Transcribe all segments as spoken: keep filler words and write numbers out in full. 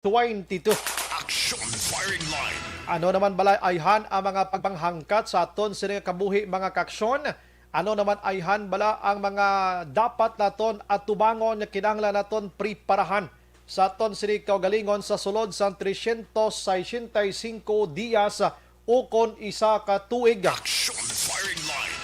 twenty-two. Action Firing Line. Ano naman bala ayhan ang mga pagpanghangkat sa aton sini nga kabuhi, mga kaaksyon? Ano naman ayhan bala ang mga dapat naton atubangon nga kinahanglan naton preparahan sa aton sini kaugalingon sa sulod sang trescientos sesenta y cinco dias ukon isa ka tuig? Action Firing Line.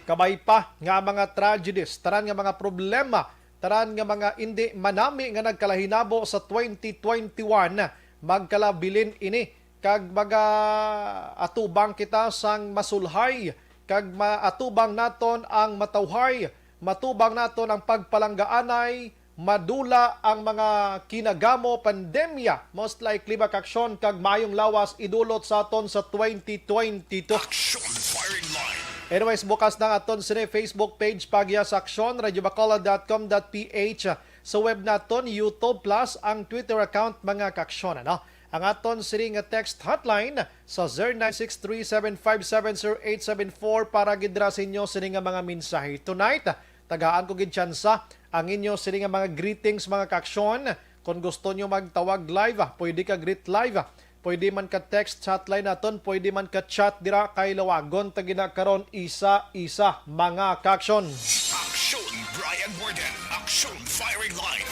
Kabay pa nga mga tragedies, tanan nga mga problema, tanan nga mga indi manami nga nagkalahinabo sa twenty twenty-one, magkalabilin ini kag maga-atubang kita sang masulhay, kag maatubang naton ang matawhay, matubang naton ang pagpalanggaanay, madula ang mga kinagamo, pandemya, most likely, mga kaaksyon, kag maayong lawas idulot sa aton sa twenty twenty-two. Action Firing Line. Anyways, bukas na ang aton sini Facebook page, Pagya sa Aksyon, radyo bacolod dot com dot P H. Sa web naton, YouTube, plus ang Twitter account, mga kaaksyon, ano? Ang aton sini nga text hotline sa zero nine six three seven five seven zero eight seven four para gid dira sa inyo sini nga mga mensahe. Tonight, tagaan ko gid tsansa ang inyo sini nga mga greetings, mga kaaksyon. Kung gusto nyo magtawag live, ah, pwede ka greet live, ah. Pwede man ka text sa hotline naton, pwede man ka chat dira, kay lawagon ta gina karon isa-isa, mga kaaksyon. Action Brian Warden, Action Firing Line.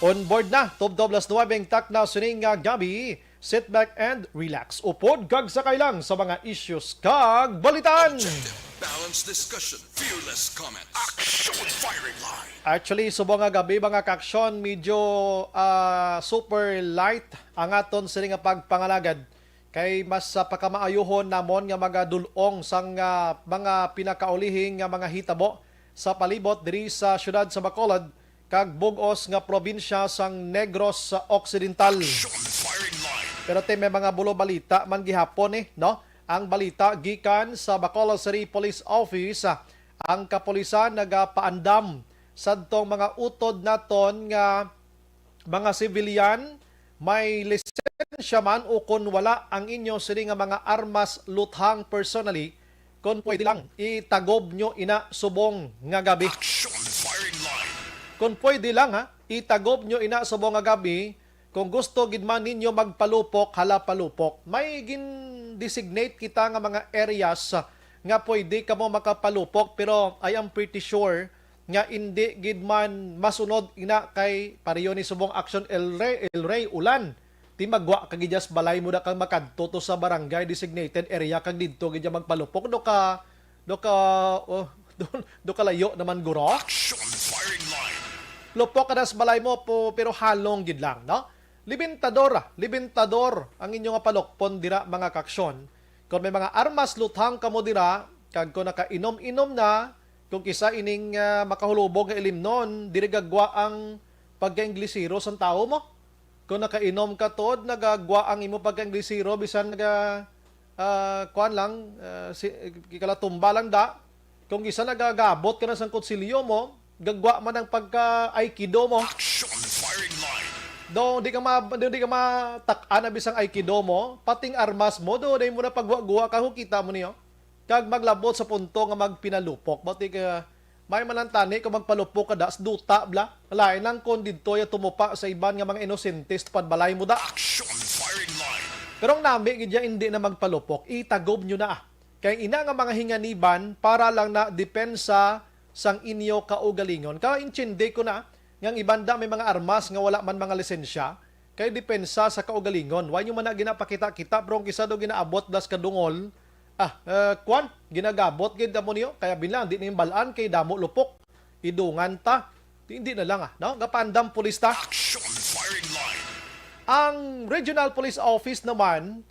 On board na, tubtob alas nuwebe ang takna sining nga gabi. Sit back and relax. Upod kag sakay lang sa mga issues kag balitaan. Objective, balanced discussion, fearless comments. Action Firing Line. Actually, subong nga gabi, mga kaaksyon, medyo, ah, super light ang aton sini nga pagpangalagad. Kay mas, ah, pakamaayuhon namon nga magadul-ong sang, ah, mga pinakaulihing nga mga hitabo sa palibot diri sa siyudad sa Bacolod kag bug-os nga probinsya sang Negros Occidental. Action Firing Line. Pero te, may mga bulo balita man gihapon, eh, no? Ang balita gikan sa Bacolod City Police Office, ah, ang kapulisan nagapaandam sadtong mga utod naton nga mga civilian, may lisensya man ukon wala ang inyo sini nga mga armas luthang personally, kon pwede lang, itagob nyo ina subong nga gabi. Action Firing Line. Kon pwede lang, ha, itagob nyo ina subong nga gabi. Kung gusto gid man ninyo magpalupok, hala, palupok. May gin-designate kita nga mga areas, ah, nga pwede kamo makapalupok, pero I am pretty sure nga indi gid man masunod ina kay pareho ni subong Action El Rey, El Rey, ulan. Ti magwa ka gid sa balay mo da kag makadto to sa barangay designated area kag didto gid siya magpalupok. Do ka, do ka, oh, do, do ka layo naman, guro. Action Firing Line. Lupok ka na sa balay mo po, pero halong gid lang, no? Libintador, ah, libintador ang inyo nga palukpon dira, mga kaaksyon. Kung may mga armas luthang kamo dira, kag kung nakainom-inom na, kung kisa ining, ah, makahulubog nga ilimnon, diri gagwa ang pagka-Inglesero sang tawo mo. Kung nakainom ka, tuod, nagagwa ang imo pagka-Inglesero, bisan naga, ah, kuwan lang, ah, si, kalatumba lang da. Kung isa nagagabot ka na sang kutsilyo mo, gagwa man ang pagka-Aikido mo. Action Firing Line. Do, di ka ma-, do, di ka matak-an na bisang Aikido mo, pating armas mo, do, di mo na pagwa-guwa ka, kung kita mo niyo. Kag maglabot sa punto nga magpinalupok. Bati ka, may man lang tani kung magpalupok ka da, sa duta, bla. Lain lang kung didto ya tumupa sa iban nga mga inosente sa tupad balay mo da. Action Firing Line. Pero ang nami gid ya, hindi na magpalupok. Itagob nyo na, ah. Kay ina nga mga hinganiban para lang na depensa sang inyo kaugalingon. Kaintindi ko na nga ang iban da may mga armas nga wala man mga lisensya, kay depensa sa kaugalingon. Wa nyo man na ginapakita-kita, pero kung kisa do ginaabot das kadungol, ah, eh, kwan, ginagabot gid amo niyo, kaya bilang di na yung balaan kay damo lupok, idungan ta. Di, hindi na lang, ah, no? Gapaandam pulis ta. Action Firing Line. Ang Regional Police Office naman,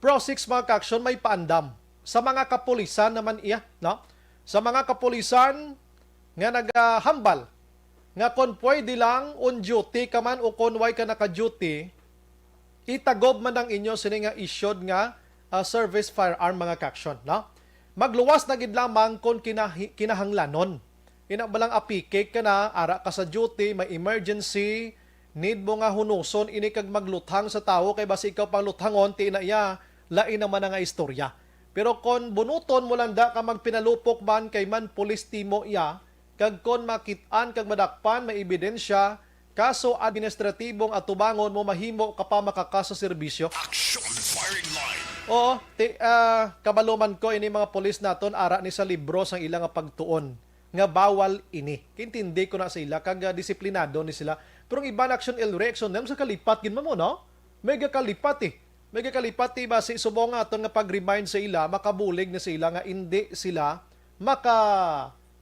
Pro Six, mga kaaksyon, may paandam sa mga kapulisan naman iya, no? Sa mga kapulisan nga nagahambal nga kon pwede lang on duty ka man o kon way ka naka-duty, itagob man ang inyo sini nga issued nga, ah, service firearm, mga kaaksyon, no? Magluwas na gid lamang kon kinahi-, kinahanglanon. Ina ba lang apikik ka na, ara ka sa duty, may emergency, need mo nga hunuson ini kag magluthang sa tawo kay basi ikaw pang luthangon, ti na iya, lain naman na nga istorya. Pero kon bunuton mo lang da ka magpinalupok man kay man pulis timo iya, kag kon makit-an kag madakpan, may ebidensya, kaso administratibong atubangon mo mahimo ka pa makakaso serbisyo. Action firing line. Oo, ti, ah, kabalo man ko ini mga pulis naton ara ni sa libro sang ila nga pagtuon nga bawal ini. Kintindi ko na sa ila kag ah, disiplinado ni sila. Pero ang iban action el reaction nila sa kalipat gid mo, no? Mega kalipat eh. May kakalipat ti basi subong nga aton nga pag-remind sa ila, makabulig na sa ila nga indi sila maka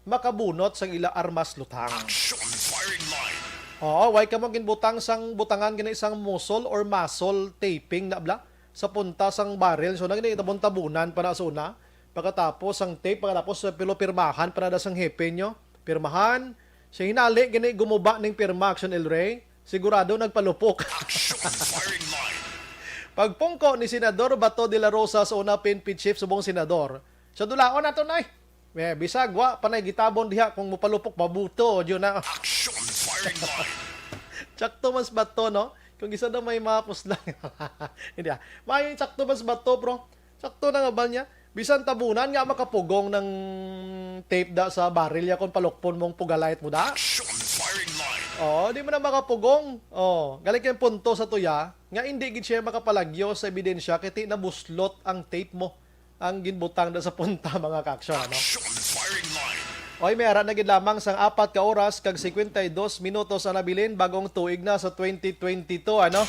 makabunot sang ila armas luthang. Action firing line. Oo, way kamo ginbutang sang butangan gani sang muscle or muscle taping na bla sa punta sang barrel. So nagni tabon-tabunan pa na sa una. Pagkatapos sang tape, pagkatapos sa pilo pirmahan pa na sang hepe nyo. Pirmahan, siya hinali gani gumuba ning pirma, Action El Rey. Sigurado nagpalupok. Action firing line. Pagpungko ni Senador Bato de la Rosa sa una P N P chief subong senador. Sa dulaon nato, nay. Eh, bisag wa pa nay gitabon diha kung mupalupok, mabuto, yun na. Action firing line. Tsakto mas Bato, no? Kung isa daw may mapos lang. Hindi ah. May tsakto mas Bato, bro. Sakto na nga ba niya? Bisan tabunan nga makapugong ng tape da sa baril ya kung palukpon mong pugalayt mo da. Action firing line. Oh, di mo na makapugong. Oh, galing kay punto sa tuya nga hindi gid siya makapalagyo sa ebidensya kay ti nabuslot ang tape mo ang ginbutang da sa punta, mga ka-action, ano? Action firing line. Oy, may ara na gid lamang sang apat ka oras kag cincuenta y dos minutos ang nabilin, bagong tuig na sa twenty twenty-two, ano?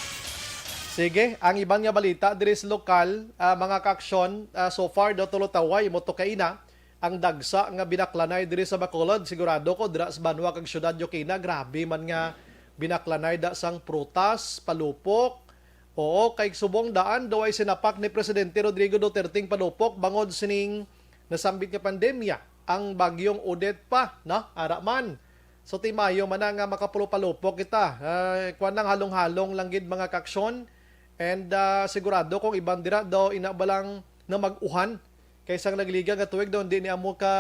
Sige, ang iban nga balita diri sa lokal, ah, mga ka-action, ah, so far daw tulo taway mo to kaina ang dagsa nga binaklanay diri sa Bacolod. Sigurado ko dira sa banwa kag syudad yo kina, grabe man nga binaklanay da sang prutas, palupok. Oo, kay subong daan daw ay sinapak ni Presidente Rodrigo Duterte ang palupok bangod sining nasambit nga pandemya, ang Bagyong Odette pa, no? Ara man. So, timayo man na nga makapulupalupok kita. Ah, kuwan lang, halong-halong lang gid, mga ka-action. And, ah, sigurado kung iban dira daw ina ba lang na mag-uhan kay sang nagliga nga tuig daw hindi ni amo ka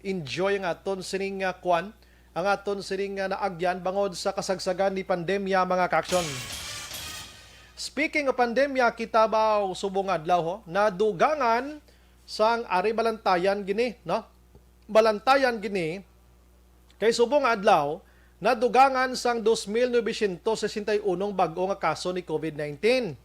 enjoy ang aton sining nga kuwan, ang aton sining nga naagyan bangod sa kasagsagan ni pandemya, mga ka-action. Speaking of pandemya, kita ba subong adlaw ho, nadugangan sang ari balantayan gini, no? Balantayan gini kay subong nga adlaw nadugangan sang dos mil novecientos sesenta y uno bag-o nga kaso ni COVID nineteen.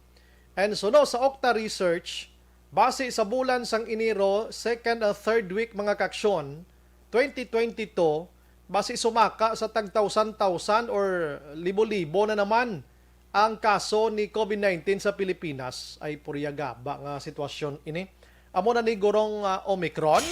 And suno sa Okta Research, base sa bulan sang Enero, second and third week, mga ka-action, twenty twenty-two, base sumaka sa tag thousand-thousand or libo-libo na naman ang kaso ni COVID nineteen sa Pilipinas. Ay, purya gaba nga sitwasyon ini. Amo na ni gurong, ah, Omicron?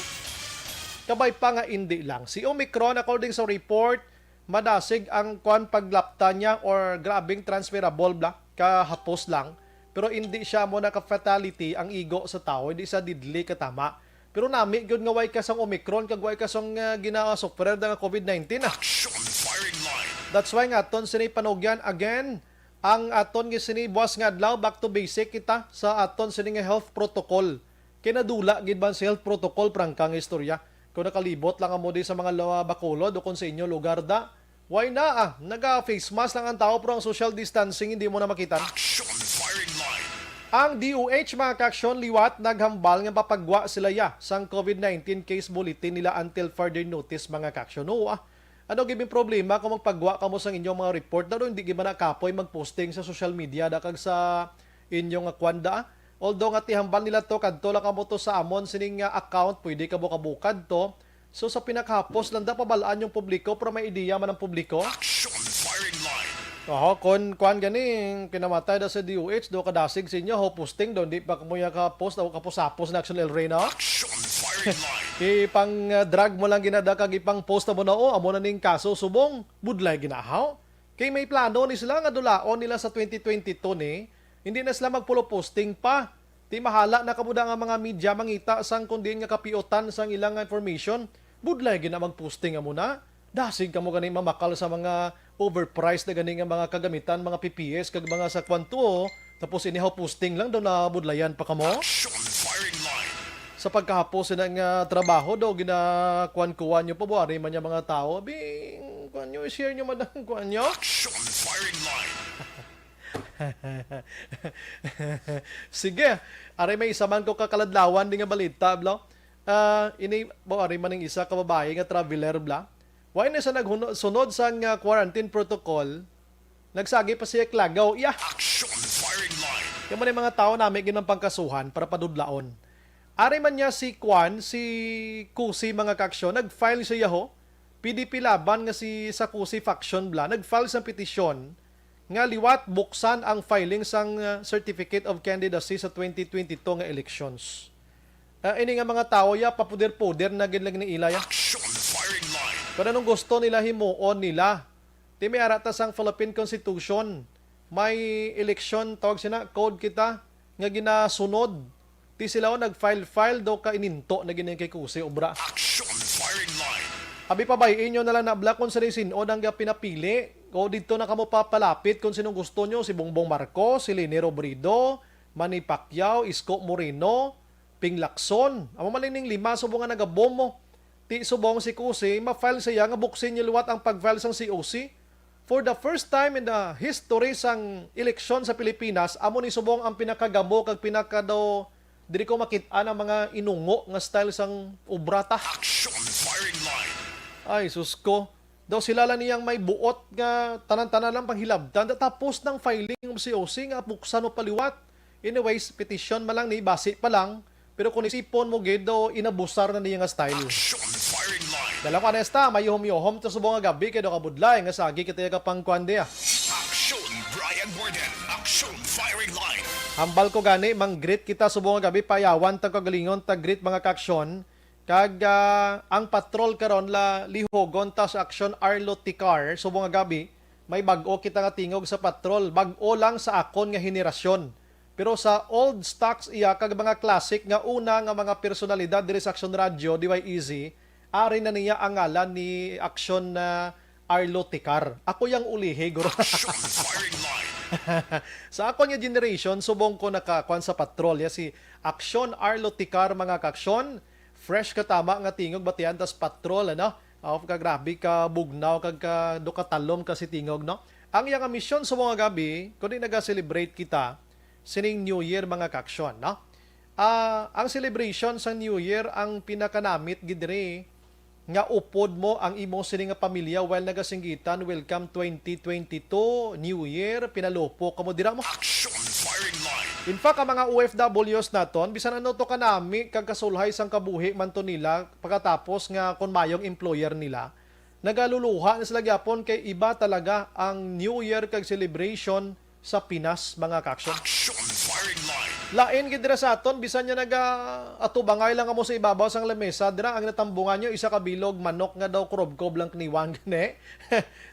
Kabay pa nga indi lang. Si Omicron, according sa report, madasig ang kwan paglapta niya or grabing transferable bla, kahapos lang. Pero hindi siya mo naka-fatality ang igo sa tao, hindi siya deadly katama. Pero nami gyud nga way ka sang Omicron kag way ka sang, ah, ginasuffer da nga COVID nineteen, ah. Action firing line. That's why nga aton sini panugyan again ang aton nga sini buwas nga adlaw, back to basic kita sa aton sini nga health protocol. Kay nadula gid man sa health protocol, prangka nga istorya. Kung nakalibot lang amo di sa mga lo-, Bacolod o kung sa inyo lugar da, why na, ah? Naga-face mask lang ang tao pero ang social distancing hindi mo na makita. Action firing line. Ang D O H, mga ka-action, liwat naghambal nga papagwa sila ya sang COVID nineteen case bulletin nila until further notice, mga ka-action. Oo, ah. Ano gid ang problema kung magpagwa kamo sang inyong mga report? Daw hindi gid man na kapoy mag-posting sa social media da kag sa inyong, ah, kwan da, ah? Although nga tihambal nila to, kadto lang kamo to sa amon sining, ah, account, pwede kamo kabukad to. So sa pinakahapos lang da, pabal-an yung publiko para may ideya man ang publiko. Action firing line. Oho, kon kuan gani, kinamatay da sa D O H, do kadasig sa inyo, ho, posting do, hindi pa kamo ya ka-post, o kapos-hapos na Action El Rey, no? Action firing line. Ipang, ah, drag mo lang ginada kag ipang post mo na, oh, amo na ning kaso subong, budlay ginahaw. Kay may plano ni sila nga dulaon nila sa twenty twenty-two ni, hindi na sila magpulo posting pa. Ti mahala na kamo da nga mga media mangita sang kung diin nga kapiutan sang ilang nga information. Budlay gina magposting amo na. Dasig kamo gani mamakal sa mga overpriced na gani nga mga kagamitan, mga P P S kag mga sa kwanto. Tapos inihaw posting lang daw na budlayan pa kamo. Action firing line. Sa pagkahapos sina nga trabaho daw ginakuan-kuan nyo pa buhari man niya mga tao. Bing, kuan nyo, share nyo madang kuan nyo. Action firing line. Sige, ari may isa man ko kakaladlawan di nga balita, blo. Ah, ini, bo, ari man ning isa ka babayi nga traveler, bla. Wa na sa nagsunod sang ah, quarantine protocol, nagsagi pa siya klagaw. Yeah. Action firing line. Kaya man yung mga tao nami ginang pangkasuhan para padudlaon. Ari man niya si Kwan, si Kusi, mga kaaksyon, nag-file siya ho. P D P Laban nga si sa Kusi faction bla, nag-file sang petisyon nga liwat buksan ang filing sang ah, Certificate of Candidacy sa twenty twenty-two nga elections. Ah, ini nga mga tawo ya, papuder-puder na gid lang ni ila ya. Action firing line. Kung anong gusto nila, himuon nila. Ti may ara ta sang Philippine Constitution, may election, tawag sina, code kita, nga ginasunod. Ti sila o nag-file-file daw ka ininto na gini kay Kusi obra. Action firing line. Abi, pabay-i nyo na lang na bla kung sino sin-o ang pinapili. O dito na kamo papalapit kung sinong gusto nyo, si Bongbong Marcos, si Leni Robredo, Manny Pacquiao, Isko Moreno, Ping Lacson. Amo man ning lima subong nga nagabomo. Ti subong si Kusi, ma-file siya nga buksin niya liwat ang pag-file sang C O C. For the first time in the history sang eleksyon sa Pilipinas, amo ni subong ang pinakagamo kag pinaka daw diri ko makit-an ang mga inungo nga style sang obra ta. Action firing line. Ay, sus ko. Daw sila lang niyang may buot nga tanan-tanan lang panghilabtan. Da tapos ng filing ng C O C nga buksan mo paliwat. Anyways, petition man lang ni, basi pa lang. Pero kung isipon mo gid, daw inabusar na niya nga style. Action firing line. Dalang ko anesta, may yuhom-yuhom ta subong nga gabi kay daw kabudlay nga sagi kita ka pangkuan diya. Action Brian Warden. Action firing line. Hambal ko gani, mang-greet kita subong nga gabi, payawan ta kagalingon, ta greet mga kaaksyon. Kag ah, ang patrol karon la lihogon ta sa Aksyon Arlo Ticar subong nga gabi. May bag-o kita nga tingog sa patrol. Bag-o lang sa akon nga henerasyon. Pero sa old stocks iya kag mga classic nga una nga mga personalidad diri sa Aksyon Radyo, D Y E Z, ari na niya ang ngalan ni Aksyon na Arlo Ticar. Ako yang ulihi, guro. Action firing line. Sa akon nga generation, subong ko nakakuan sa patrol. Ya si Aksyon Arlo Ticar, mga kaaksyon. Fresh ka tama nga tingog, batian tas patrol, ano? Aw, ka grabe ka bugnaw, kag ka, do ka talom ka si tingog, no? Ang iya nga misyon sa mga gabi, kundi naga-celebrate kita sining New Year, mga kaaksyon, no? Ah, ang celebration sa New Year, ang pinakanamit gid diri nga upod mo ang imo sini nga pamilya while nagasinggitan, "Welcome twenty twenty-two, New Year, pinalupok kamo dira mo." Action firing line. In fact, ang mga O F Ws naton, bisan ano to kanami kag kasulhay sang kabuhi man to nila, pagkatapos nga kon mayong employer nila, nagaluluha na sila gyapon kay iba talaga ang New Year kag celebration sa Pinas, mga kaaksyon. Action firing line. Lain gid dira sa aton, bisan niya naga-atubangay lang kamo sa ibabaw sang lamesa, dira ang natambungan nyo, isa ka bilog manok nga daw kurobkob lang kniwang gani.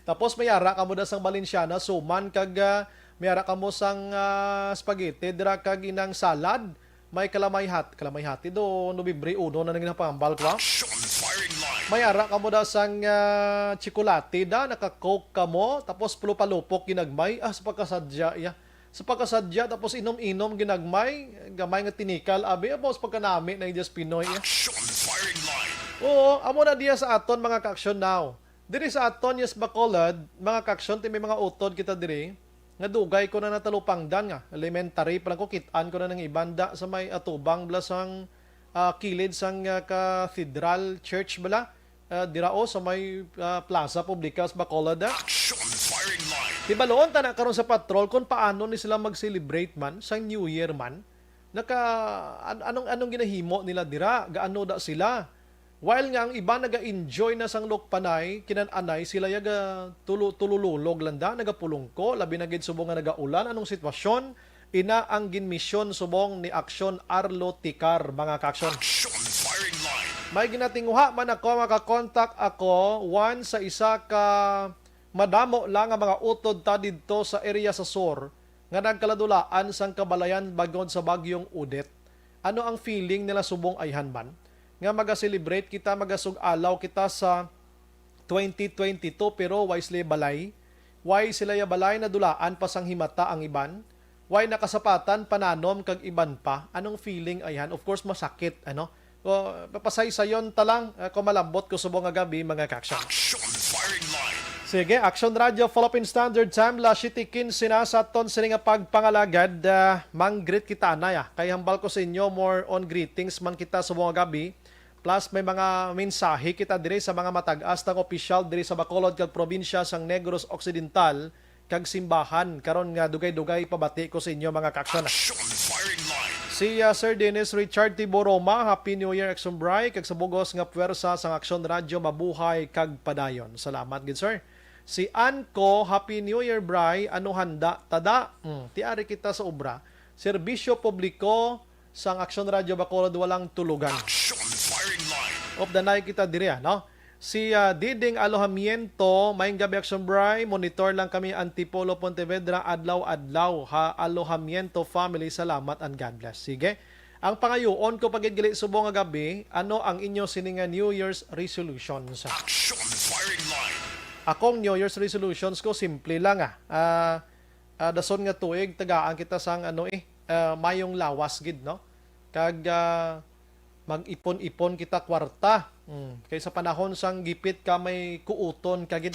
Tapos may ara kamo da sang Balenciana, suman kag ah, may ara kamo sang ah, spaghetti, dira kag inang salad, may kalamay hat-, kalamay hati do, Nobyembre uno na nang napambal ko, ah. Action firing line. May ara kamo da sang ah, tsokolate da, naka-Coke kamo, tapos pulupalupok ginagmay. Ah, sa pagkasadya, iya. Sa pagkasadya, tapos inom-inom ginagmay, gamay nga tinikal, abi, tapos pagkanami na just Pinoy, iya. Action firing line. Oo, amo na diya sa aton, mga kaaksyon now. Diri sa aton, yes, Bacolod, mga kaaksyon, ti may mga utod kita diri. Nga dugay ko na natalupangdan nga. Elementary pa lang ko, kit-an ko na nang ibanda sa may atubang bla sang ah, kilid sang ah, Cathedral Church bala. Ah, dira o sa may ah, Plaza Publica sa Bacolod, ah. Action firing line. Hibaloon ta na karon sa patrol kung paano ni sila mag-celebrate man sang New Year man. Naka an- anong anong ginahimo nila dira? Gaano da sila? While nga ang iban naga-enjoy na sang lukpanay, kinan-anay sila ya ga tulo-, tulululog lang da, nagapulungko, labi na gid subong nga nagaulan. Anong sitwasyon? Ina ang ginmisyon subong ni Aksyon Arlo Tikar, mga kaaksyon. Action firing line. May ginatinguha man ako, makakontak ako, one sa isa ka madamo lang nga mga utod ta didto sa area sa sur nga nagkaladulaan sang kabalayan bangod sa Bagyong Odette. Ano ang feeling nila subong ayhan man nga maga-celebrate kita, magasug-alaw kita sa twenty twenty-two, pero why sila balay? Why sila ya balay nadulaan pa sang himata ang iban? Why nakasapatan, pananom kag iban pa? Anong feeling ayhan? Of course, masakit, ano? O, papasaysayon ta lang, ah, kung malambot ko subong nga gabi, mga kaaksyon. Action firing line. Sige, Action Radio, Philippine Standard Time, la siyete quince na sa aton sini nga pagpangalagad. Ah, mang-greet kita, anay, ah. Kay hambal ko sa inyo, more on greetings man kita subong nga gabi. Plus, may mga mensahe kita diri sa mga matag-as nga opisyal diri sa Bacolod kag probinsya sang Negros Occidental kag simbahan karon nga dugay-dugay pabati ko sa inyo, mga kaaksyon. Action Firing Line. Si, ah, Sir Dennis Richard Tiboroma, Happy New Year, Action Bri, kag sa bugos nga puwersa sang Action Radio, mabuhay kag padayon. Salamat gid, sir. Si Anco, Happy New Year, Bri. Ano handa? Tada. Hmm, tiari kita sa obra. Serbisyo publiko sang Action Radio Bacolod, walang tulugan. Action Firing Line. Of the night kita diri, ah, no? Si, ah, Diding Alojamiento, maayong gabi, Action Bri. Monitor lang kami, Antipolo, Pontevedra, adlaw-adlaw, ha, Alojamiento family. Salamat and God bless. Sige. Ang pangayoon ko pa gid gali subong nga gabi, ano ang inyo sini nga New Year's resolutions? Action Firing Line. Akong New Year's resolutions ko, simple lang, ah. Ah, ah, dason nga tuig, tagaan kita sang, ano, eh, ah, mayong lawas gid, no? Kag, ah, mag-ipon-ipon kita kwarta. Mm. Kay sa panahon sang gipit ka, may kuuton ka gid.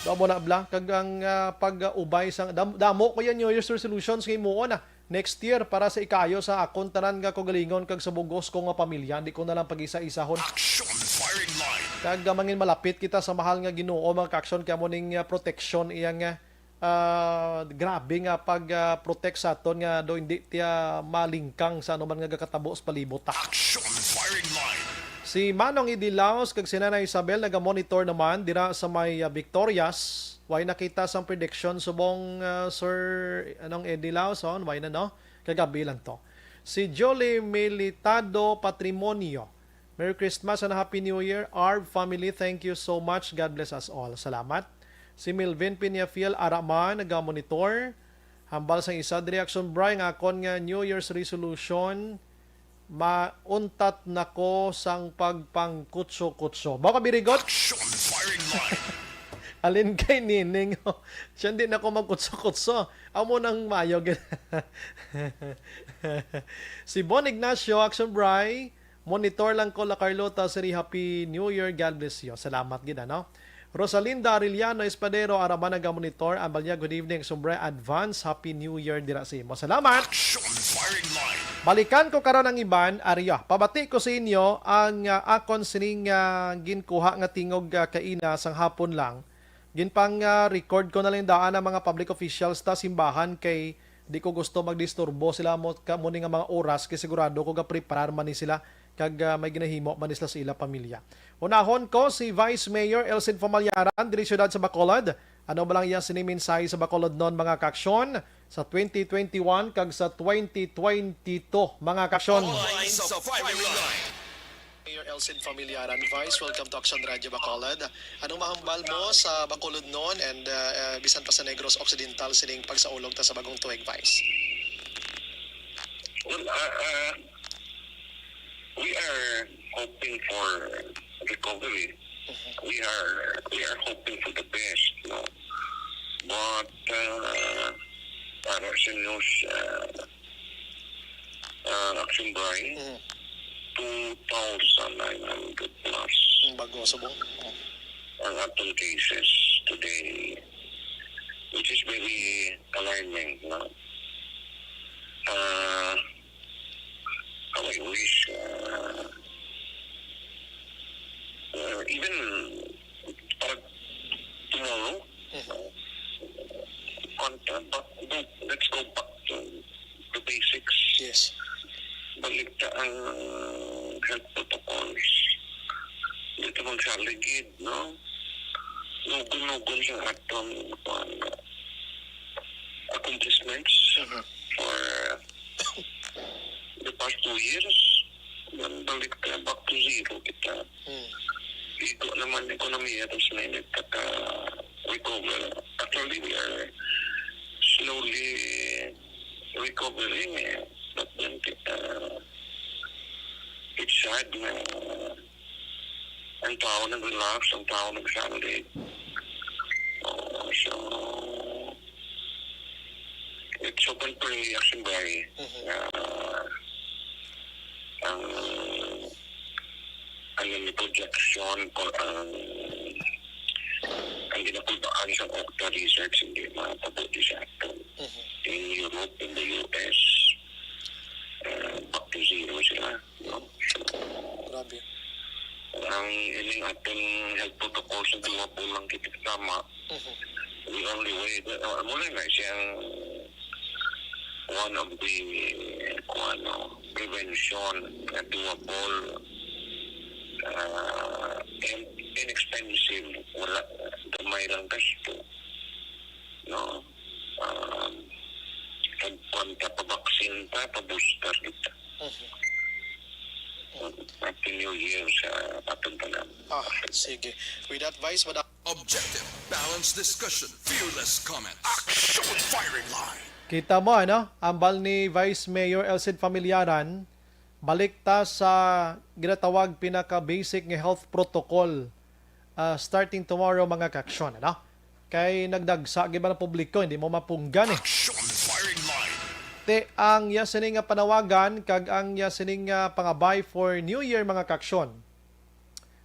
Daw mo na, bla, kag ang, ah, pag-ubay sang dam-, damo ko yan New Year's resolutions nga himuon, ah. Next year, para sa ikayo sa akon tanan nga kaugalingon kag sa bugos ko nga pamilya, di ko na lang pag-isa-isahon. Action Firing Line. Kag, ah, mangin malapit kita sa mahal nga Ginoo, mga kaaksyon, kay amo ning, ah, protection iya nga, ah, grabe nga pag, ah, protect sa aton nga do hindi tiya malingkang sa anuman nga gakatabo sa palibot ta. Action Firing Line. Si Manong Idi Laos kag si Nanay Isabel nagamonitor naman dira sa may, ah, Victorias. Way nakita sang prediction subong, ah, Sir, anong, Eddie Lawson? Way na, no? Kagabi lang to. Si Jolie Militado Patrimonio. Merry Christmas and Happy New Year. Arb family, thank you so much. God bless us all. Salamat. Si Melvin Peñafiel Araman, nagamonitor. Hambal sang isa, diri, Action Bri, nga akon nga New Year's resolution, mauntat na ko sang pagpangkutso-kutso. Mao ka, very good. Action Firing Line. Alin kay Nining? Siya, di na ko magkutso-kutso. Amo nang mayo gid. Si Bon Ignacio, Action Bri, monitor lang ko, La Carlota City. Happy New Year. God bless you. Salamat gid, ano? Rosalinda Arellano Espadero, Arabana ga monitor. Ang Balya, good evening, Action Bri. Advance Happy New Year dira sa imo. Salamat. Action Firing Line. Balikan ko karon ang iban, Arya. Pabati ko sa inyo ang, ah, akon sining, ah, ginkuha nga tingog, ah, kaina sang hapon lang. Ginpang, ah, record ko na lang daan ang mga public officials ta simbahan kay di ko gusto magdisturbo sila mo, ka, mo ni nga mga oras kay sigurado ko ga-preparar man ni sila kag, ah, may ginahimo man ni sila sa ila pamilya. Unahon ko si Vice Mayor Elcin Famalyaran diri siyudad sa Bacolod. Ano ba lang iya sini mensahe sa Bacolodnon, mga kaaksyon, sa twenty twenty-one kag sa twenty twenty-two, mga kaaksyon? Online sa firing line. Mayor Elcin Famalyaran, Vice, welcome to Action Radio Bacolod. Anong mahambal mo sa Bacolodnon and, uh, uh, bisan pa sa Negros Occidental sining pagsaulog ta sa bagong tuig, Vice? Well, uh, uh, we are hoping for recovery. Mhm. We are, we are hoping for the best, no? But, uh, para sa news, uh, uh, Action Bri, Mhm. two thousand nine hundred plus Ang bago subong. Oh. ang atong cases today, which is very alarming, no? Uh, how I wish, uh, uh, even para tomorrow, Mhm. uh, contact, but go, let's go back to the basics. Yes. Balik ta ang health protocols. Dito magsaligid, no? Nugon-nugon sa aton, kuwan, accomplishments Mhm. for the past two years. Then balik ta, back to zero kita. Hmm. Igo naman ekonomiya, tapos na init naka-recover. Actually, we are slowly recovering, eh. But then, uh, it's sad na ang tao nag-relax, ang tao nagsalig. Oo, so, it's open for reaction by, Mhm. uh, ang, ang projection ko, ang, ang ginakulbaan sa Octa Research, hindi matabo di sa ato. Mhm. In Europe, in the U S, uh, back to zero sila, no? So, Grabe. Ang ining atong health protocol sa duha po lang kita kasama. Mhm. The only way, uh, muna na siyang one of the, kuwan, no, prevention na doable, uh, and inexpensive, wala, gamay lang gasto, no? Um, kag kuwan ta, pa-vaccine ta, pa-booster kita. Mhm. Happy New Year sa aton tanan. Ah, sige. With that, Vice, madam. Objective, balanced discussion, fearless comment. Action firing line. Kita mo, ano? Ambal ni Vice Mayor Elcid Familiaran, balik ta sa ginatawag pinaka-basic nga health protocol, ah, starting tomorrow, mga kaaksyon, ano? Kay nagdagsa gid man ang publiko, hindi mo mapunggan, eh. Action firing line. Ti ang iya sini nga panawagan kag ang iya sini nga pangabay for New Year, mga kaaksyon,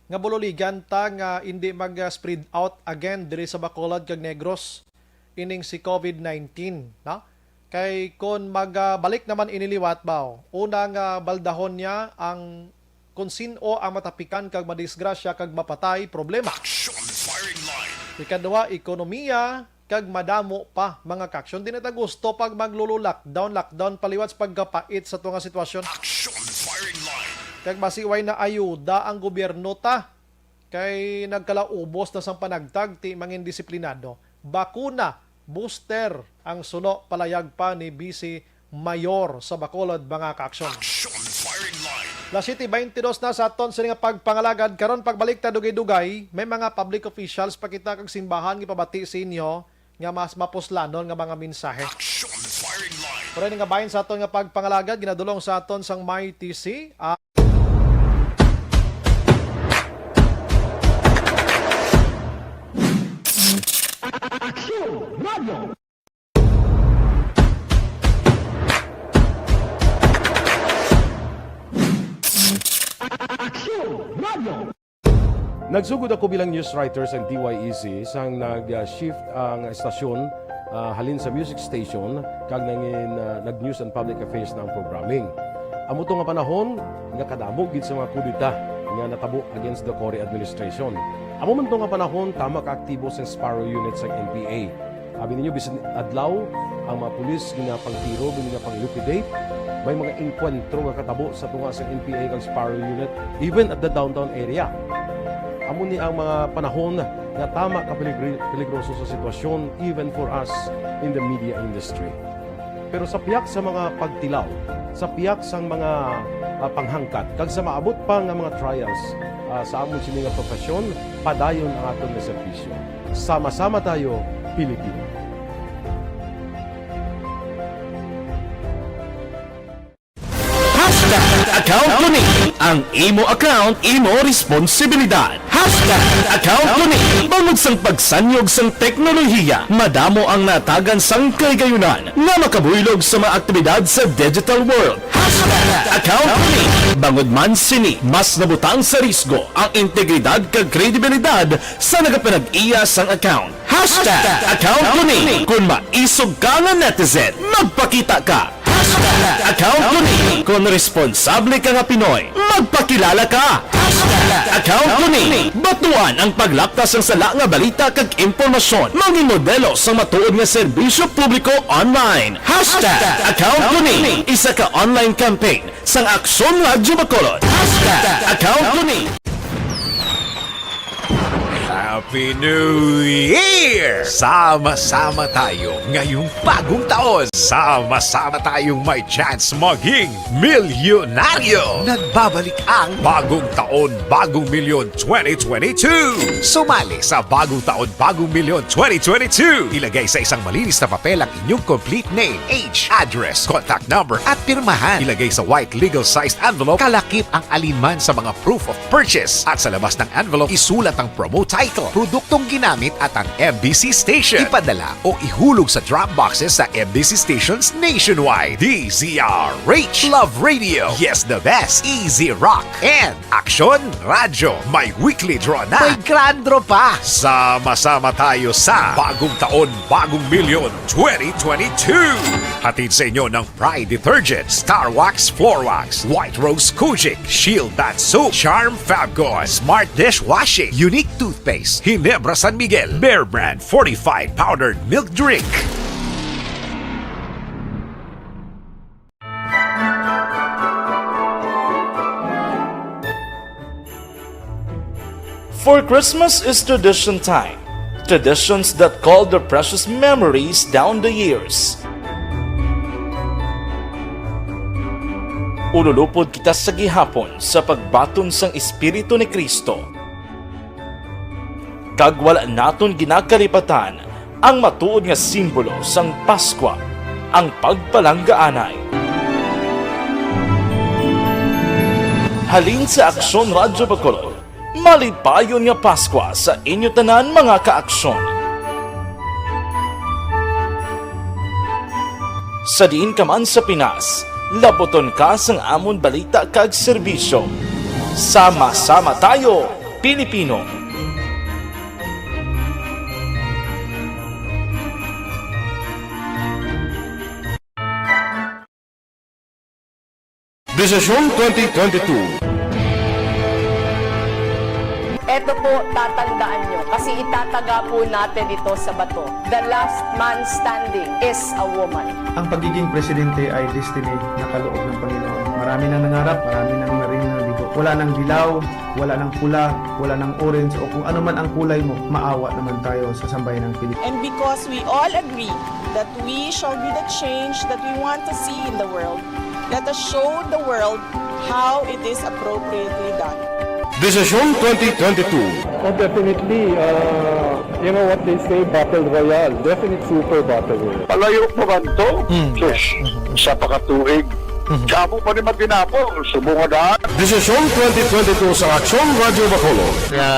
nga bululigan ta nga indi mag-spread out again diri sa Bacolod kag Negros ining si COVID nineteen, no? Kay kon magbalik naman ini liwat, baw, una nga baldahon niya ang kon sin-o ang matapikan kag madisgrasya kag mapatay, problema. Action firing line. Ikaduha, ekonomiya kag madamo pa, mga kaaksyon. Di na ta gusto pag maglolo lockdown, lockdown pa liwat sa pagkapait sa ato nga sitwasyon. Action firing line. Kag basi way na ayuda ang gobyerno ta. Kay nagkalaubos na sang panagtag ti mangin disiplinado. Bakuna, booster ang suno, palayag pa ni Vice Mayor sa Bacolod, mga kaaksyon. Action firing line. Las siete beintidos na sa aton sini nga pagpangalagad. Karon, pagbalik ta dugay-dugay, may mga public officials pa kita kag simbahan nga pabati sa inyo nga mas mapuslanon nga mga mensahe. Action firing line. Pero ini nga bahin sa aton nga pagpangalagad, ginadulong sa aton sang Mighty C, ah, Aksyon Radio. Aksyon Radio. Nagsugod ako bilang news writer sang D Y E C sang nag-shift ang estasyon, ah, halin sa music station kag nangin, ah, nag-news and public affairs na ang programming. Amo to nga panahon nga kadamo gid sa mga kudeta nga natabo against the Cory administration. Amo man to nga panahon tama ka aktibo sang Sparrow Unit sang N P A. Abi ninyo, bisan adlaw, ang mga pulis ginapangtiro, ginapang-liquidate. May mga engkwentro nga katabo sa tunga sa N P A kag Sparrow Unit, even at the downtown area. Amo ni ang mga panahon nga tama ka peligri-, peligroso sa sitwasyon, even for us in the media industry. Pero sa pihak sa mga pagtilaw, sa pihak sang mga, ah, panghangkat, kag sa maabot pa nga mga trials, ah, sa amon sini nga profesyon, padayon ang aton nga serbisyo. Sama-sama tayo, Pilipino. Hashtag account ko ni. Ang imo account, imo responsibilidad. Hashtag account ko ni. Bangod sang pagsanyog sang teknolohiya, madamo ang natagan sang kahigayunan nga makabuylog sa mga aktibidad sa digital world. Hashtag account ko ni. Bangod man sini, mas nabutang sa risgo ang integridad kag kredibilidad sa nagapanag-iya sang account. Hashtag account ko ni. Kung maisog ka nga netizen, magpakita ka. Hashtag account ko ni. Kung responsable ka nga Pinoy, magpakilala ka. Hashtag account ko ni. Batuan ang paglapta sang sala nga balita kag impormasyon. Mangin modelo sang matuod nga serbisyo publiko online. Hashtag account ko ni. Isa ka online campaign sang Aksyon Radyo Bacolod. Hashtag account ko ni. Happy New Year! Sama-sama tayo ngayong bagong taon. Sama-sama tayong may chance maging milyonaryo. Nagbabalik ang Bagong Taon, Bagong Milyon twenty twenty-two. Sumali sa Bagong Taon, Bagong Milyon twenty twenty-two. Ilagay sa isang malinis na papel ang inyong complete name, age, address, contact number, at pirmahan. Ilagay sa white legal-sized envelope, kalakip ang alinman sa mga proof of purchase. At sa labas ng envelope, isulat ang promo title, produktong ginamit, at ang M B C station. Ipadala o ihulog sa drop boxes sa M B C stations nationwide. D Z R H, Love Radio, Yes the Best, Easy Rock, and Aksyon Radyo. May weekly draw na. May grand draw pa. Sama-sama tayo sa Bagong Taon, Bagong Milyon twenty twenty-two. Hatid sa inyo ng Pride Detergent, Star Wax Floor Wax, White Rose Kojic, Shield Bath Soap, Charm Fabcon, Smart Dishwashing, Unique Toothpaste, Ginebra San Miguel, Bear Brand Fortified Powdered Milk Drink. For Christmas is tradition time. Traditions that call their precious memories down the years. Ululupod kita sa gihapon sa pagbaton sang Espiritu ni Cristo. Kag wala naton ginakalipatan ang matuod nga simbolo sang Paskwa, ang pagpalanggaanay. Halin sa Aksyon Radyo Bacolod, malipayon nga Paskwa sa inyo tanan, mga ka-Aksyon. Sa diin ka man sa Pinas, labuton ka sang amon balita kag serbisyo. Sama-sama tayo, Pilipino! Desisyon twenty twenty-two. Eto po, tatandaan nyo, kasi itataga po natin ito sa bato. The last man standing is a woman. Ang pagiging presidente ay destiny na kaloob ng Panginoon. Marami nang nangarap, marami nang narinig na bigo. Wala nang dilaw, wala nang pula, wala nang orange, o kung ano man ang kulay mo, maawa naman tayo sa sambayan ng Pilipinas. And because we all agree that we shall be the change that we want to see in the world, let us show the world how it is appropriately done. Desisyon twenty twenty-two. Oh, definitely. Uh, you know what they say, battle royale. Definite super battle royale. Palayo pa man to? Mm. Sus, isa pa ka tuig. Mhm. Damo pa ni matinapol, subong nga daan. Desisyon twenty twenty-two sa Aksyon Radyo Bacolod. Nga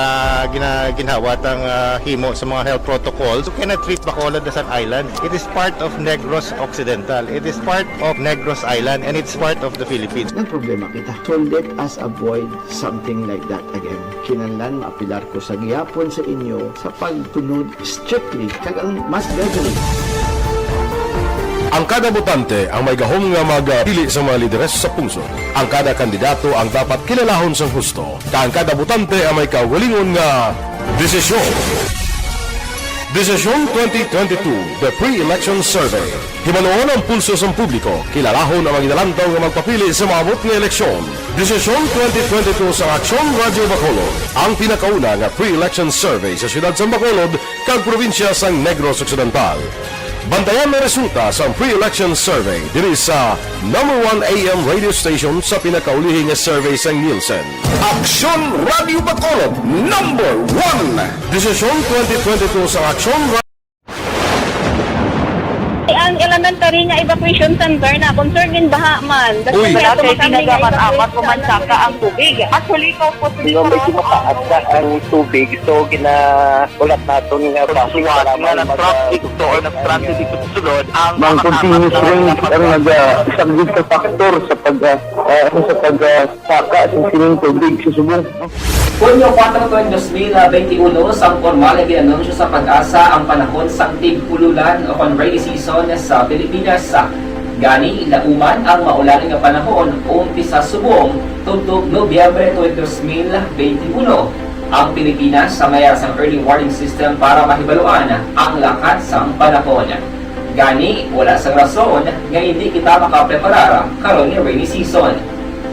gina-, ginhawat ang, ah, himo sa mga health protocols. You cannot treat Bacolod as an island. It is part of Negros Occidental. It is part of Negros Island, and it's part of the Philippines. Nagproblema kita. So let us avoid something like that again. Kinahanglan maapilar ko sa gihapon sa inyo sa pagtunod strictly kag ang mass gathering. Ang kada botante ang may gahom nga magpili sa mga lideres sa pungsod. Ang kada kandidato ang dapat kilalahon sang husto, kag ang kada botante ang may kaugalingon nga desisyon. Desisyon twenty twenty-two, The Pre-Election Survey. Hibaluon ang pulso sang publiko, kilalahon ang mga ginalantaw nga magpapili sa maabot nga eleksyon. Desisyon twenty twenty-two sa Aksyon Radyo Bacolod, ang pinakauna nga pre-election survey sa siyudad sang Bacolod kag probinsya sang Negros Occidental. Bantayan ang resulta sang pre-election survey diri sa number one A M radio station sa pinakaulihi nga survey sang Nielsen. Aksyon Radyo Bacolod, number one. Desisyon twenty twenty-two sa Aksyon Ang elementary nga evacuation center na concern gid baha man. Uy. Wala kay ginagamat-amat, umansaka ang tubig. Actually, ikaw po, medyo mataas na ang tubig, so ginahulat naton nga basi nga nag-traffic to or nag-traffic dito sa sulod ang mga continuous rain ang naga-, isa gid sa factor sa pag, ah, ah, sa pag, ah, saka sa sining tubig sa subong. Hunyo kuwatro, dos mil benti uno, sang pormal nga gin-anunsyo sa PAGASA ang panahon sang tig-ululan o kon rainy season sa Pilipinas. Gani, lauman ang maulan nga panahon umpisa subong tubtob Nobyembre twenty, dos mil benti uno. Ang Pilipinas sa mayar sang early warning system para mahibaluan ang lakat sang panahon. Gani, wala sang rason nga indi kita makapreparar karon nga rainy season.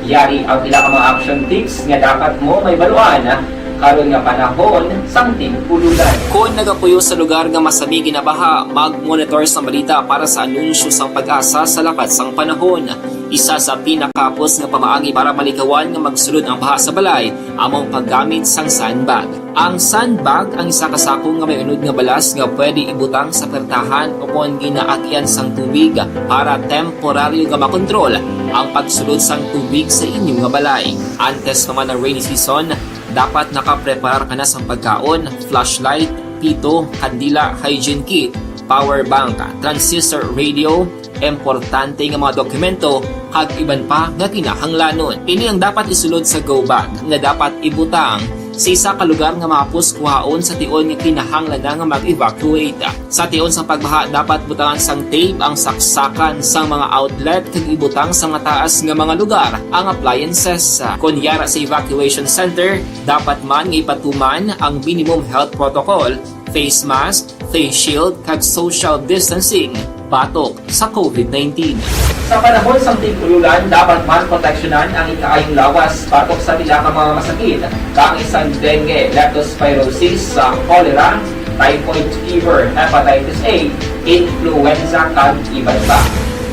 Yari ang pila ka mga action tips nga dapat mo mahibaluan karon nga panahon sang tig-ululan. Kon nagapuyo sa lugar nga masami ginabaha, mag-monitor sang balita para sa anunsyo sang PAGASA sa lakat sang panahon. Isa sa pinakahapos nga pamaagi para malikawan nga magsulod ang baha sa balay amo ang paggamit sang sandbag. Ang sandbag ang isa ka sako nga may unod nga balas nga pwede ibutang sa pertahan o kon ginaagyan sang tubig para temporaryo nga makontrol ang pagsulod sang tubig sa inyo nga balay. Antes pa man ang rainy season, dapat nakapreparar ka na sang pagkaon, flashlight, pito, kandila, hygiene kit, power bank, transistor radio, importante nga mga dokumento, kag iban pa nga kinahanglanon. Ini ang dapat isulod sa go bag nga dapat ibutang Sa isa ka lugar nga mahapos kuhaon sa tion nga kinahanglan na nga mag-evacuate. Sa tion sang pagbaha, dapat butangan sang tape ang saksakan sang mga outlet kag ibutang sa mataas nga mga lugar ang appliances. Kon yara sa evacuation center, dapat man nga ipatuman ang minimum health protocol, face mask, face shield, kag social distancing batok sa COVID nineteen. Sa panahon sang tig-ululan, dapat man proteksyonan ang ikaayong lawas batok sa pila ka mga masakit, kaangay sang dengue, leptospirosis, sa cholera, typhoid fever, hepatitis A, influenza, kag iban pa.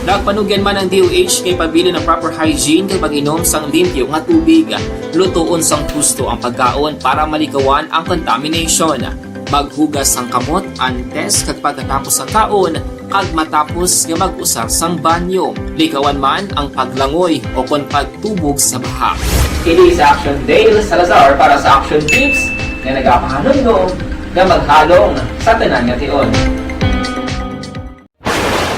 Nagpanugyan man ang D O H nga ipabilin ang proper hygiene kag pag-inom sang limpyo nga tubig. Lutoon sang husto ang pagkaon para malikawan ang contamination. Maghugas sang kamot antes kag pagkatapos sang kaon, kag matapos nga mag-usar sang banyo. Likawan man ang paglangoy o kon pagtubog sa baha. Kini si Action Dale Salazar para sa Action Tips nga nagapahanumdom nga maghalong sa tanan nga tion.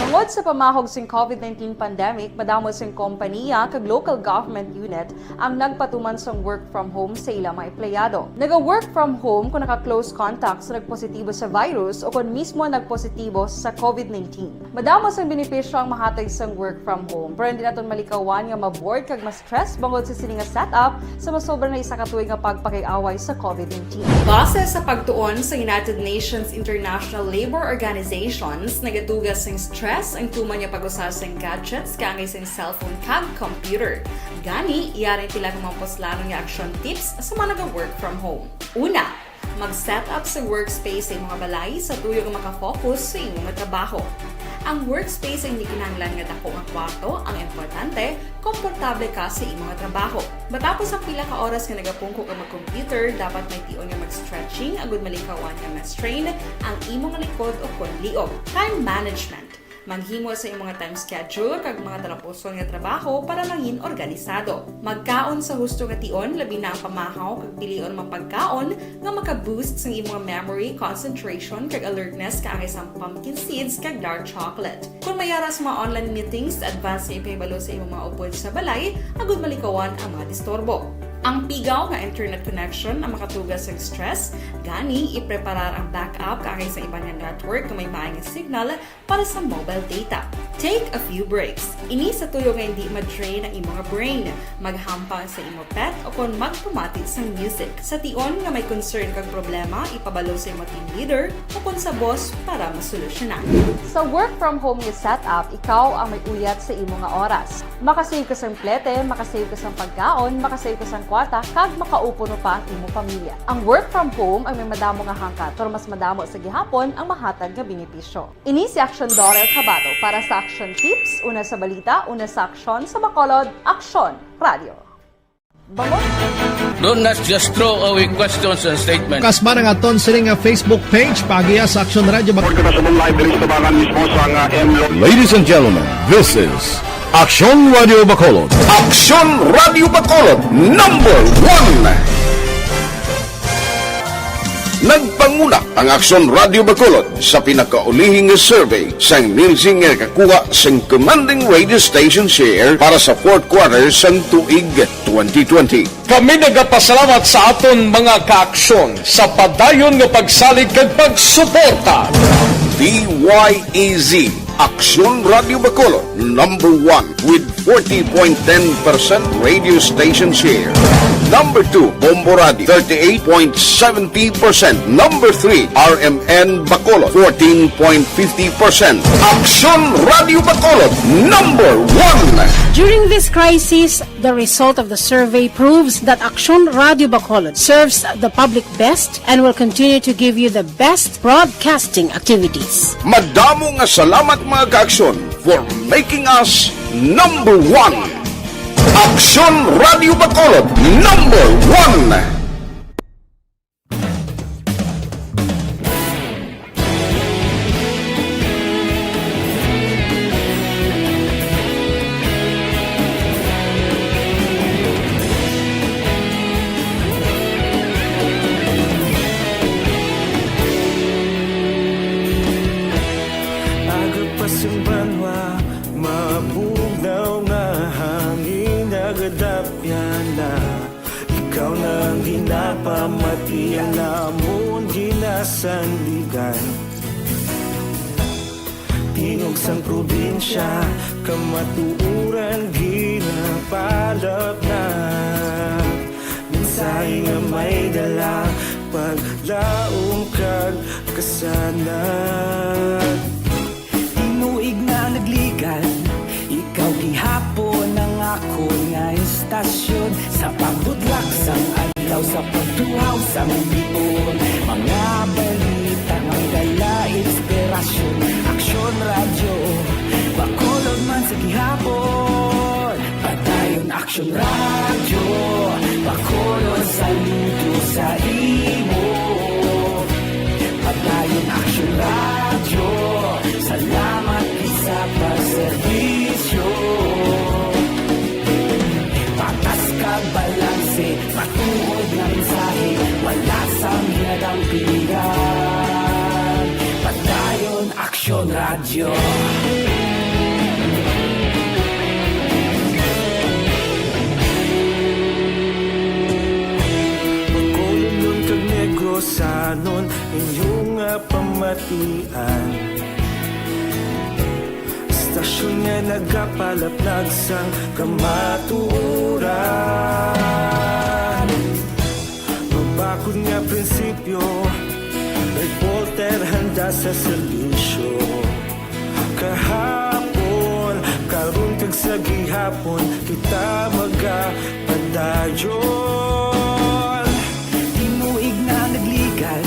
Tungod sa pamahog sing COVID nineteen pandemic, madamo sing kompanya kag local government unit ang nagpatuman sang work from home sa ila mga empleyado. Naga-work from home kung naka-close contact sa nagpositibo sa virus o kung mismo nagpositibo sa COVID nineteen. Madamo sang benepisyo ang mahatag sang work from home, pero hindi naton malikawan nga ma-bored kag ma-stress bangod sa sini nga setup sa masobra na isa ka tuig nga pagpakig-away sa COVID nineteen. Base sa pagtuon sa United Nations International Labour Organizations, nagatuga sing stress ang tuman nga pag-usa sing gadgets kaangay sing cellphone kag computer. Gani, yari ang pila ka mga puslanon nga action tips sa mga naga-work from home. Una, mag-set up sa workspace sa imong balay sa tuyo nga makafocus sa imong trabaho. Ang workspace ay hindi kinahanglan nga dako nga kwarto ang importante, komportable ka sa imong trabaho. Matapos ang pila ka oras nga nagapungko ka mag-computer, dapat may tion nga mag-stretching agud malikawan nga ma-strain ang imong likod o kon liog. Time management. Maghimo sa imong time schedule kag mga talapuson nga trabaho para mangin organisado. Magkaon sa husto nga tion, labi na ang pamahaw kag pilion ang mga pagkaon nga maka-boost sang imong memory, concentration, kag alertness kaangay sang pumpkin seeds kag dark chocolate. Kon may ara sa mga online meetings, advance nga ipahibalo sa imong mga upod sa balay agud malikawan ang mga disturbo. Ang pigaw nga internet connection ang makatuga sang stress, gani ipreparar ang backup kaangay sa iban nga network nga may maay nga signal para sa mobile data. Take a few breaks. Ini sa tuyo nga hindi ma-drain ang imo nga brain. Maghampang sa imo pet o kon magpamati sang music. Sa tion nga may concern kag problema, ipabalo sa imo team leader o kon sa boss para masolusyonan. Sa work from home nga setup, ikaw ang may uyat sa imo nga oras. Makasave ka sang plete, makasave ka sang pagkaon, makasave ka sang kwarta, kag makaupo pa ang imo pamilya. Ang work from home ang may madamo nga hangkat, pero mas madamo sa gihapon ang mahatag nga benepisyo. Ini si Action Dorel Cabato para sa Action Tips, una sa balita, una sa aksyon, sa Bacolod, Aksyon Radio. Bangon. Do not just throw away questions and statements. Kasba na nga aton sini nga Facebook page, paagiha sa Action Radio Bac- Report kita subong live diri sa tabangan mismo sa nga M Lo- Ladies and gentlemen, this is Action Radio Bacolod. Action Radio Bacolod, number one. Nagpanguna ang Aksyon Radio Bacolod sa pinakaulihi nga survey sang Nielsen nga nakakuha sing commanding radio station share para sa fourth quarter sang tuig twenty twenty. Kami nagapasalamat sa aton mga kaaksyon sa padayon nga pagsalig kag pagsuporta. D Y E Z, Aksyon Radio Bacolod, number one with forty point ten percent radio station share. Number two, Bombo Radio, thirty-eight point seventy percent. Number three, R M N Bacolod, fourteen point fifty percent. Aksyon Radio Bacolod, number one. During this crisis, the result of the survey proves that Aksyon Radio Bacolod serves the public best and will continue to give you the best broadcasting activities. Madamo nga salamat, mga kaaksyon, for making us number one. Aksyon Radio Bacolod, number one. Aga pa sing banwa, mabugnaw na hangin, nagadapya na. Ikaw na ang di Napamatian namon ginasandigan. Tingog sang probinsya, kamatuoran ginapalapnag. Mensahe nga may dala, paglaom kag kasanag. Tinuig na nagligan, ikaw gihapon ang akon nga istasyon. Sa pagbudlak sang adlaw, sa pagtuhaw sang bituon, mga balita nga may dala inspirasyon. Aksyon Radyo, Bacolod man sa gihapon. Padayon Aksyon Radyo, Bacolod, saludo sa imo. Padayon Aksyon Radyo, salamat gid sa pagserbisyo. Patas kag balanse, matuod nga mensahe, wala sang ginadampigan. Padayon Aksyon Radyo. Bacolodnon kag Negrosanon, inyo nga pamatian. Istasyon nga nagapalapnag sang kamatuoran. Mabakod nga prinsipyo, reporter handa sa serbisyo. Kahapon, karon, kag sa gihapon, kita magapadayon. Tinuig na nagligan,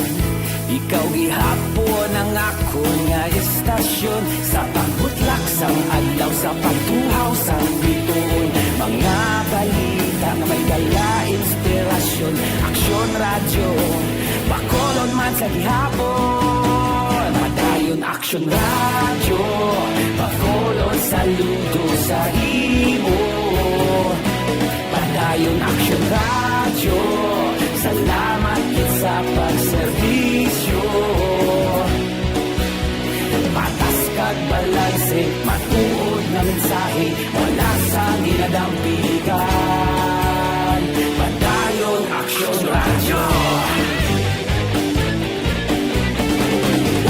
ikaw gihapon ang akon nga istasyon. Sa pagbutlak sang adlaw, sa pagtuhaw sang bituon, mga balita nga may dala inspirasyon. Aksyon Radyo, Bacolod man sa gihapon. Padayon Aksyon Radyo, Bacolod, saludo sa imo. Padayon Aksyon Radyo, salamat gid sa pagserbisyo. Patas kag balanse, matuod nga mensahe, wala sang ginadampigan. Padayon Aksyon Radyo.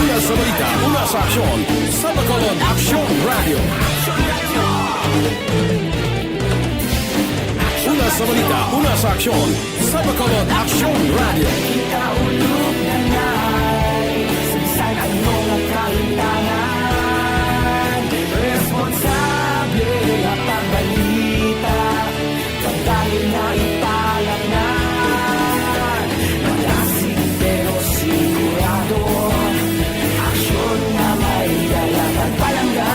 Una sa balita, una sa aksyon, sa Bacolod Aksyon Radyo. Una sa balita, una sa aksyon, sa Bacolod Aksyon Radyo. Kita ulog na ngay, sa bisan ano nga kahimtangan, responsable nga pagbalita, pagdali na ipalangnan. Malasig pero sigurado, aksyon nga may dala kag palangga.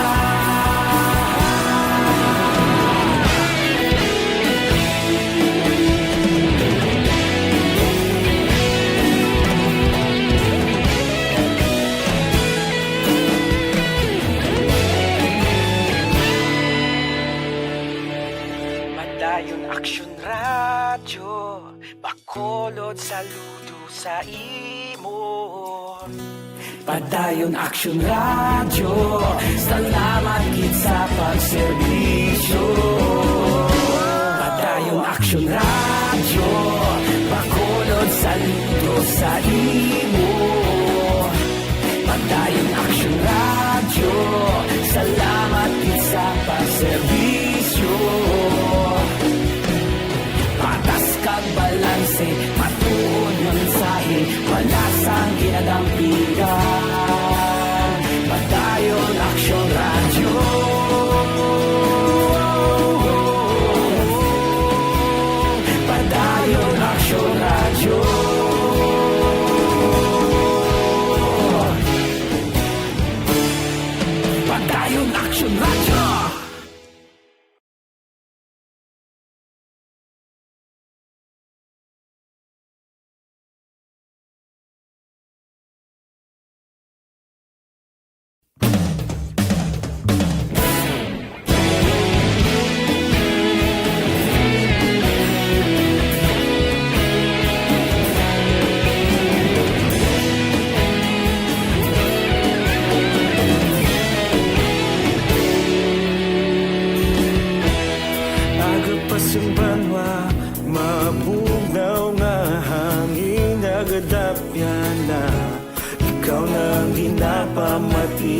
Padayon Aksyon Radyo, Bacolod, saludo sa imo. Padayon Aksyon Radyo, salamat gid sa pagserbisyo. Padayon Aksyon Radyo, Bacolod, saludo sa imo. Padayon Aksyon Radyo, salamat gid sa pagserbisyo. Patas kag balanse, matuod nga mensahe, wala sang ginadampigan. Padayon Aksyon Radyo. Padayon Aksyon Radyo. Padayon Aksyon Radyo.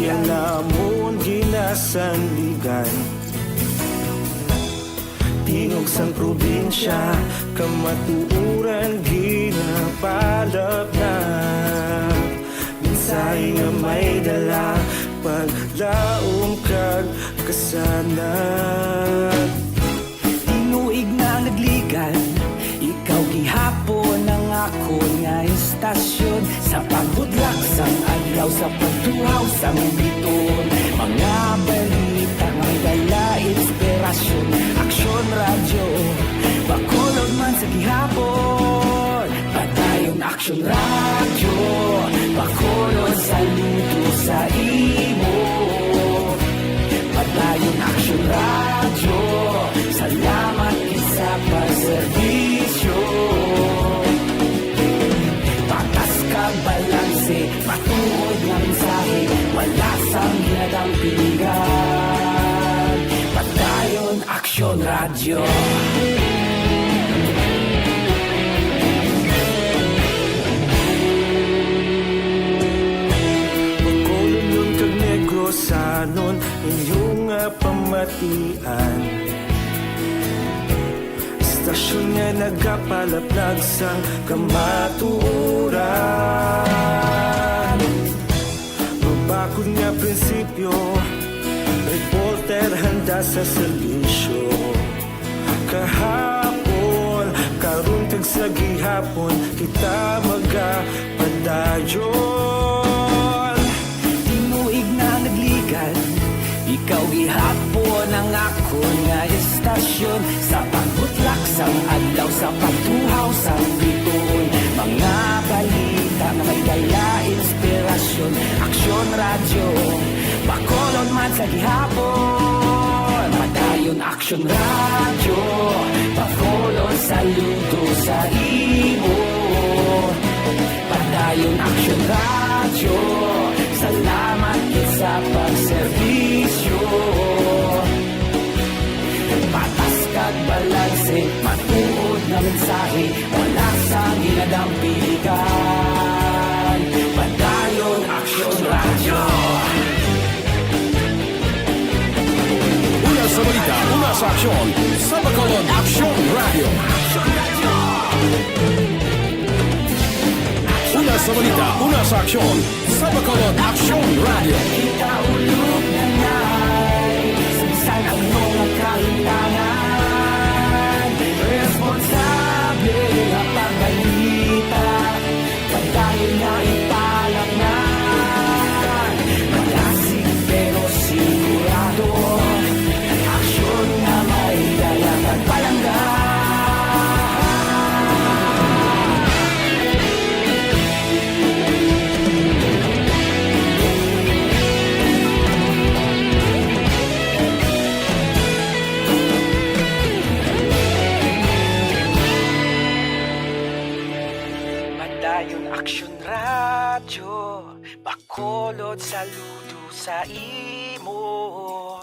Namon ginasandigan, tingog sang probinsya, kamatuoran ginapalapnag. Mensahe nga may dala, paglaom kag kasanag. Tinuig na nagligan, ikaw gihapon ang akon nga istasyon. Sa pagbudlak sang adlaw, sa pagtuhaw sang biton, mga balita may dala inspirasyon. Aksyon Radyo, Bacolod man sa gihapon. Padayon Aksyon Radyo, Bacolod, saludo sa imo. Padayon Aksyon Radyo, salamat gid sa pagserbisyo. Patas kag balanse, matuod nga mensahe, wala sang ginadampingan. Padayon Aksyon Radyo. Bacolodnon kag Negrosanon, inyo nga pamatian. Istasyon nga nagapalaplag sang kamatuoran. Mabakod nga prinsipyo, reporter handa sa serbisyo. Kahapon, karon kag sa gihapon, kita magapadayon. Tinuig na nagligan, ikaw gihapon ang akon nga istasyon. Sa pagbutlak sang adlaw, sa pagtuhaw sang bituon, mga balita nga may dala inspirasyon. Aksyon Radyo, Bacolod man sa gihapon. Padayon Aksyon Radyo, Bacolod, saludo sa imo. Padayon Aksyon Radyo, salamat gid sa pagserbisyo. Patas kag balanse, matuod nga mensahe, wala sang ginadampigan. Padayon Aksyon Radyo. Una sa balita, una sa aksyon, sa Bacolod Aksyon Radyo. Una sa balita, una sa aksyon, sa Bacolod Aksyon Radyo. Kita ulog na nay, sa bisan ano nga kahitangan, responsable nga pagbalita. Padayon nga ipalapngan, malasig pero sigurado, aksyon nga may dala kag palangga. Padayon Aksyon Radyo, Bacolod, saludo sa imo.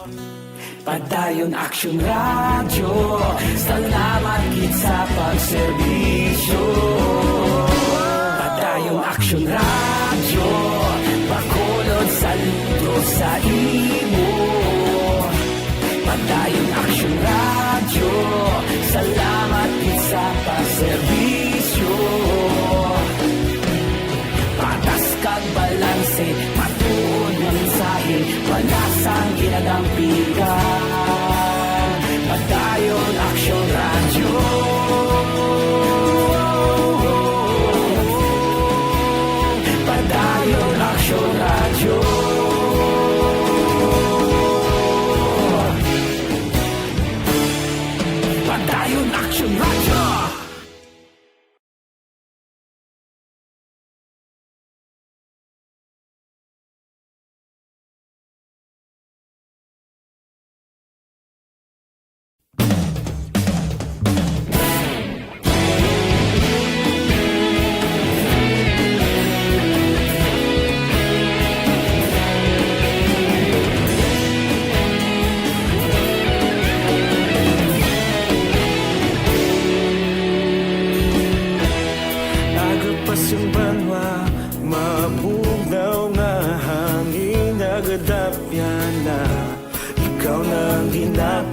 Padayon Aksyon Radyo, salamat gid sa pagserbisyo. Padayon Aksyon Radyo, Bacolod, saludo sa imo. Padayon Aksyon Radyo, salamat gid sa pagserbisyo. Patas kag balanse, matuod nga mensahe, wala sang ginadampigan. Padayon Aksyon Radyo. Padayon Aksyon Radyo.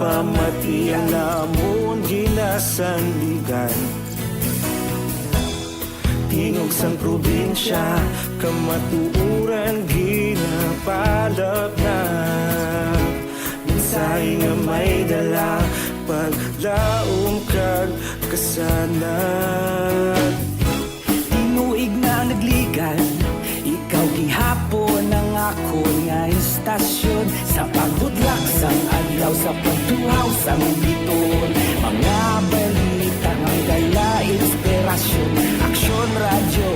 Pamati ang namon ginasandigan. Tingog sang probinsya, kamatuoran ginapalapnap. Mensahe nga may dala, paglaom kag kasanag. Tinuig na nagligan, ikaw gihapon ang akon nga istasyon. Sa paghudlak sang adlaw, sa pagtuhaw sang biton, mga balita nga dala inspirasyon. Aksyon Radyo,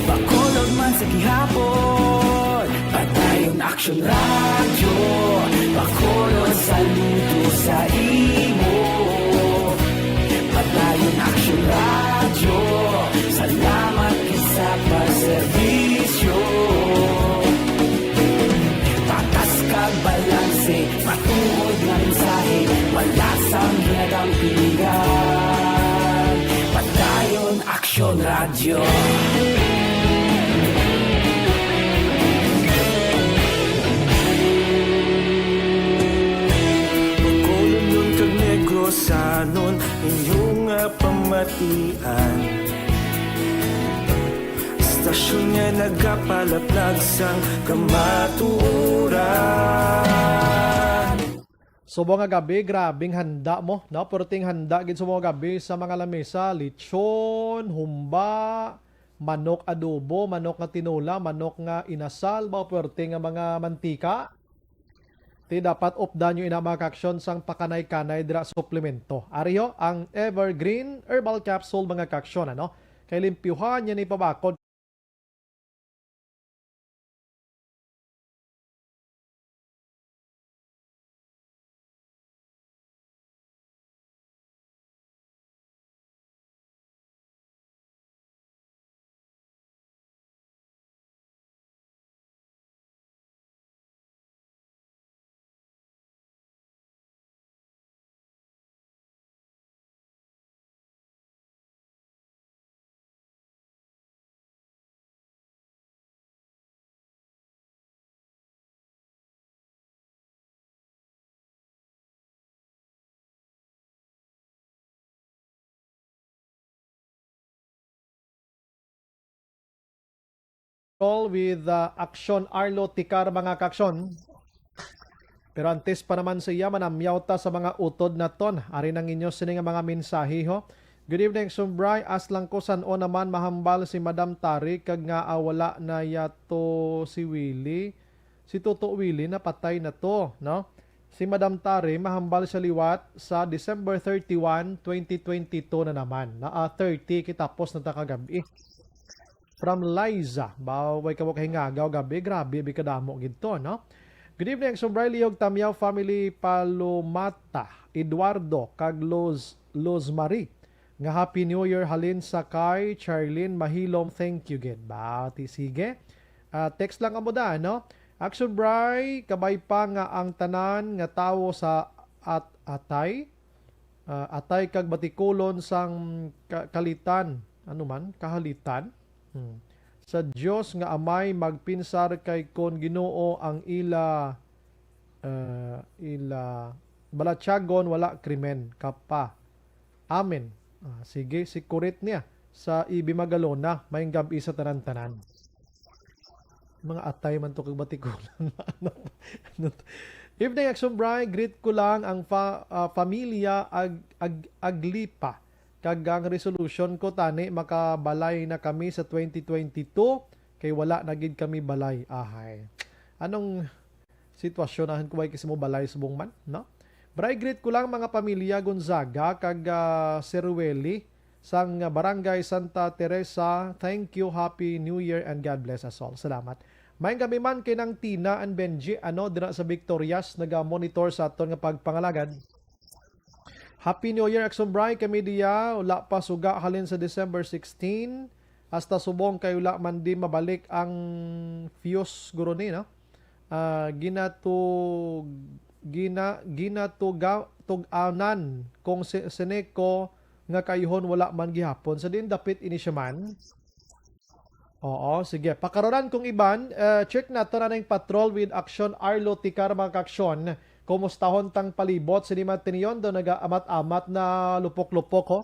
Bacolod man sa gihapon. Padayon Aksyon Radyo, Bacolod, saludo sa imo. Padayon Aksyon Radyo, salamat gid sa pagserbisyo. Patas kag balanse, matuod nga mensahe, wala sang ginadampingan. Padayon Aksyon Radyo. Bacolodnon kag Negrosanon, inyo nga pamatian. Istasyon nga nagapalaplag sang kamatuoran. Subong nga gabi, grabing handa mo, no? Perting handa gid subong nga gabi sa mga lamesa, lechon, humba, manok adobo, manok nga tinola, manok nga inasal, ba, o perte nga mga mantika. Ti dapat updan nyo ina, mga kaaksyon, sang pakanay-kanay dira suplemento. Ari ho ang Evergreen Herbal Capsule, mga kaaksyon, ano? Kay limpyuhan niya ni pabakod. Call with uh, Aksyon Arlo Tikar, mga kaaksyon. Pero antes pa naman sa iya, manamyaw ta sa mga utod naton. Ari nang inyo sini nga mga mensahe, ho. Good evening, Sumbray. As lang ko, san-o naman mahambal si Madam Tari kag nga, ah, wala na yato si Willie. Si Toto Willie napatay na to, no? Si Madam Tari mahambal siya liwat sa December thirty-one, twenty twenty-two na naman. Na, ah, thirty, kitapos na ta kagabi. From Liza, baway ka mo kahingagaw gabi, grabe, bi kadamo gid to, no? Good evening, Sumbray, Lihog, Tamyaw family, Palomata, Eduardo, kag Luz, Luz Marie. Nga Happy New Year halin sa kay Charlene Mahilom. Thank you gid. Ba, ti sige. Ah, text lang amo da, no? Action Bray, kabay pa nga ang tanan nga tawo sa at atay, ah, atay kag batikulon sang ka-, kalitan, ano man, kahalitan. Hmm. Sa Dios nga Amay magpinsar kay kon Ginoo ang ila, ah, ila balatyagon, wala krimen ka pa. Amen. Ah, sige, si kurit niya sa Ibi Magalona, maayong gab-i sa tanan-tanan. Mga atay man to kag batikulan. Ano, ano to? Evening, Action Bray. Greet ko lang ang fa-, ah, familia Ag-, Ag-, Aglipa. Kag ang resolution ko, tani makabalay na kami sa twenty twenty-two, kay wala na gid kami balay. Ahay. Anong sitwasyon, ahan ko ba kasi mo balay subong man, no? Bray, greet ko lang mga pamilya Gonzaga kag, ah, Serueli sang Barangay Santa Teresa. Thank you, Happy New Year, and God bless us all. Salamat. Maayong gab-i man kay Nang Tina and Benji, ano, dira sa Victorias, naga-monitor sa aton nga pagpangalagad. Happy New Year, Action Bray. Kami diya, wala pa suga halin sa December sixteen. Hasta subong kay wala man di mabalik ang fuse guro ni, no? Ah, ginatug-, gina-, ginatuga-, tug-anan kung si-, sine ko nga kaayuhon wala man gihapon. Sa diin dapit ini siya man? Oo, sige. Pakaroran kong iban, eh, check nato na ning patrol with Action Arlo Tikar, mga kaaksyon. Kumustahon tang palibot sini man tinion do nagaamat-amat na lupok-lupok, ho?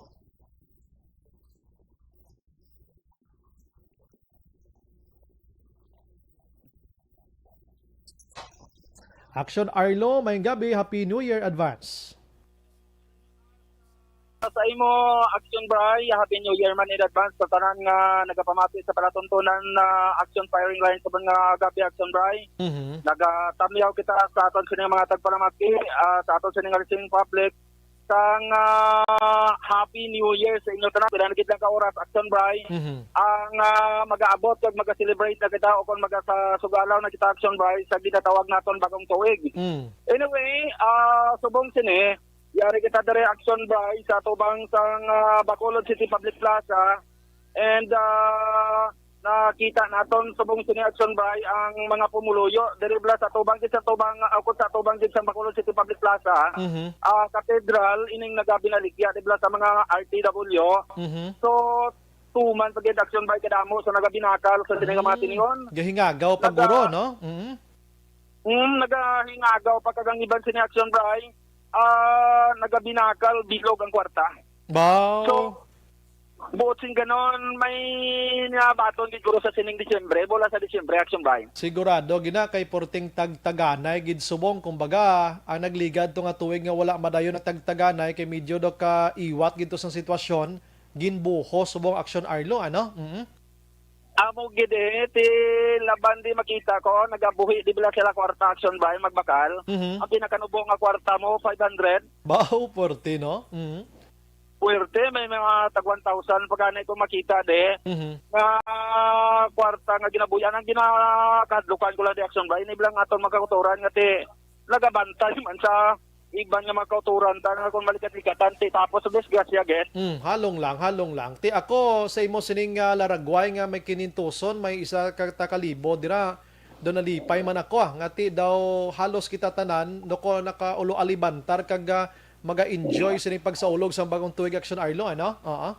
Action Arlo, maayong gabi, Happy New Year advance. Sa imo, Action Bray, Happy New Year man in advance sa tanan nga nagapamati sa palatuntunan na Action Firing Line sa mga gabi, Action Bray. Mhm. Nagatamyaw kita sa aton sini mga tagpalamati, ah, sa aton sini nga listening public, sang, ah, Happy New Year sa inyo tanan. Pila na gid lang ka oras, Action Bray, Mhm. ang, ah, mag-aabot kag mag-celebrate na kita o kung magasugalaw na kita, Action Bray, sa ginatawag naton bagong tuig. Mm. Anyway, ah, subong sini, yari kita diri, Action Bray, sa atubang sang, ah, Bacolod City Public Plaza. And, ah, nakita naton subong sini, Action Bray, ang mga pumuluyo diri bala sa atubang gid sa atubang, ah, ukon sa atubang gid sa Bacolod City Public Plaza, Mhm. ah, Cathedral, ining nagabinaligya di bala sa mga R T W. Mhm. So, tuman pa gid, Action Bray, kadamo sa nagabinakal sa sini nga mga Mm. tinion. Gahingagaw pa Naga- guro, no? Mm. Mm, nagahingagaw pa kag ang iban sini, Action Bray, ah, nagabinakal bilog ang kwarta. Baw. So, buot sing ganon, may nabaton gid guro sa sining Disyembre, bola sa Disyembre, Action Bray. Sigurado gina kay porting tagtaganay gid subong, kumbaga, ang nagligad to nga tuig nga wala madayon na tagtaganay kay medyo do ka iwat gid to sa sitwasyon, ginbuho subong, Action Arlo, ano? Mm. Amo gid eh, ti laban di makita ko, nagabuhi di bala sila kwarta, Action Bray, magbakal. Mhm. Ang pinakanubo nga kwarta mo, five hundred. Baw, porte, no? Mhm. Puwerte, may mga tag one thousand pa gani ko makita di. Mhm. Nga kwarta nga ginabuyan ang ginakahadlukan ko lang di, Action Bray. Ini lang aton magkakuturan nga ti nagabantay man sa iban nga mga kauturan ta nga kung malikat-likatan ti tapos sa disgrasya, gid. Mm, halong lang, halong lang. Ti ako sa imo sining, ah, laragway nga may kinintuson, may isa ka takalibo dira. Do nalipay man ako, ah, nga ti daw halos kita tanan do ko nakaulo alibantar kag, ah, maga-enjoy sining pagsaulog sang bagong tuig, Action Arlo, ano? Oo.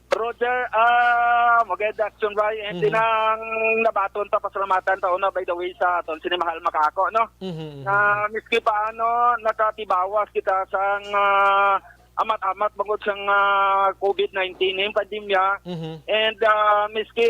Roger, ah, maganda, Action Bray. And Mhm. tinang nabaton ta, pasalamatan ta una, by the way, sa aton sini mahal makako, no? Mhm, mhm, Na mhm. miski paano, nakatibawas kita sang, ah, amat-amat bangod sang, ah, covid nineteen, yung pandemya. Mhm. And, ah, miski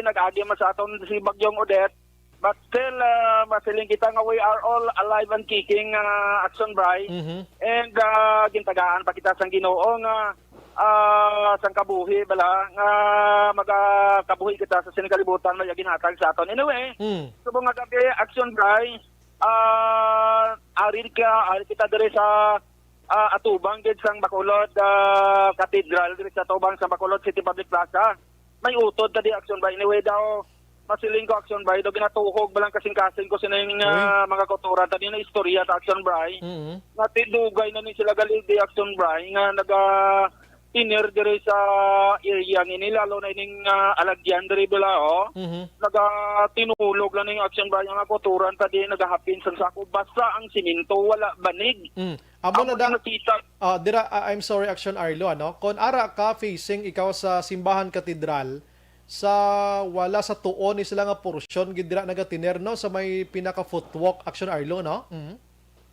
nag-agi man sa aton si Bagyong Odette, but still, ah, masiling kita nga we are all alive and kicking, ah, Action Bray. Mhm. And, ah, gintagaan pa kita sang Ginoo nga, ah, sang kabuhi bala nga magakabuhi kita sa sining kalibutan may ginhatag sa aton. Anyway, Mm. subong nga gabi, Action Bray, ah, ari ka, ari kita diri sa, ah, atubang gid sang Bacolod, ah, Cathedral, diri sa atubang sang Bacolod City Public Plaza. May utod ta di, Action Bray. Anyway daw, masiling ko, Action Bray, daw ginatuhog ba lang kasing-kasing ko sining, Uy. ah, mga kauturan. Tani na istorya ta, Action Bray. Mm. Nga ti dugay na ni sila gali di, Action Bray, nga naga tiner diri sa area ngini, lalo na ining, ah, alagyan diri bala, oh. Mhm. Nagatinulog lang ning Action Bray, ang kauturan ta di nagahapin sang sako. Basta ang simento, wala banig. Mm. Amo Amo na da, nakita. Ah, dira, ah, I'm sorry, Action Arlo, ano? Kon ara ka facing ikaw sa simbahan katedral, sa wala sa tuon ni sila nga porsyon gid dira nagatiner, no, sa may pinaka footwalk, Action Arlo, no? Mhm.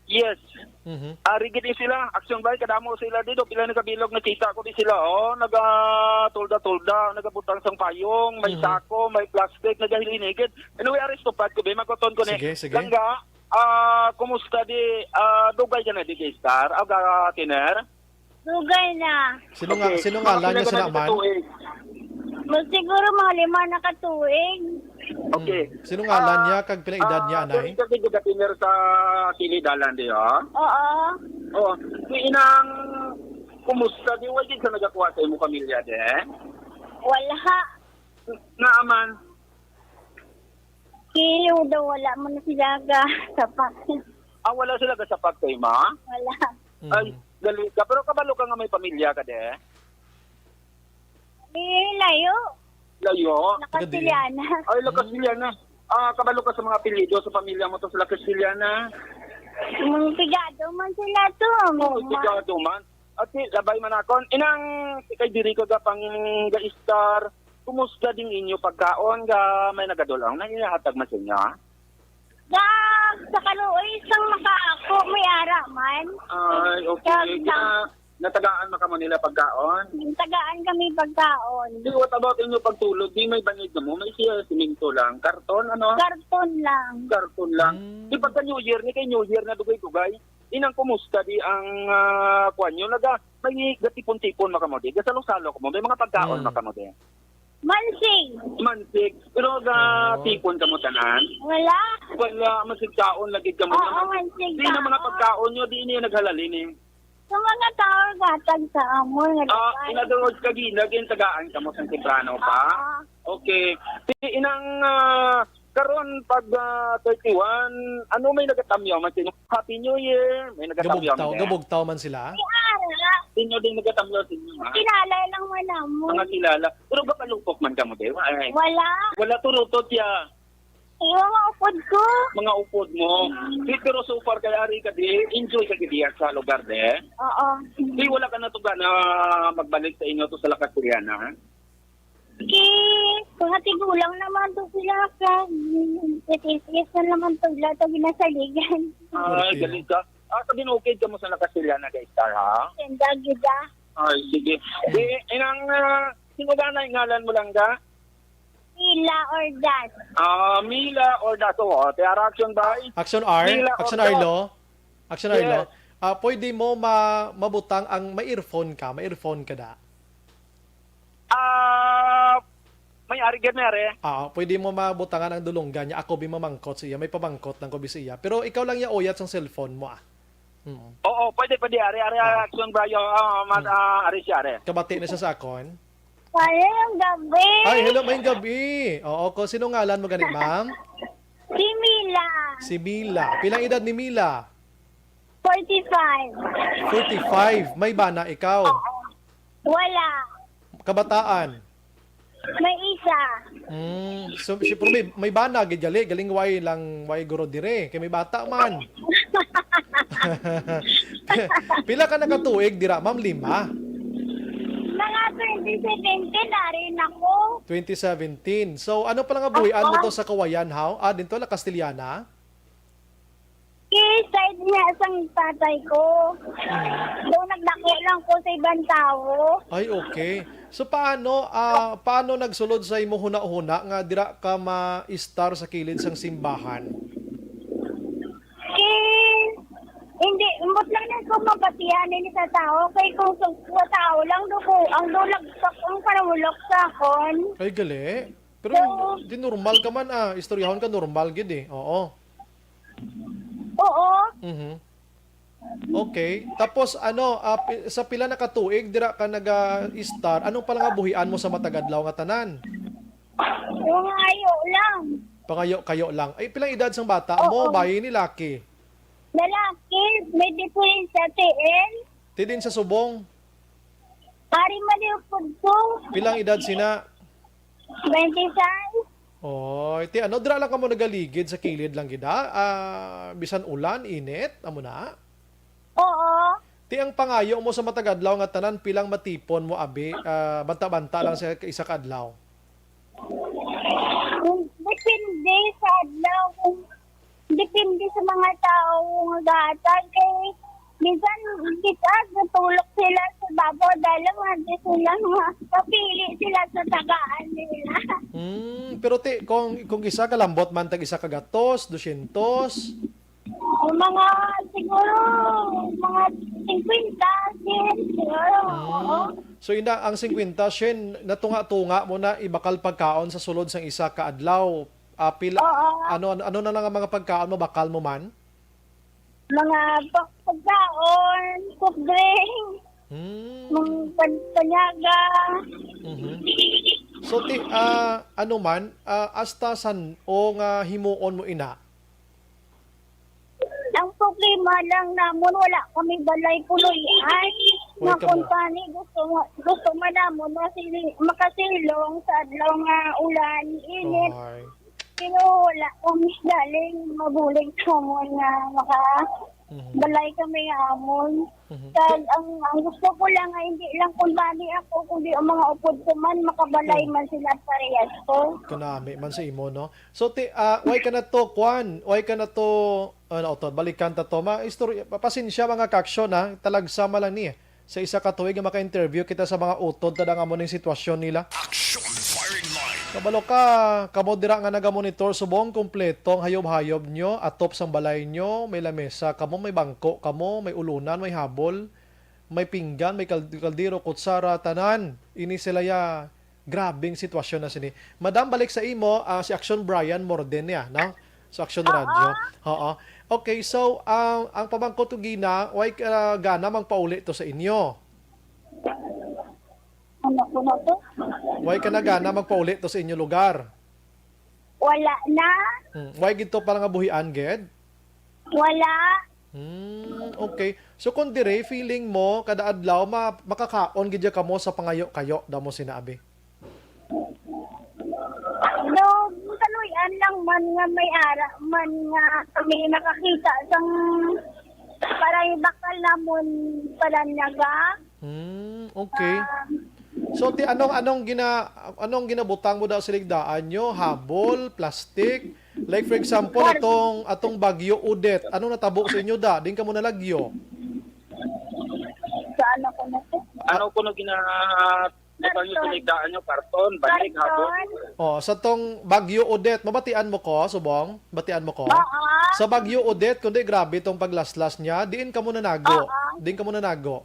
Yes. Mhm. Ari gid ni sila, Action Bray, kadamo sila dito. Pila na kabilog nakita ko di sila, oh, nagatulda-tulda, nagabutang sang payong, may Mhm. sako, may plastic, nagahilinigid. Anyway, ari stupad ko, be, maguton ko ni. Sige, sige. Langga, ah, kumusta di, ah, dugay ka na di kay Star? Ah, ga-, tiner? Dugay na. Sino nga, Okay. sino Mga ngalan niya pila sa ka na naman? Tuig? Mag-, siguro mga lima na ka tuig. Okay. Mm. Sino ngalan Ah, niya kag pila edad niya, ah, anay? Diri ka gid gatiner sa Kili Dalan di, oh? Oo. Oh, si inang, kumusta di, wa gid ka nagakuha sa imo pamilya, de? Wala. Nga man. Kilo daw, wala mo na sila ga sapak. Ah, wala sila gasapak kay ma? Wala. Mm. Ay, gali ka. Pero kabalo ka nga may pamilya ka, de? Eh, layo. Layo? Nakasiliana. Ay, Lakasiliana. Ah, kabalo ka sa mga apelyido sa pamilya mo to sa Lakasiliana? Mga pigado man sila to. Oh, Ma- pigado man. At si, labay man akon. Inang kay diri ko ga pang ga-istar. Kumusta ding inyo pagkaon ga may nagadulong? Nangihatag man sa inyo, ha? Sa, sa kaluoy sang makaako, may ara man. Ay, okay. Kag na- Kaya natagaan man kamo nila pagkaon? Tagaan kami pagkaon. Di, what about inyo pagtulog? Di may bangid na mo? May siya, simento lang. Karton, ano? Karton lang. Karton lang. Mm. Di, pagka New Year, ni kay New Year na dugay-dugay. Inang, kumusta di ang, ah, kuwan nyo? Naga, may gatipon-tipon man kamo di? Gasalo-salo kamo? May mga pagkaon Mm. man kamo di? Mansig. Mansig. Pero ga Oh. tipon kamo tanan? Wala. Wala, mansig taon lagi kamo Oo, naman. Mansig Di na mga taon. Pagkaon nyo, di niya naghalalin eh. Sa mga tao, gatag sa amon nga Ah, dapat. In other words, kagina, gintagaan kamo sa temprano pa? Oo. Okay. Di inang, ah, karon pag, ah, thirty-one, ano may nagatamyaw man sino? Happy New Year, may nagatamyaw Gabugtaw, man din? Gabugtaw man sila? Si Ara. Sino din nagatamyaw sa inyo, ha? Kilala lang man namon. Mga kilala. Pero gapalupok man kamo, di ba? Ay. Wala. Wala, turutot ya. Iyo, mga upod ko. Mga upod mo. Di, pero so far kay ari ka di, enjoy ka gid diya sa lugar de. Oo. Di, wala ka na to gana magbalik sa inyo to sa La Castellana? Kay mga tigulang naman to sila ka. Sis-sis na naman to sila to ginasaligan. Ay, Pwerte, galing no? Ka. Ah, sabi na okay ka mo sa La Castellana, guys, star, ha? Senda gid, ah. Ay, sige. Di, inang, ah, sino gana ang ngalan mo lang ga? Mila Ordaz. Ah, Mila Ordaz. Oh, Tiara, action by Action R, Mila Action Ordaz. Arlo. Action Arlo. Yes. Ah, pwede mo ma-, mabutang ang may earphone ka, may earphone ka da. Ah, may ari gid, may ari. Ah, pwede mo mabutangan ang dulonggan niya. Ako bi mamangkot sa iya, may pamangkot lang ko bi sa iya. Pero ikaw lang ya uyat sang cellphone mo, ah. Mm. Oo, pwede, pwede. Ari, ari, Ah. Action, Brian. Ah, ma-, Mm. ah, ari siya, ari. Kabati na siya sa akon. Maayong gabi. Ay, hello, maayong gabi. Oo, ko, sino ngalan mo gani, ma'am? Si Mila. Si Mila. Pilang edad ni Mila? Forty-five. Forty-five. May bana ikaw? Oo. Wala. Kabataan? May isa. Mm, so, si, pero may, may bana, gid gali, galing way lang, way guro dire, kay may bata man. Pila ka nakatuig dira, ma'am? Lima? Mga twenty seventeen, narin ako. Twenty seventeen. So, ano pala nga buhian mo Opo. To sa Kawayan, haw? Ah, dito, La Castellana? Kay side niya sang tatay ko. Mm. Doon nagdako lang ko sa ibang tao. Ay, okay. So, paano, ah, paano nagsulod sa imo hunahuna nga dira ka ma-istar sa kilid sang simbahan? Kay, hindi, ambot lang na ko mabatian ini sa tao. Kay kung sa, sa tao lang, dugo, ang dulagsak, ang panulok sa akon. Ay, gali. Pero So, di normal ka man, ah. Istoryahon ka, normal gid eh. Oo. Oo. Mhm. Okay. Tapos, ano, ah, pi-, sa pila na ka tuig dira ka naga-istar, anong pala nga buhian mo sa matag adlaw nga tanan? Pangayo lang. Pangayo-kayo lang. Ay, pilang edad sang bata mo? Oo. Bayi ni laki? Lalaki, may diferensya, T L. Ti din sa subong? Ari man yung pudto. Pilang edad sina? Twenty-five. Oy, ti ano, dira lang kamo nagaligid sa kilid lang gid, ha? Ah, bisan ulan, init, amo na? Oo. Ti ang pangayo mo sa matag adlaw nga tanan, pilang matipon mo, abi, ah, banta-banta lang sa isa ka adlaw? Depende sa adlaw, kung depende sa mga tao nga gahatag. Kay minsan, kita, natulog sila sa babaw dahil lang, hindi sila nga papili sila sa tagaan nila. Hmm, pero ti, kung, kung isa ka lambot man, tag isa ka gatos, dosyentos? Mga, siguro, mga singkwenta, siyempre, siguro. Oo. Hmm. So, ina, ang singkwenta, siyempre, natunga-tunga mo na ibakal pagkaon sa sulod sang isa ka adlaw. Ah, pila, Oo. Ano, ano, ano na lang ang mga pagkaon mo, bakal mo man? Mga pa-, pagkaon, soft drink, Hmm. mga pan-, panyaga. Mhm. So, ti, ah, ano man, ah, hasta san-o nga himuon mo ina? Ang problema lang namon, wala kami balay puloy-an. Uy, nga kamo. Kumpani, gusto mo, gusto man namon masili-, makasilong sa adlaw nga ulan, init. Ay. Pero wala kami galing mabulig sa mo nga maka-, Mhm. Balay kami nga amon. Mhm. Kag ang, ang gusto ko lang nga hindi lang kumbani ako, kundi ang mga upod ko man, makabalay Oh. man sila parehas ko. Kanami man sa imo, no? So, ti, ah, why ka na to, kwan? Why ka na to, ano, to, balikan ta to? Ma, istorya, pa-, pasensya, mga kaksyon, ha? Talagsa man lang ni. Sa isa ka tuig nga maka-interview kita sa mga utod, ta dang amo ning sitwasyon nila. Action Firing Line. Kabalo ka, kamo dira nga nagamonitor, subong kompleto ang hayob-hayob nyo, atop sang balay nyo, may lamesa kamo, may bangko kamo, may ulunan, may habol, may pinggan, may kal-, kaldero, kutsara, tanan. Ini sila ya, grabing sitwasyon na sini. Madam, balik sa imo, ah, si Action Brian Morden niya, no? Sa Action Oo. Radio. Oo. Okay, so, ang, ang pamangkot ko gina, why ka gana magpauli to sa inyo? Ano ko na to? Why ka na gana magpauli to sa inyo lugar? Wala na. Hmm. Why gid to pala nga buhian, gid? Wala. Hmm, okay. So, kung dire, feeling mo, kada adlaw, ma-, makakaon gid ya kamo sa pangayo-kayo, daw mo sinabi? No, kaluy-an lang man nga may ara, man nga kami nakakita sang parang bakal namon palanyaga. Hmm, okay. Ah. So, ti, anong, anong gina-, anong ginabutang mo daw sa ligdaan nyo? Habol, plastic? Like, for example, Kar- atong, atong Bagyo Odette, anong natabo sa inyo da? Din ka mo nalagyo? Saan ako na to? Ano kuno gina-, butang nyo sa Karton. Ligdaan nyo? Karton, banig, habol? Karton. Oh, sa tong Bagyo Odette, mabatian mo ko, subong? Batian mo ko? Oo. Sa Bagyo Odette, kundi grabe tong paglaslas niya, diin ka mo nanago? Oo. Diin ka mo nanago?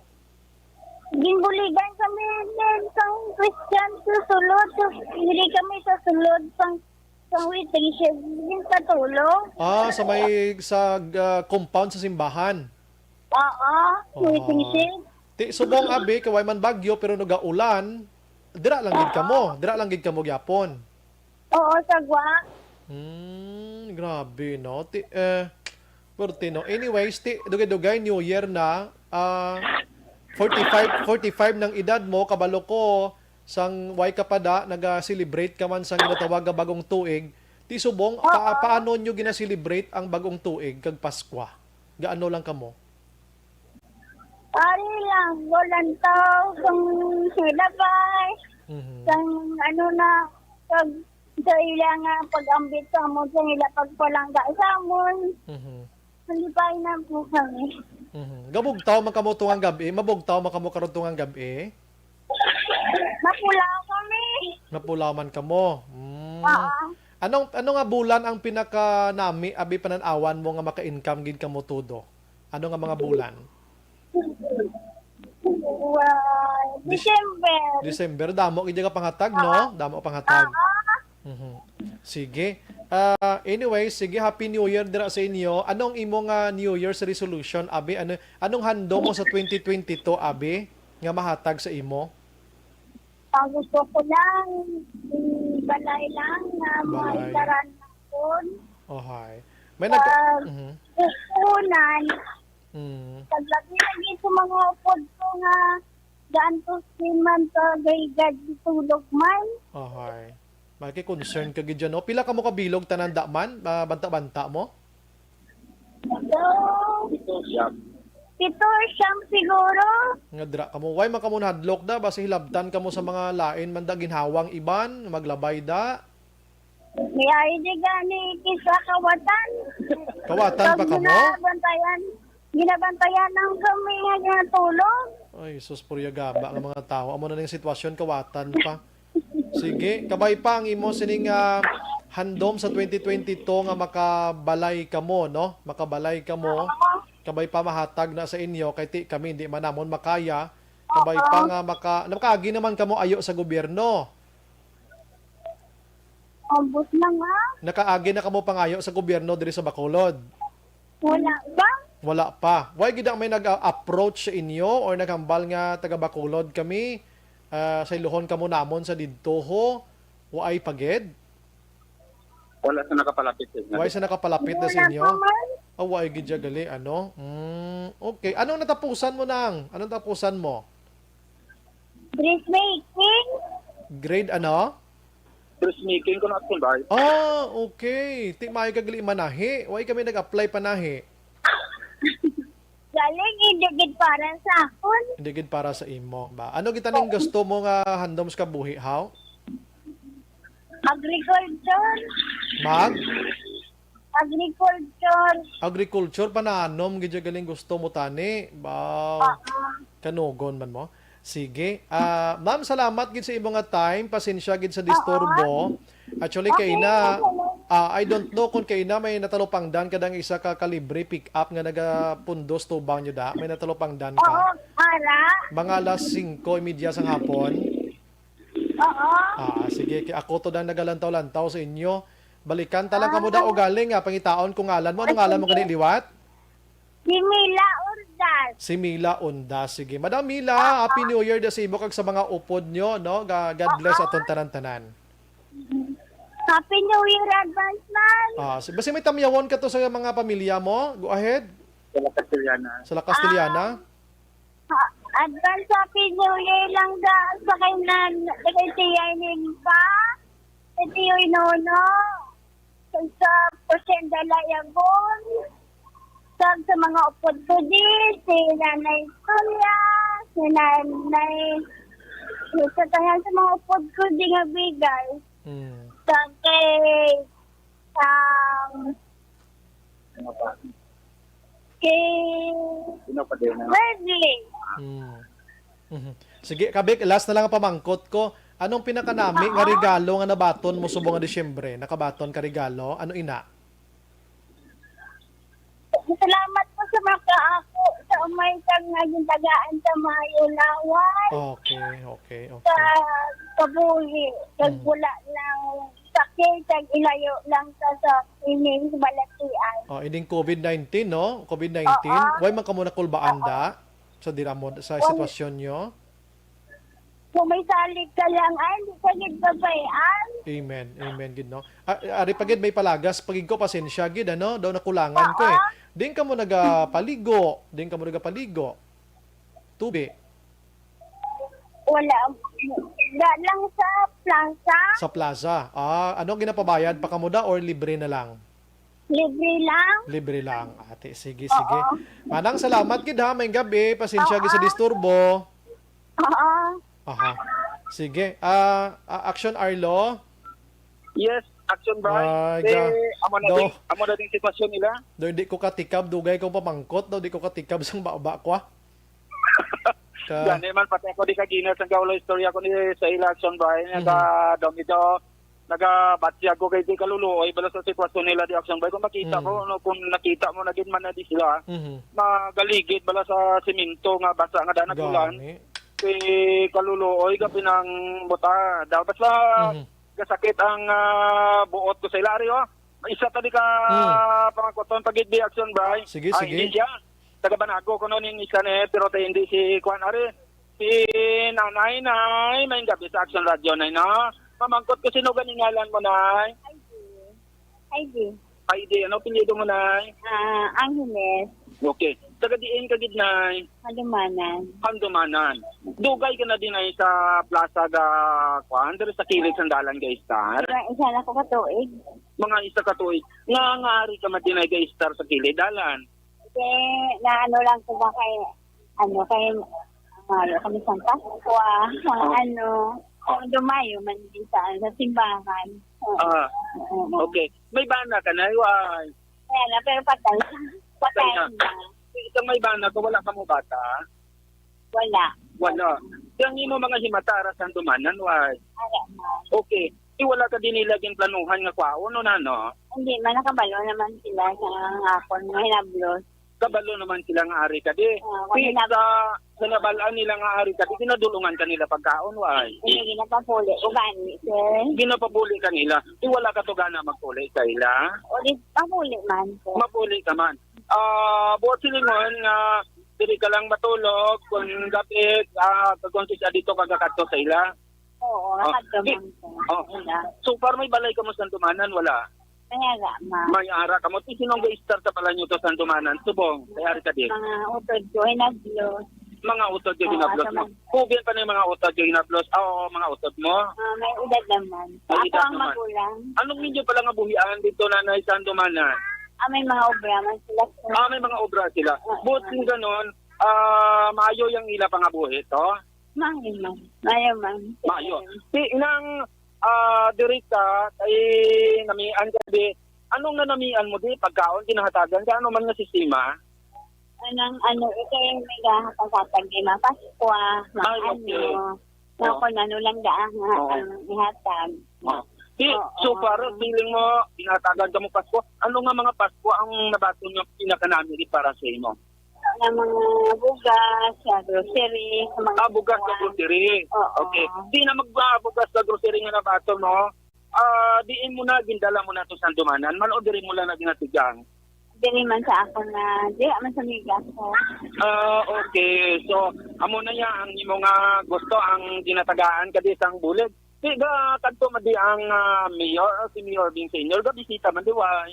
Ginbuligan kami din sang Christian sa sulod, sa, hindi kami sa sulod sang, sang waiting shed, ginpatulog. Ah, sa may, sa, ah, compound sa simbahan? Oo, Oo. Waiting shed. Ti, subong abi, kay way man bagyo, pero nagaulan, dira lang gid kamo, Oo. Dira lang gid kamo gyapon. Oo, sagwa. Hmm, grabe, no? Ti, eh, pwerte, no? Anyways, ti, dugay-dugay, New Year na. Ah, forty-five, forty-five nang edad mo, kabalo ko, sang way ka pa da, naga-celebrate ka man sang ginatawag nga bagong tuig. Ti subong, pa-, Oo. Paano nyo gina-celebrate ang bagong tuig kag Paskwa? Gaano lang kamo? Ari lang, walang tao, kung sila ba, Mhm. Kung ano na, kag sa ila nga pag-ambit sa amon, sa ila pagpalangga sa amon. Mhm. Malipay na po kami. Mhm. Gabugtaw man kamo tungang gab-i? Mabugtaw man kamo karon tungang gab-i? Mapulaw kami. Mapulaw man kamo. Mm. Oo. Anong, ano nga bulan ang pinakanami, abi, panan-awan mo nga maka-income gid kamo todo? Ano nga mga bulan? Wow. Dis-, December. December. Damo gid nga panghatag, no? Oo. Damo panghatag. Oo. Mhm. Sige. Ah, anyway, sige, Happy New Year dira sa inyo. Anong imo nga New Year's resolution, abi? Ano, anong handom mo sa twenty twenty-two, abi, nga mahatag sa imo? Ang gusto ko lang, mm, balay lang nga Balay. Maitaran naton. Ohay. May nag-, Pag mhm. Kukunan, Mm. Pag lagi lagi sa mga upod ko nga daan to si man sa gayad tulog man. Ohay. Maki concern ka gid dyan, no? Pila ka mo kabilog tanan da man? Ah, banta-banta mo? So, pito siyam. Pito siyam siguro. Nga dra ka mo. Why man ka mo nahadlok da? Basta hilabtan ka mo sa mga lain man da ginhawang iban, maglabay da. May ay di gani kisa kawatan. Kawatan pa ka mo? Ginabantayan, ginabantayan lang kami nga ginatulog. Ay, sus, purya gaba nga mga tao. Amo na ning sitwasyon, kawatan pa. Sige, kabay pa ang imo sining, ah, handom sa twenty twenty-two nga makabalay kamo, no? Makabalay kamo. Oo. Kabay pa mahatag na sa inyo kay ti kami hindi man namon makaya. Kabay Oo. Pa nga maka-, nakaagi naman kamo ayo sa gobyerno. Ubos na nga. Nakaagi na kamo pangayo sa gobyerno diri sa Bacolod? Wala pa. Wala pa. Why gid ang may nag-approach sa inyo or naghambal nga taga Bacolod kami, ah, sayluhon kamo namon sa didto ho? Waay pa gid? Wala sa nakapalapit sa inyo. Why sa nakapalapit na sa Wala inyo? Pa man. Ah, waay gid siya gali, ano? Mm, okay. Anong natapusan mo nang? Anong tapusan mo? Dressmaking. Grade ano? Dressmaking ko na akong bay. Ah, okay. Ti maayo ka gali manahi. Why kami nag-apply panahi? Galing, hindi gid para sa akon. Hindi gid para sa imo ba? Ano gid taning gusto mo nga handom sa kabuhi, haw? Agriculture. Mag? Agriculture. Agriculture, pananom gid siya galing gusto mo tani. Ba, Oo. Kanugon man mo. Sige. Ah, ma'am, salamat gid sa imo nga time. Pasensya gid sa disturbo. Actually, Okay, kaina, okay. Ah, I don't know kung kaina may natalupangdan ka dang isa ka kalibre pick-up nga nagapundos tubang nyo da. May natalupangdan ka. Oo, ara. Mga alas singko y media sang hapon. Oo. Ah, sige. Kay ako to dang nagalantaw-lantaw sa inyo. Balikan ta lang kamo da Ah. o galing, ah, pangitaon ko ngalan mo. Ano Ay, ngalan mo sige. Gani liwat? Si Mila Urdas. Si Mila Undas. Sige. Madam Mila, Ah. Happy New Year da sa imo kag sa mga upod nyo, no? Ga-, God bless Ah. aton tanan-tanan. Happy New Year, advance, man. Ah, si-, basi may tamyawon ka to sa mga pamilya mo? Go ahead. Sa La Castellana. Sa La Castellana? Ah, ha-, advance Happy New Year lang da sa kay nan-, kay Tia Ning pa, kay Tiyo Nono, kag sa Porsyenda Layagon, kag sa mga upod ko di, si Nanay Sonia, si Nanay, sa tanan sa mga upod ko di nga bigay. Mm. Kag kay, um, Ano pa? Kay Sino pa din? Wesley. Mm. Mhm. Sige, Kabik, last na lang ang pamangkot ko. Anong pinakanami nga Oo. regalo nga nabaton mo subong nga Disyembre? Nakabaton ka regalo? Ano ina? Salamat po sa mga kaako sa umay kang nga gintagaan sa maayo laway. Okay, okay, Sa okay. kabuhi, kag Mm. wala lang sakit, kag ilayo lang sa, sa ining balatian. Oh, ining covid nineteen, no? Covid nineteen. Oo. Why man kamo nakulbaan Oo. da? Sa dira mo, sa Wala. sitwasyon nyo? Kung may salig ka lang, ay, hindi ka gid babayan. Amen. Amen gid, no? Ah, ari pa gid may palagas, pagid ko, pasensya gid, ano? Daw nakulangan ko, eh. Oo. Din ka mo nagapaligo. Din ka mo nagapaligo. Tubi. Wala. Da lang sa plaza. Sa plaza. Ah, ano, ginapabayad pa kamo da or libre na lang? Libre lang. Libre lang, ate. Sige, Oo. sige. Manang, salamat gid ha. Maayong gabi. Pasensya gid sa Oo. disturbo. Oo. Aha. Sige. Ah, ah, Action Arlo? Yes, Action Bry. Ay, Eh, ga-, amo na daw. Ding, amo na ding sitwasyon nila. Daw, hindi ko katikab. Dugay ko pamangkot. Daw, di ko katikab sang baba ko, ah. Ka- Gani man, pati ako di kagina sang gaulo istorya ko ni sa ila Action Bry. Mhm. Naga, daw, medyo, nagabatsi ako kay di kaluluoy bala sa sitwasyon nila di Action Bry. Kung makita Mhm. ko, ano, kung nakita mo na gid man na di sila, Mhm. magaligid bala sa semento nga basa nga da nag-ulan. Gani. Si kaluluoy, gabi ng buta. Daw, basta Mhm. gasakit ang, ah, buot ko sa ila, ari, oh. Isa ta di ka Hmm. pangkuton pagid di Action Bry. Sige, Ah, sige. Hindi siya. Taga Banago ko noon yung isa ni, pero tayo hindi si Kwan, ari. Si Nanay, Nay, may gabi sa Action Radio, Nay, no? Mamangkot ko, sino gani ngalan mo, Nay? Heidi. Heidi. Heidi, ano apelyido mo, Nay? Ah, Angeles. Okay. Taga diin ka gid, Nay? Handumanan. Handumanan. Dugay ka na din ay sa plaza ga, kuan, diri sa kilid sang dalan ga Star? Isa, isa na ko ka tuig. Mga isa ka tuig. Nga, nga ari ka man din ay ga Star sa kilid dalan? Kasi, na ano lang ko ba kay, ano, kay, ano, kami sa Pascua, mga Oh. ano, kung dumayo man din sa, sa simbahan. Oo. Ah, Oo. okay. May bana ka na, Iway? Kaya na, pero patay. Patay Patay na. na. Ikaw may bana ka, wala ka mo bata? Wala. Wala. Kaya ang imo mga himata ara sa handumanan, Iway? Ara, ma. Okay. Di wala ka din nila ginplanuhan nga kwaon, no, nano? Hindi man, nakabalo naman sila sa akon nga hinablos. Kabalo naman sila nga ari ka di. Ah, Di wala. Sa, sa nabalaan nila nga ari ka di, ginadulungan ka nila pagkaon, Iway? Hindi, ginapapuli ko gani, sir. Ginapapuli ka nila. Di wala ka to gana magpuli sa ila? O, di, papuli man, sir. Mapuli ka man. Ah, buot silingon nga diri ka lang matulog, kung gabi, ah, kung siya dito ka gakadto sa ila. Oo, Ah, nakadto di, man, sir. Oh. Wala. So far, may balay ka mo sa handumanan, wala? May ara, ma. May ara ka mo. Ti, sinong ga-start sa pala nyo to sa handumanan? Subong, kay ari ka di. Mga utod ko, hinablos. Mga utod yung Oo, hinablos sa mo. Mag- Kubian pa na yung mga utod yung hinablos. Ah, oo, mga utod mo. Ah, may edad naman. May Ako edad ang naman. magulang. Anong ninyo pala nga buhian dito, nanay, sa handumanan? Ah, may mga obra man sila, sir. Ah, may mga obra sila. Oo. But kung ganon, ah, maayo yung ila pangabuhi to? Maayo, ma'am. Maayo, ma'am. Maayo. Ti, inang, ah, diri ka, kay namian ka di, anong nanamian mo di? Pagkaon, ginahatagan ka? Ano man nga sistema? Anang, ano, ito yung may gahatag-hatag di, ma'am. Paskwa, ma'am, Ay, okay. ano, Oo. Kung ano lang daan nga Oo. ang ihatag. Oo. Di, Oo. so far, feeling mo, ginahatagan ka mo Pasko? Ano nga mga Pasko ang nabaton nga pinakanami para sa imo? Nga mga bugas, sa grocery, sa mga Ah, bugas sa kuwan. grocery. Oo. Okay. Di na mag-, ah, bugas sa grocery nga nabaton mo. Ah, diin mo na, gindala mo na to sa Sandumanan, man o diri mo lang na ginatigang? Diri man sa ako na, di man sa miga ko. Ah, okay. So, amo na ya ang imo nga gusto, ang ginatagaan ka di sang bulig. Di ba kadto man di ang, ah, mayor, si Mayor Bing Senior, ga bisita man di, why?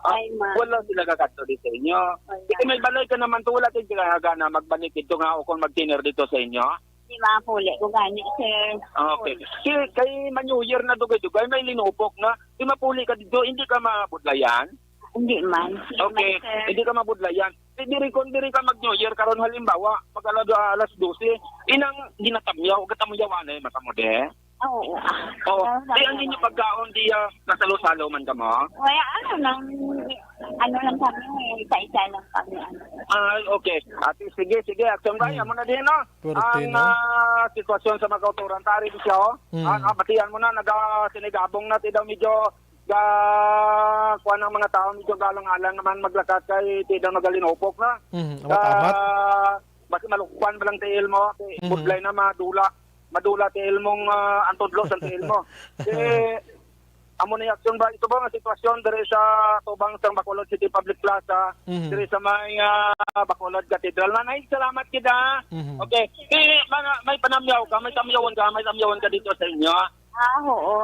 Ah, Ay, ma. wala sila kakadto di sa inyo. Wala. Di may balay ka naman to, wala kay gana magbalik dito nga o kung mag-dinner dito sa inyo? Di mapuli ko gani, sir. Ah, okay. Si, kay ma-New Year na dugay-dugay, may linupok na. Di mapuli ka dito, hindi ka mabudlayan? Hindi man. Hindi Okay, man, sir. hindi ka mabudlayan. Di diri kon diri ka mag-New Year karon halimbawa, mag alas, alas dose, inang ginatamyaw, gatamyaw anay mata mo de. Oo. Oo. Pero Di ang sabi inyo ko, pagkaon di ah, nasalo-salo man ka mo? Wala, ano lang, ano lang kami, eh, isa-isa lang kami, ano. Ay, okay. Ate, sige, sige, action ba? Hmm. Amo na din, no? Pwerte, Ang no? ah, sitwasyon sa mga kautoran, tari siya, oh. Hmm. Ah, ah, batian mo na, naga-, sinigabong na, ti daw medyo ga, kuwan ang mga tao, medyo galang-alang naman maglakat kay ti daw nagalinupok na. Hmm, Ga, amat-amat. basi malukwan ba lang tiil mo, ti Mhm. budlay na madula. Madula tiil mong, ah, ang tudlo sa tiil mo. Ti, amo ni aksyon ba? Ito ba nga sitwasyon diri sa tubang sang Bacolod City Public Plaza, Mhm. diri sa may, ah, Bacolod Cathedral? Nanay, salamat kita. Mhm. Okay. Ti, mga, may panamyaw ka, may tamyawon ka, may tamyawon ka dito sa inyo? Ah, oo.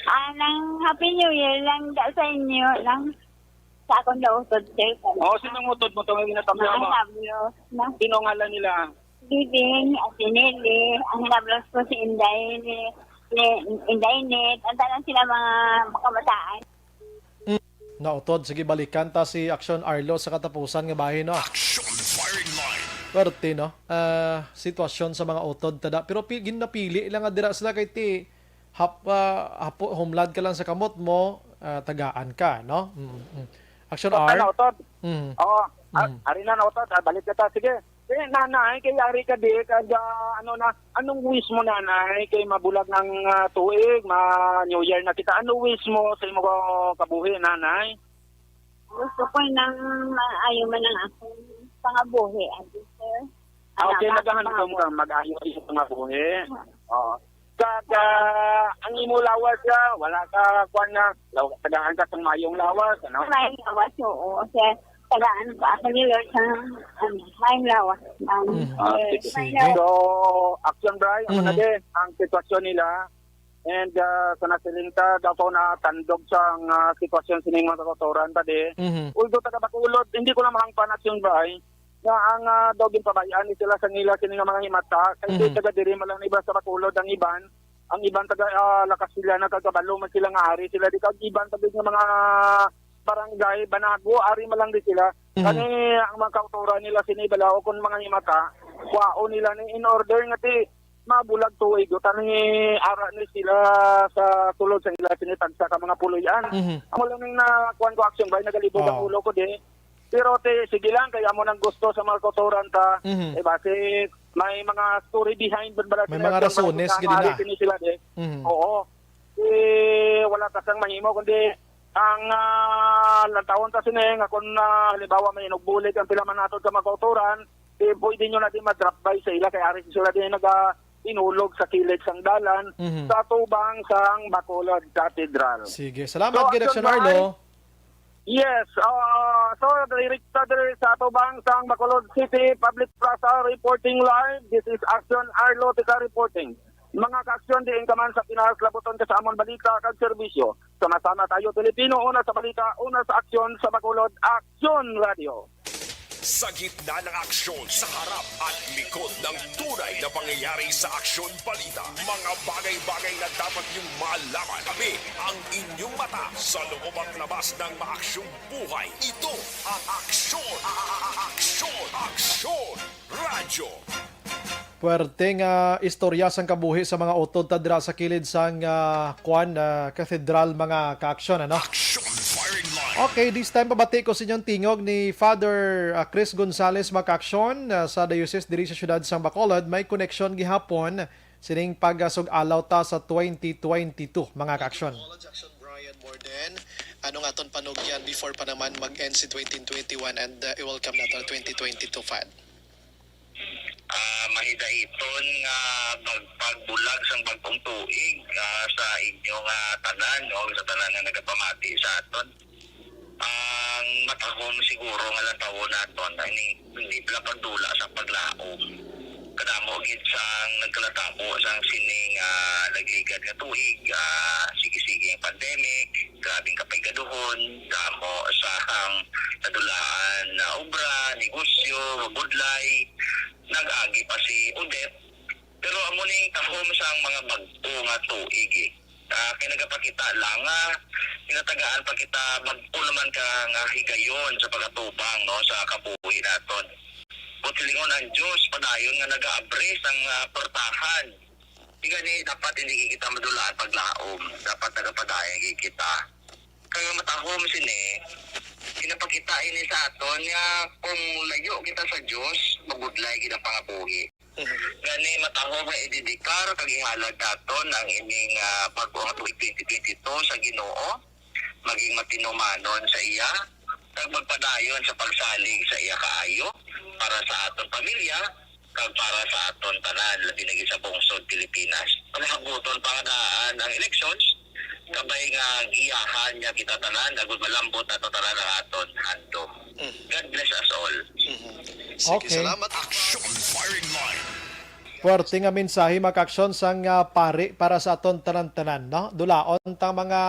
Ah, nang Happy New Year lang da sa inyo, lang sa akong daw utod, sir. Oh, sinong utod mo to nga ginatamyaw mo? Ang hablo. Na. Sino ang ngalan nila? Bibing, at si Nelly, ang hinablos ko si Inday, ni, ni Inday Net, ang tanan sila mga kabataan. Mm. Nautod, sige, balikan ta si Action Arlo sa katapusan nga bahin, no? Action Firing Line. Perte, no? Ah, sitwasyon sa mga utod, tada. Pero pi-, ginapili lang nga dira sila kay ti hap-, ah, hapo-, humlad ka lang sa kamot mo, ah, tagaan ka, no? Mm, mm. Action Utod na, R? Utod. Mm. Oo. Ah, Mm. ari na, Utod. Ah, balik kita. Sige. Eh, nanay, kay ari ka di, kag, ah, ano na, anong wish mo, nanay? Kay mabulag ng, ah, tuig, ma New Year na kita. Ano wish mo sa imo kabuhi, nanay? Gusto ko nang maayo man ang akong pangabuhi, adi, sir. Ah, okay, Anak, nagahandom pangabuhi. ka, mag-ayo ang pangabuhi. Oo. Kag, ah, ang imo lawas, ah, wala ka, kuwan na, law-, tagaan ka sang mayong lawas, ano? Mayong lawas, oo. Kasi tagaan ko ako ni Lord sa, ano, mayong lawas. Um, Mm. Ah, eh, sige. Mayong lawas. So, action, Bri, ano na Mhm. din, ang sitwasyon nila, and, ah, sa nasiling ta, daw ko natandog sa ang, ah, sitwasyon sining mga kautoran ta di. Mhm. Although taga Bacolod, hindi ko na mahangpan action ba ay nga ang, ah, daw ginpabayaan ni sila sa nila sini nga mga himata, kay Mhm. taga diri man lang iba sa Bacolod ang iban, ang iban taga, ah, La Castellana, kag kabalo man sila nga ari sila di, kag iban taga nga mga barangay, Banago, ari man lang di sila. Mhm. Kani ang mga kautoran nila sini bala o kung mga himata, kwaon nila ni in order nga ti mabulag tuig, o tanang ara ni sila sa sulod sa ila sini tagsa ka mga puloy-an. Mhm. Amo lang ning na kuwan ko action ba, nagalibog ang Oo. ulo ko di. Pero ti, sige lang, kay amo nang gusto sa mga kautoran ta. Mhm. Eh, basi may mga story behind man bala May sila mga sa rasones, mga gid na. ari sini sila di. Mhm. Oo. Eh, wala ta sang mahimo, kundi ang, ah, lantawon ta sini nga kung, ah, halimbawa may inugbulig ang pila man nato ka mga kautoran, eh, pwede nyo na din ma-drop by sa ila kay ari sila din naga inulog sa kilid sang dalan Mhm. sa tubang sang Bacolod Cathedral. Sige. Salamat, So, gid, action Action by Arlo. Yes, ah, so, direkta diri sa tubang sang Bacolod City Public Plaza, reporting live. This is Action Arlo Tika reporting. Mga kaaksyon, diin ka man sa Pinas, labuton ka sa amon balita kag serbisyo. Sama-sama tayo, Pilipino, una sa balita, una sa aksyon, sa Bacolod Aksyon Radio. Sa gitna ng aksyon, sa harap at likod ng tunay na pangyayari sa Aksyon Balita, mga bagay-bagay na dapat niyong malaman. Kami ang inyong mata sa loob at labas ng maaksyong buhay. Ito ang Aksyon, a-, a-, a-, Aksyon, Aksyon Radyo. Puwerte nga istorya sang kabuhi sa mga utod ta dira sa kilid sang, ah, kuan, ah, cathedral, mga ka-aksyon, ano? Action firing line. Okay, this time pabati ko sa inyong tingog ni Father, ah, Chris Gonzalez, mga ka-aksyon, ah, sa diocese diri sa siyudad sang Bacolod. May koneksyon gihapon sining pagasug-alaw ta sa twenty twenty-two, mga ka-aksyon. Acknowledge Action Brian Borden. Ano nga aton panugyan before pa naman mag-end si twenty twenty-one and, uh, i-welcome nato ang twenty twenty-two, Fad? Ah, mahidaiton nga magpagbulag sang bagong tuig, ah, sa inyo nga tanan, no, sa tanan nga nagapamati sa aton. Ang matahom siguro nga lantawon naton ay ning hindi pala pagdula sa paglaom. Kadamo gid sang nagkalatabo sang sining, ah, nagligad nga tuig, ah, sige-sige ang pandemic, grabing kapaygaduhon, damo sang nadulaan na obra, negosyo, budlay, nag-agi pa si Odette. Pero amo ning tahom sang mga bag-o nga tuig, eh. Ah, kay nagapakita lang nga ginatagaan pa kita bag-o naman ka nga higayon sa pag-atubang, no, sa kabuhi naton. Buot silingon ang Dios, padayon nga nagaabre sang, ah, portahan. Di gani, dapat hindi kita madulaan paglaom. Dapat nagapadayon gid kita. Kay matahom sini, ginapakita ini sa aton nga kung layo kita sa Dios, mabudlay gid ang pangabuhi. Mhm. Gani, matahom nga idedikar kag ihalad naton ang ining, ah, bag-o nga tuig twenty twenty-two sa Ginoo, maging matinumanon sa iya, kag magpadayon sa pagsalig sa iya kaayo para sa aton pamilya, kag para sa aton tanan, labi na gid sa bungsod Pilipinas. Palahabuton pa nga daan ang elections, kabay nga giyahan niya kita tanan, agud malambot nato tanan ang aton handom. Mm. God bless us all. Mhm. Sige, okay, salamat. Action firing line. Puwerte nga mensahe, mga ka-aksyon, sang, ah, pari para sa aton tanan-tanan, no? Dulaon ta mga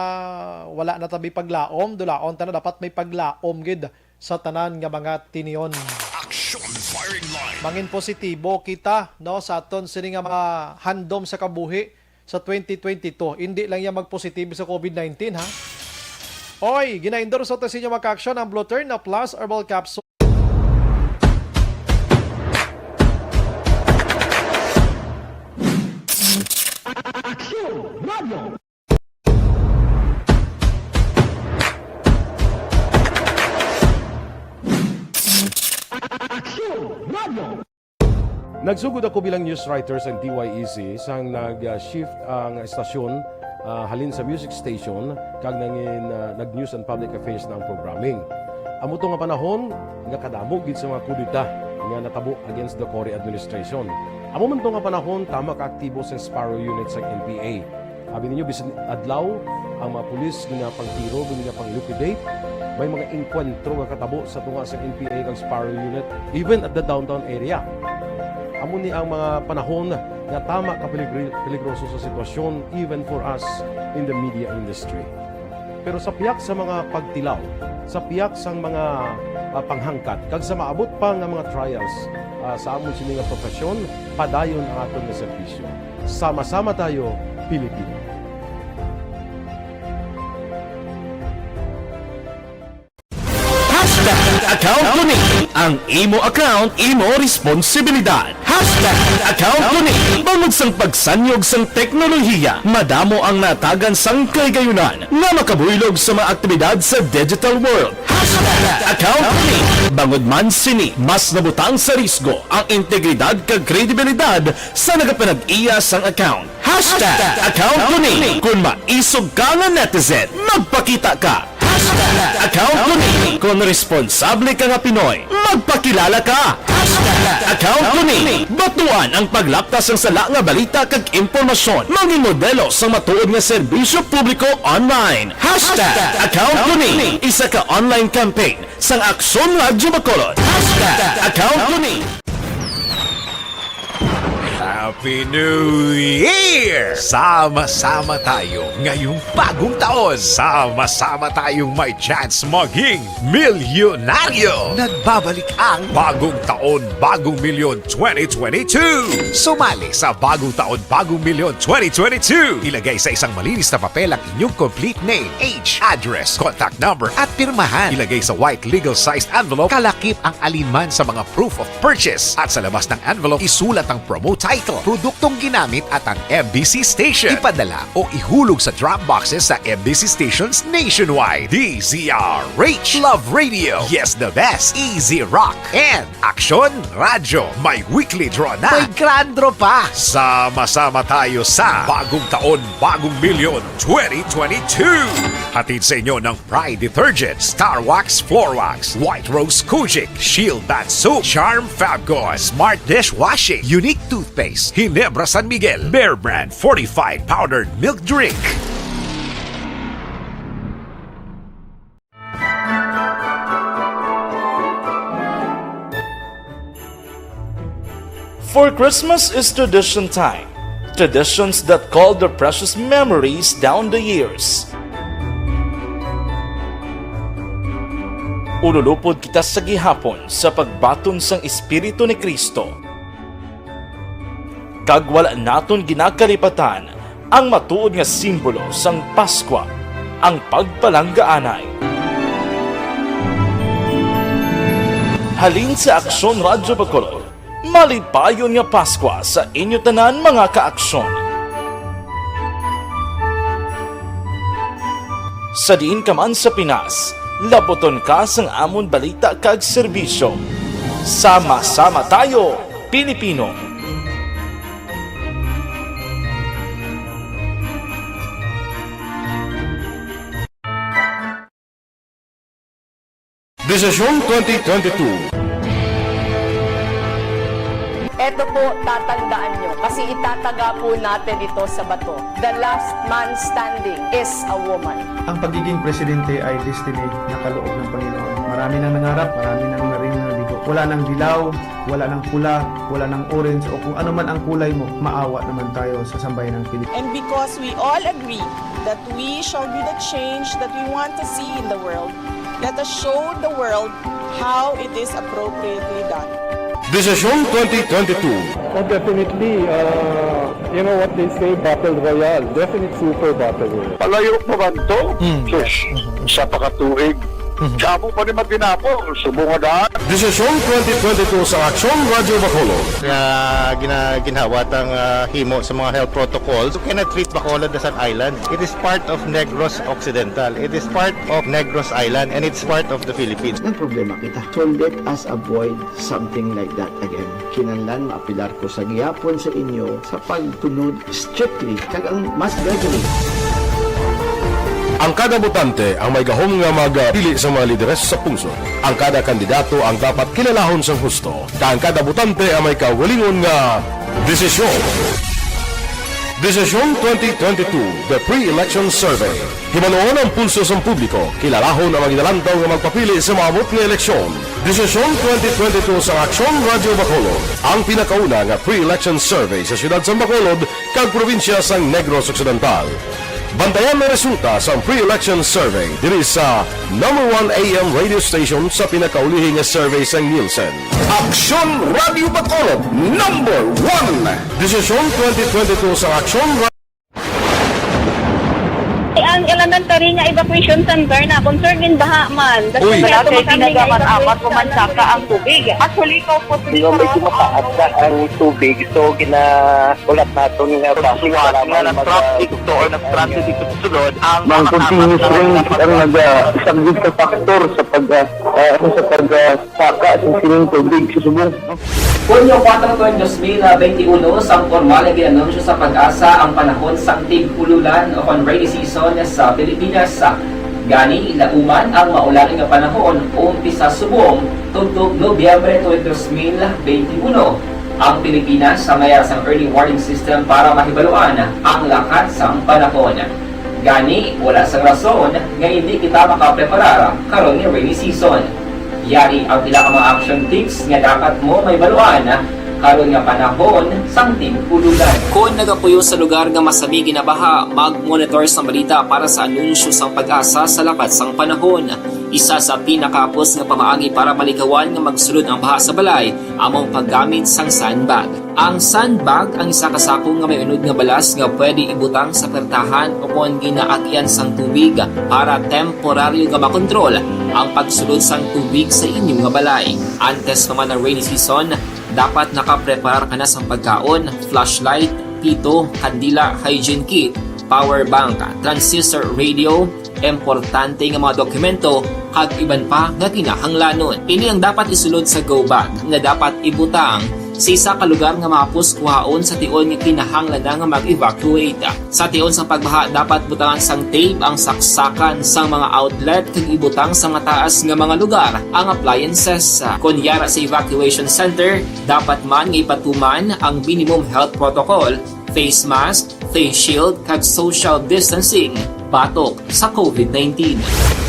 wala na tabi paglaom, dulaon ta na dapat may paglaom gid sa tanan nga mga tinion. Action firing line. Mangin positibo kita, no, sa aton sini nga mga handom sa kabuhi sa twenty twenty-two. Hindi lang yan magpositibo sa COVID nineteen, ha? Oy, gina-endorse sa inyo, mga ka-aksyon, ang Blue Turn na Plus Herbal Capsule. Aksyon Radio. Aksyon Radio. Nagsugod ako bilang news writer sa D Y E C sang nag-shift ang estasyon, ah, halin sa music station kag nangin, ah, nag-news and public affairs na ang programming. Amo to nga panahon nga kadamo gid sa mga kudeta nga natabo against the Cory administration. Amo man to nga panahon tama ka aktibo sang Sparrow Unit sang N P A. Abi ninyo, bisan adlaw, ang mga pulis ginapangtiro, ginapang-liquidate. May mga engkwentro nga katabo sa tunga sa N P A kag Sparrow Unit, even at the downtown area. Amo ni ang mga panahon nga tama ka peligri-, peligroso sa sitwasyon, even for us in the media industry. Pero sa piyak sa mga pagtilaw, sa piyak sang mga, ah, panghangkat, kag sa maabot pa nga mga trials, ah, sa amon sini nga profesyon, padayon ang aton nga serbisyo. Sama-sama tayo, Pilipino. Hashtag account ko ni. Ang imo account, imo responsibilidad. Hashtag account ko ni. Bangod sang pagsanyog sang teknolohiya, madamo ang natagan sang kahigayunan nga makabuylog sa mga aktibidad sa digital world. Hashtag account ko ni. Bangod man sini, mas nabutang sa risgo ang integridad kag kredibilidad sa nagapanag-iya sang account. Hashtag account ko ni. Kung maisog ka nga netizen, magpakita ka. Hashtag account ko ni. Kung responsable ka nga Pinoy, magpakilala ka. Hashtag account ko ni. Batuan ang paglaptas sang sala nga balita kag impormasyon. Mangin modelo sang matuod nga serbisyo publiko online. Hashtag account ko ni. Isa ka online campaign sang Aksyon Radyo Bacolod. Hashtag account ko ni. Happy New Year! Sama-sama tayo ngayong bagong taon. Sama-sama tayong may chance maging milyonaryo. Nagbabalik ang Bagong Taon, Bagong Milyon twenty twenty-two. Sumali sa Bagong Taon, Bagong Milyon twenty twenty-two. Ilagay sa isang malinis na papel ang inyong complete name, age, address, contact number, at pirmahan. Ilagay sa white legal-sized envelope, kalakip ang alinman sa mga proof of purchase. At sa labas ng envelope, isulat ang promo title, produktong ginamit at ang M B C station. Ipadala o ihulog sa drop boxes sa M B C stations nationwide. D Z R H Love Radio. Yes, the best. Easy Rock. And Aksyon Radyo. May weekly draw na. May grand draw pa. Sama-sama tayo sa Bagong Taon, Bagong Milyon twenty twenty-two. Hatid sa inyo ng Pride Detergent, Star Wax Floor Wax, White Rose Kojic, Shield Bath Soap, Charm Fabcon, Smart Dishwashing, Unique Toothpaste, Ginebra San Miguel, Bear Brand Fortified Powdered Milk Drink. For Christmas is tradition time. Traditions that call the precious memories down the years. Ululupod kita sa gihapon sa pagbaton sang Espiritu ni Cristo. Kag wala naton ginakalipatan ang matuod nga simbolo sang Paskwa, ang pagpalanggaanay. Halin sa Aksyon Radyo Bacolod, malipayon nga Paskwa sa inyo tanan, mga ka-Aksyon. Sa diin ka man sa Pinas, labuton ka sang amon balita kag serbisyo. Sama-sama tayo, Pilipino! Desisyon twenty twenty-two. Eto po, tatandaan nyo, kasi itataga po natin ito sa bato. The last man standing is a woman. Ang pagiging presidente ay destiny na kaloob ng Panginoon. Marami nang nangarap, marami nang naring nabigo. Wala nang dilaw, wala nang pula, wala nang orange, o kung ano man ang kulay mo, maawa naman tayo sa sambayan ng Pilipinas. And because we all agree that we shall be the change that we want to see in the world, let us show the world how it is appropriately done. Desisyon twenty twenty-two. Oh, definitely, uh, you know what they say, battle royale. Definite super battle royale. Palayo pa man to? Hmm. Sus, isa pa ka tuig. Mhm. Kamo pa ni matinapol, subong nga daan. Desisyon twenty twenty-two sa Aksyon Radyo Bacolod. Nga gina-, ginhawat ang, ah, himo sa mga health protocols. You cannot treat Bacolod as an island. It is part of Negros Occidental. It is part of Negros Island, and it's part of the Philippines. Nagproblema kita. So let us avoid something like that again. Kinahanglan maapelar ko sa gihapon sa inyo sa pagtunod strictly kag ang mas gradually. Ang kada botante ang may gahom nga magpili sa mga lideres sa pungsod. Ang kada kandidato ang dapat kilalahon sang husto, kag ang kada botante ang may kaugalingon nga desisyon. Desisyon twenty twenty-two, The Pre-Election Survey. Hibaluon ang pulso sang publiko, kilalahon ang mga ginalantaw nga magpapili sa maabot nga eleksyon. Desisyon twenty twenty-two sa Aksyon Radyo Bacolod, ang pinakauna nga pre-election survey sa siyudad sang Bacolod kag probinsya sang Negros Occidental. Bantayan ang resulta sang pre-election survey diri sa number one A M radio station sa pinakaulihi nga survey sang Nielsen. Aksyon Radyo Bacolod, number one. Desisyon twenty twenty-two sa Aksyon Ay, ang elementary nga evacuation center na concern in baha man. Uy. Wala kay ginagamat-amat, human saka ang tubig. Actually, ikaw po, Hindi, medyo mataas na ang tubig. So, ginahulat naton nga bus para nga mag-, nag-traffic to or nag-transit dito sa sulod, ang Ang continuous rain ang nag-, ah, isang big factor sa pag, ah, ah, ano, sa pag, ah, saka sa sining tubig sa subong. Hunyo kuwatro, dos mil benti uno, sang pormal nga gin-anunsyo sa PAGASA ang panahon sang tig-ululan o kon rainy season sa Pilipinas. Gani, lauman ang maulan nga panahon, umpisa subong tubtob Nobyembre twenty, dos mil benti uno. Ang Pilipinas may ara sang early warning system para mahibaluan ang lakat sang panahon. Gani, wala sang rason nga indi kita makapreparar karon nga rainy season. Yari ang pila ka mga action tips nga dapat mo mahibaluan Karon nga panahon sang tig-ulugan. Kon nagapuyo sa lugar nga masami ginabaha, mag-monitor sang balita para sa anunsyo sang PAGASA sa lakat sang panahon. Isa sa pinakahapos nga pamaagi para malikawan nga magsulod ang baha sa balay amo ang paggamit sang sandbag. Ang sandbag ang isa ka sako nga may unod nga balas nga pwede ibutang sa pertahan o kon ginaagyan sang tubig para temporaryo nga makontrol ang pagsulod sang tubig sa inyo nga balay. Antes pa man ang rainy season, dapat nakapreparar ka na sang pagkaon, flashlight, pito, kandila, hygiene kit, power bank, transistor radio, importante nga mga dokumento, kag iban pa nga kinahanglanon. Ini ang dapat isulod sa go bag nga dapat ibutang sa isa ka lugar nga mahapos kuhaon sa tion nga kinahanglan na nga mag-evacuate. Sa tion sa pagbaha, dapat butangan sang tape ang saksakan sang mga outlet kag ibutang sa mataas nga mga lugar ang appliances. Kon yara sa evacuation center, dapat man nga ipatuman ang minimum health protocol, face mask, face shield, kag social distancing batok sa COVID nineteen.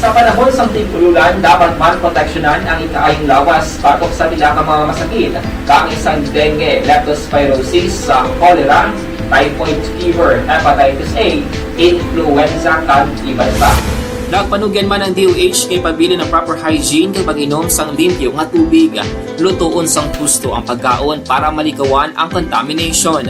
Sa panahon sang tig-ululan, dapat man proteksyonan ang ikaayong lawas batok sa pila ka mga masakit, kaangay sang dengue, leptospirosis, sa cholera, typhoid fever, hepatitis A, influenza, kag iban pa. Nagpanugyan man ang D O H nga ipabilin ang proper hygiene kag pag-inom sang limpyo nga tubig. Lutoon sang husto ang pagkaon para malikawan ang contamination.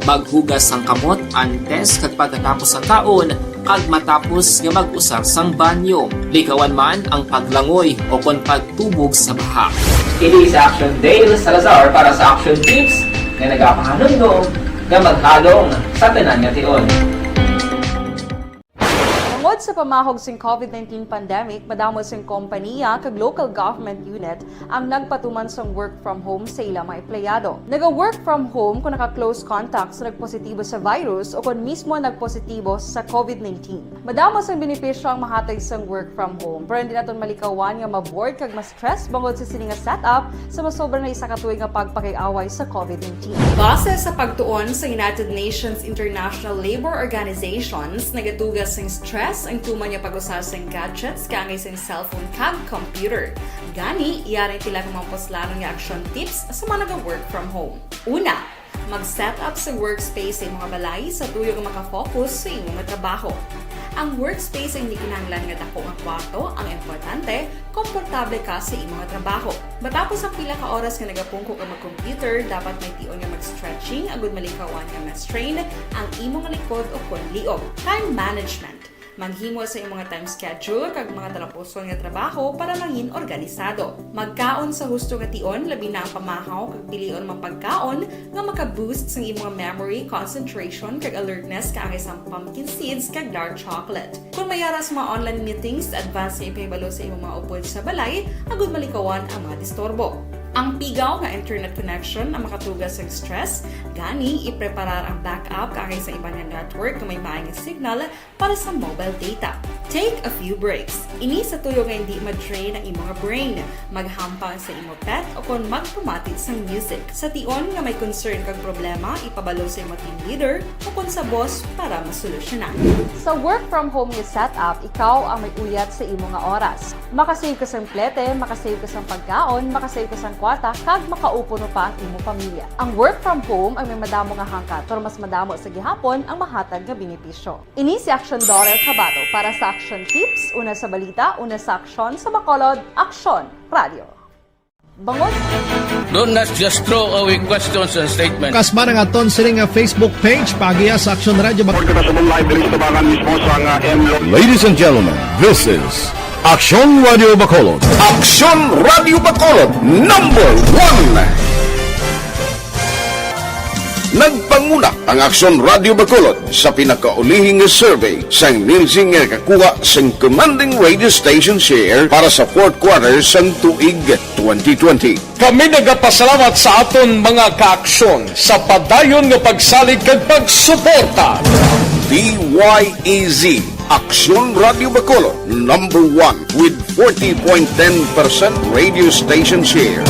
Maghugas sang kamot antes kag pagkatapos sang kaon kag matapos nga mag-usar sang banyo. Likawan man ang paglangoy o kon pagtubog sa baha. Kini si Action Dale Salazar para sa Action Tips nga nagapahanumdom nga maghalong sa tanan nga tion. Tungod sa pamahog sing COVID nineteen pandemic, madamo sing kompaniya kag local government unit ang nagpatuman sang work from home sa ila mga empleyado. Naga-work from home kung naka-close contact sa nagpositibo sa virus o kon mismo nagpositibo sa COVID nineteen. Madamo sang benepisyo ang mahatag sang work from home, pero hindi naton malikawan nga ma-bored kag ma-stress bangod sa sini nga setup sa masobra na isa ka tuig nga pagpakig-away sa COVID nineteen. Base sa pagtuon sa United Nations International Labour Organizations, nagatuga sing stress ang tuman nga pag-usa sing gadgets kaangay sing cellphone kag computer. Gani, yari ang pila ka mga puslanon nga action tips sa mga naga-work from home. Una, mag-set up sa workspace sa imong balay sa tuyo nga makafocus sa imong trabaho. Ang workspace ay hindi kinahanglan nga dako nga kwarto, ang importante, komportable ka sa imong trabaho. Matapos ang pila ka oras nga nagapungko ka mag-computer, dapat may tion nga mag-stretching agud malikawan nga ma-strain ang imong likod o kon liog. Time management. Maghimo sa imong time schedule kag mga talapuson nga trabaho para mangin organisado. Magkaon sa husto nga tion, labi na ang pamahaw kag pilion mga pagkaon nga maka-boost sang imong memory, concentration, kag alertness kaangay sang pumpkin seeds kag dark chocolate. Kung may yara sa mga online meetings, advance nga ipahibalo sa imong mga upod sa balay agud malikawan ang mga disturbo. Ang pigaw nga internet connection ang makatuga sang stress, gani ipreparar ang backup kaangay sa iban nga network nga may maayong signal para sa mobile data. Take a few breaks. Ini sa tuyo nga hindi ma-drain ang imong brain. Maghampang sa imo pet o kon magpamati sang music. Sa tion nga may concern kag problema, ipabalo sa imo team leader o kon sa boss para masolusyonan. Sa work from home nga setup, ikaw ang may uyat sa imo nga oras. Makasave ka sang plete, makasave ka sang pagkaon, makasave ka sang kwarta, kag makaupo no pa ang imo pamilya. Ang work from home ang may madamo nga hangkat, pero mas madamo sa gihapon ang mahatag nga benepisyo. Ini si Action Daughter Kabato para sa Action Tips, una sa balita, una sa aksyon, sa Bacolod, Aksyon Radio. Bangon. Don't just throw away questions and statements. Kasma nga aton sini nga Facebook page, paagiha sa Action Radio Bacolod. Report kita sa live diri sa tabangan mismo sa nga M Lo- Ladies and gentlemen, this is Action Radio Bacolod. Action Radio Bacolod, number one. Nagpanguna ang Aksyon Radio Bacolod sa pinakaulihi nga survey sang Nielsen nga nakakuha sang commanding radio station share para sa fourth quarter sang tuig twenty twenty. Kami nagapasalamat sa aton mga kaaksyon sa padayon nga pagsalig kag pagsuporta. D Y E Z, Aksyon Radio Bacolod, number one with forty point ten percent radio station share.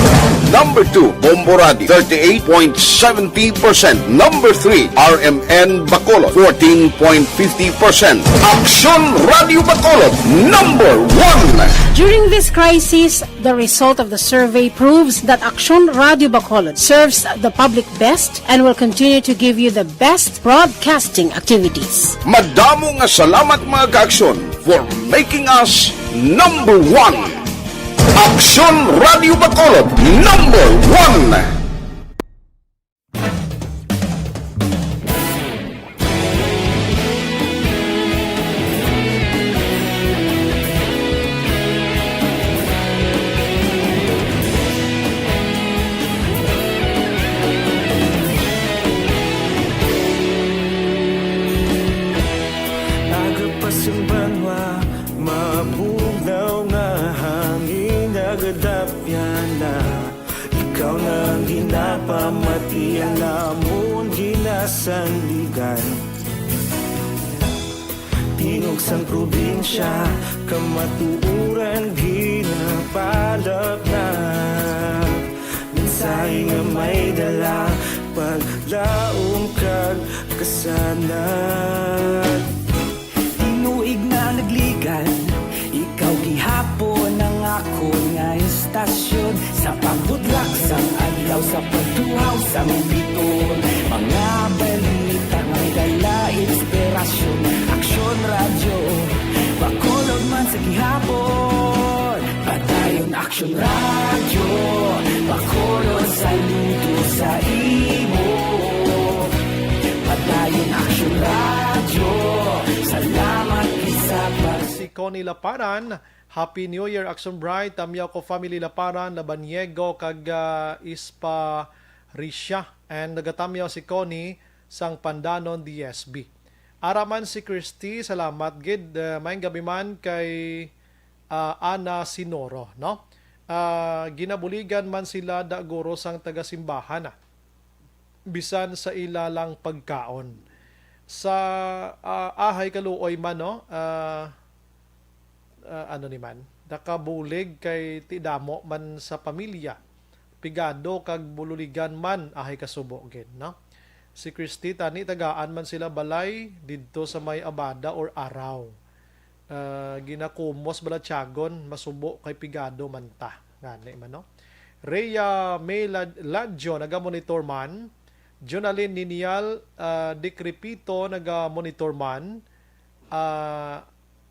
Number two, Bombo Radio, thirty-eight point seventy percent. Number three, R M N Bacolod, fourteen point fifty percent. Aksyon Radio Bacolod, number one. During this crisis, the result of the survey proves that Aksyon Radio Bacolod serves the public best and will continue to give you the best broadcasting activities. Madamo nga salamat, mga ka-Aksyon, for making us number one. Aksyon Radio Bacolod, number one. Aga pa sing banwa, mabugnaw nga hangin, nagadapyan na. Ikaw na ang ginapamati, ang amon ginasandigan. Tingog sang probinsya, kamatuoran ginapalapnap. Mensahe nga may dala, paglaom kag kasanag. Tinuig na nagligan, ikaw gihapon ang akon nga istasyon. Sa pagbudlak sang adlaw, sa pagtuhaw sang biton, mga balita nga may dala inspirasyon. Aksyon Radyo Bacolod man sa gihapon. Padayon Aksyon Radyo Bacolod, saludo sa imo. Padayon Aksyon Radyo, salamat gid sa pag- Si Connie Laparan, Happy New Year, Aksyon Bright. Tamyaw ko family Laparan, Labaniego, kag, ah, Ispa Risha. And nagatamyaw si Connie sang Pandanon, D S B. Ara man si Christy, salamat gid. Ah, maayong gabi man kay, ah, Ana Sinoro, no? Ah, ginabuligan man sila da guro sang taga-simbahan, ah, bisan sa ila lang pagkaon. Sa, ah, ahay kaluoy man, no? Ah, ah, ano ni man, nakabulig kay ti damo man sa pamilya. Pigado kag bululigan man, ahay kasubo gid, no? Si Christy tani, tagaan man sila balay didto sa may Abada or Araw. Ah, ginakumos bala tiyagon, masubo kay pigado man ta. Ngani man, no? Rhea May Lad-, Ladjo, nagamonitor man. Jonalyn Ninial, ah, Dikripito, nagamonitor man. Ah,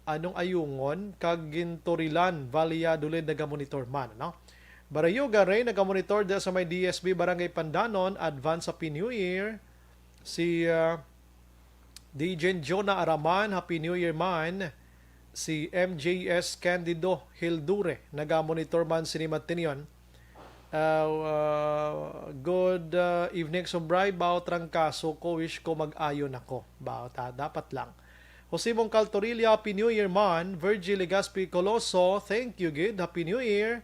Anong Ayungon, kag Ginturilan, Valladolid, nagamonitor man, no? Barayoga Ray, nagamonitor da sa may D S B Barangay Pandanon, advance Happy New Year. Si, ah, D J Jonah Araman, Happy New Year man. Si M J S Candido Hildure, nagamonitor man sini Matinyon. Ah, ah, good, ah, evening, Sumbray. Bao trangkaso ko, wish ko mag-ayo na ko. Bao ta, dapat lang. Jose Mongcal Torilla, Happy New Year man. Virgie Legaspi Coloso, thank you gid. Happy New Year.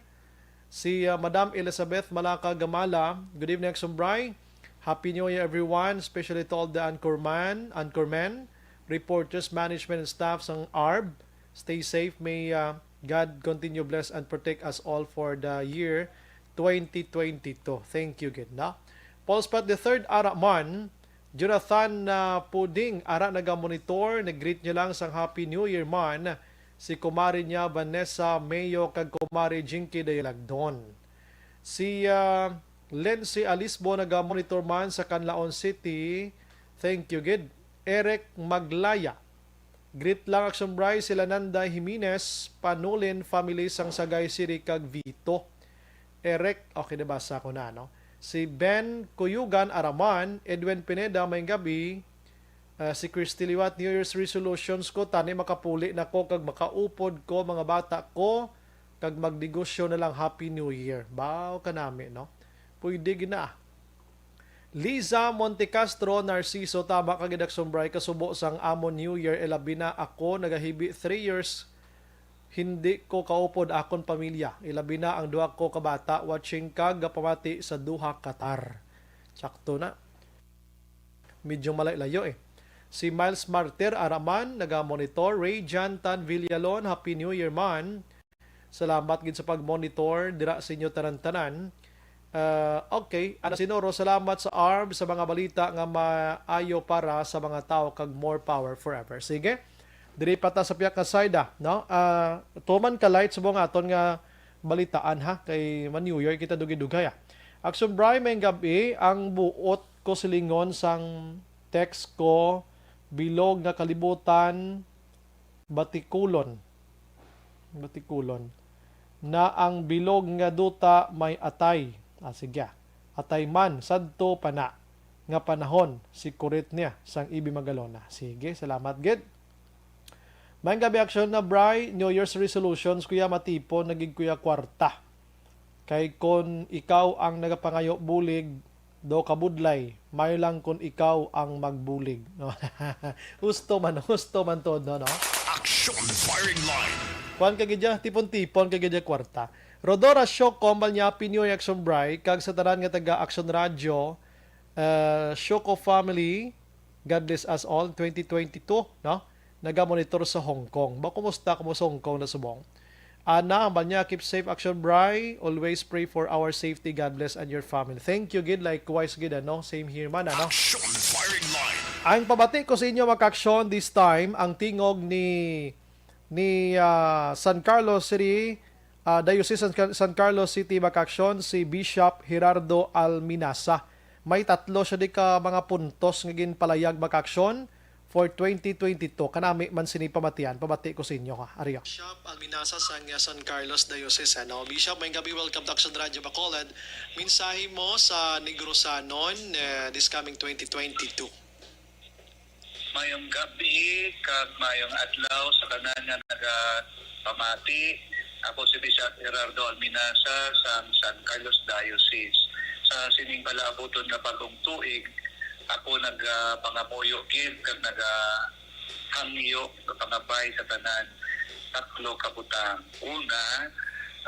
Si, ah, Madam Elizabeth Malaka Gamala, good evening, Sumbray. Happy New Year, everyone, especially to all the anchorman, anchormen, reporters, management, and staff sang ARB. Stay safe. May, ah, God continue bless and protect us all for the year twenty twenty-two. Thank you gid, no? Paul Spot the third, ara man, Jonathan, ah, Puding, ara naga-monitor, nag-greet niya lang sang Happy New Year man, si kumari niya Vanessa Mayo kag kumari Jinky Dayalagdon. Si, ah, Lency Alisbo naga-monitor man sa Canlaon City. Thank you gid. Eric Maglaya. Greet lang, Action Bry, sila Nanda Jimenez, Panulin family sang Sagay City kag Vito. Eric, okay, nabasa ko na, no? Si Ben Kuyugan Araman, Edwin Pineda, maayong gabi. Ah, si Christy Liwat, New Year's resolutions ko, tani makapuli na ko kag makaupod ko, mga bata ko, kag magnegosyo na lang. Happy New Year. Bao kanami, no? Pwede gid na. Liza Montecastro, Narciso, tama ka gid, Action Bry, kasubo sang amon New Year, ilabi na ako, nagahibi three years, hindi ko kaupod akon pamilya, ilabi na ang duha ko ka bata, watching kag gapamati sa Doha, Qatar. Sakto na. Medyo malayo-layo eh. Si Miles Martir Araman, naga-monitor. Ray Jan Tan Villalon, Happy New Year man. Salamat gid sa pag-monitor dira sa inyo tanan-tanan. Ah, okay, Ana Sinoro, salamat sa arm sa mga balita nga maayo para sa mga tao kag more power forever. Sige. Diri pa ta sa piyak nga side, ah, no? Ah, tuman ka light subong aton nga balitaan, ha, kay ma-New Year kita dugay-dugay, ah. Action Bri, may gabi, ang buot ko silingon sang text ko, bilog nga kalibutan, batikulon. Batikulon. Na ang bilog nga duta may atay. Ah, sige. Atay man, sadto pa na nga panahon, si kurit niya sang Ibi Magalona. Sige, salamat gid. May gabi, Action na Bri, New Year's resolutions, kuya, matipon na gid, kuya, kwarta. Kay kon ikaw ang nagapangayo bulig, do kabudlay, may lang kon ikaw ang magbulig. Husto man, husto man to, no, no? Action Firing Line. Kuan ka gid ya, tipon-tipon ka gid ya kwarta. Rodora Shoko, Malnya, Pinoy Action Bri, kag sa tanan nga taga Action Radio, uh, Shoko family, God bless us all, twenty twenty-two, no? Nagamonitor sa Hong Kong. Ba, kumusta? Kumusta Hong Kong na subong? Ana, Malnya, keep safe, Action Bri. Always pray for our safety. God bless and your family. Thank you gid. Likewise gid, ano? Same here man, ano? Action Firing Line. Ang pabati ko sa inyo, mga ka-action, this time, ang tingog ni, ni, ah, San Carlos City, ah, Diocese San, San Carlos City, mga ka-action, si Bishop Gerardo Alminasa. May tatlo siya di ka mga puntos nga ginpalayag, mga ka-action, for twenty twenty-two. Kanami man sini pamatian, pabati ko sa inyo, ha. Ari, ah. Bishop Alminasa sang, uh, San Carlos Diocese, ano? Bishop, may gabi, welcome to Action Radio Bacolod. Mensahe mo sa Negrosanon, uh, this coming twenty twenty-two. Mayong gabi kag mayong adlaw sa tanan nga nagapamati. Ako si Bishop Gerardo Alminasa sang San Carlos Diocese. Sa sining palaabuton nga bagong tuig, ako nagapangamuyo gid kag nagahangyo nga pangabay sa tanan, tatlo ka butang. Una,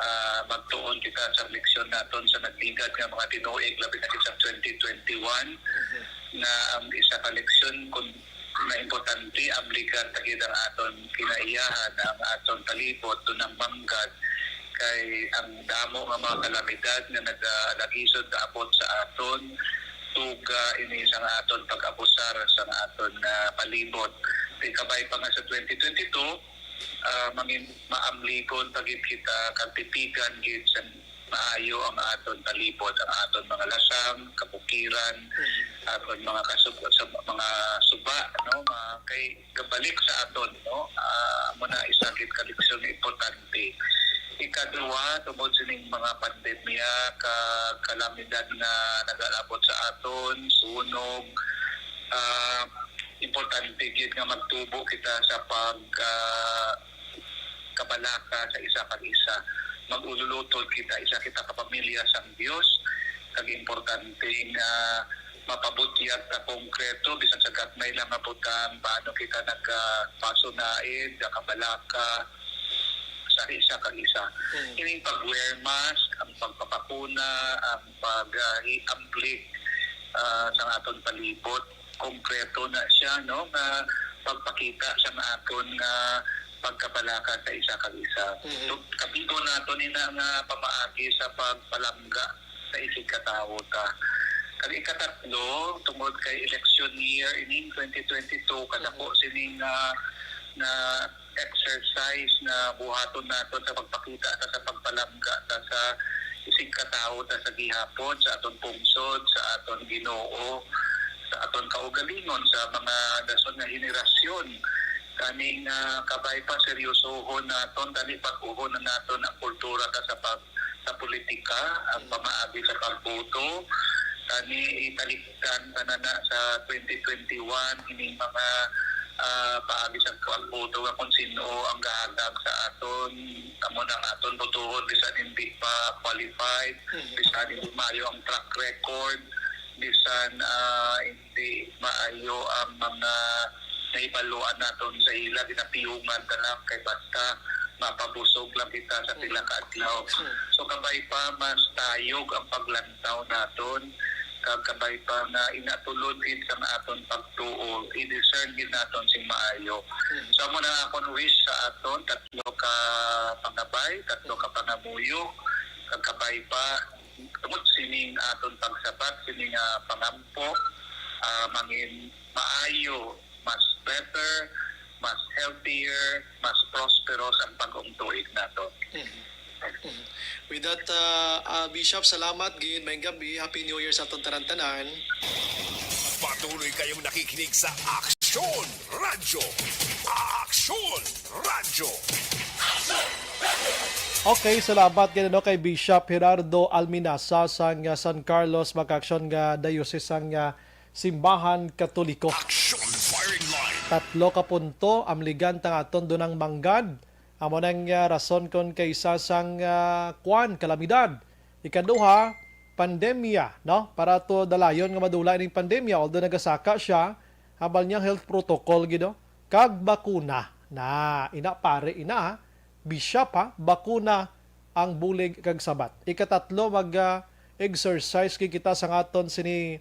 ah, magtuon kita sa leksyon naton sa nagligad nga mga tinuig, labi na gid sa twenty twenty-one, nga ang isa ka leksyon kun na importante, abligan ta gid ang aton kinaiyahan, ang aton palibot, tunang manggad, kay ang damo nga mga kalamidad nga nagalagisod naabot sa aton, tuga ini sang aton pag-abusar sang aton, ah, palibot. Kay kabay pa nga sa twenty twenty-two, ah, mangin-, maamligon pa gid kita kag tipigan gid sa maayo ang aton palibot, ang aton mga lasang, kabukiran, Mhm. aton mga kasub-, sa mga suba, no? Ma-, kay kabalik sa aton, no? Ah, amo na isa gid ka leksyon nga importante. Ikaduha, tungod sining mga pandemya, ka, kalamidad nga nag-aabot sa aton, sunog, ah, importante gid nga magtubo kita sa pag, ah, kabalaka sa isa kag isa. Mag-ululutod kita, isa kita ka pamilya sang Dios. Kag importante nga mapabutyag ta konkreto, bisan sa gagmay lang nga butang, paano kita nagapasunaid, nakabalaka sa isa kag isa. Mm. Kining pag-wear mask, ang pagpapakuna, ang pag, ah, hi-, amblik, ah, sa aton palibot, konkreto na siya, no, nga pagpakita sa aton nga pagkabalaka sa isa kag isa. Mhm. So, kabigo naton ina nga pamaagi sa pagpalangga sa isigkatawo ta. Kag ikatatlo, tungod kay election year ining twenty twenty-two, kadako Mhm. sining, ah, na exercise nga buhaton naton sa pagpakita ta sa pagpalangga ta sa isigkatawo ta sa gihapon, sa aton pungsod, sa aton Ginoo, sa aton kaugalingon, sa mga dason nga henerasyon. Kani nga kabay pa, seryosohon naton, dali bag-uhon na naton ang kultura ta sa pag-, sa politika, ang pamaagi sa pagboto. Kani italikdan ta na na sa twenty twenty-one, ining mga, ah, paagi sa pagboto nga kung sino ang gahatag sa aton, amo nang aton botohon, bisan hindi pa qualified, Mhm. bisan hindi maayo ang track record, bisan, ah, hindi maayo ang mga nahibaluan naton sa ila, ginapiyungan ta lang kay basta mapabusog lang kita sa pila ka adlaw. Hmm. So, kabay pa, mas tayog ang paglantaw naton, kag kabay pa nga inatulod gid sang aton pagtuo, i-discern gid naton sing maayo. Hmm. So, amo na akon wish sa aton, tatlo ka pangabay, tatlo ka pangamuyo, kag kabay pa, Tungod sining aton pagsabat, sining, ah, pangampo, ah, mangin maayo, mas better, mas healthier, mas prosperous ang bagong tuig naton. Mhm. Mhm. With that, ah, ah, Bishop, salamat gid. Maayong gabi. Happy New Year sa aton tanan-tanan. Patuloy kayong nakikinig sa Aksyon Radyo. Aksyon Radyo. Okay, salamat gid, no, kay Bishop Gerardo Alminasa sang, ah, San Carlos, mga ka-aksyon, nga diocese sang, ah, Simbahan Katoliko. Action Firing Line. Tatlo ka punto ang ligan ta nga aton dunang manggad. Amo nang, ah, rason kon kay isa sang, ah, kwan, kalamidad. Ikaduha, pandemya, no? Para to dalayon nga madula ining pandemya, although nagasaka siya, habal niya health protocol gid, no? Kag bakuna na, ina pare, ina, ha? Bishop, ha? Bakuna ang bulig kag sabat. Ikatatlo, mag, ah, exercise gid kita sa aton sini,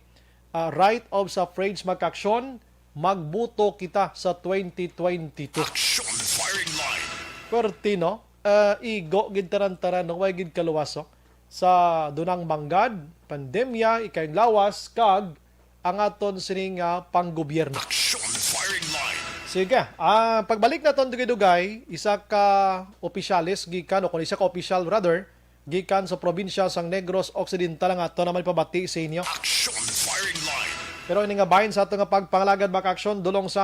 ah, right of suffrage, mga ka-aksyon, magbuto kita sa twenty twenty-two. Action Firing Line. Perti, no? Ah, igo gid tanan-tanan, no? Way gid kaluwaso sa dunang manggad, pandemya, ikayong lawas, kag ang aton sini nga panggobyerno. Action Firing Line. Sige, ah, pagbalik naton dugay-dugay, isa ka opisyales gikan, o kung isa ka opisyal rather, gikan sa probinsya sang Negros Occidental ang aton naman pabati sa inyo. Action Firing Line. Pero ini nga bahin sa ato nga pagpangalagad, mga ka-aksyon, dulong sa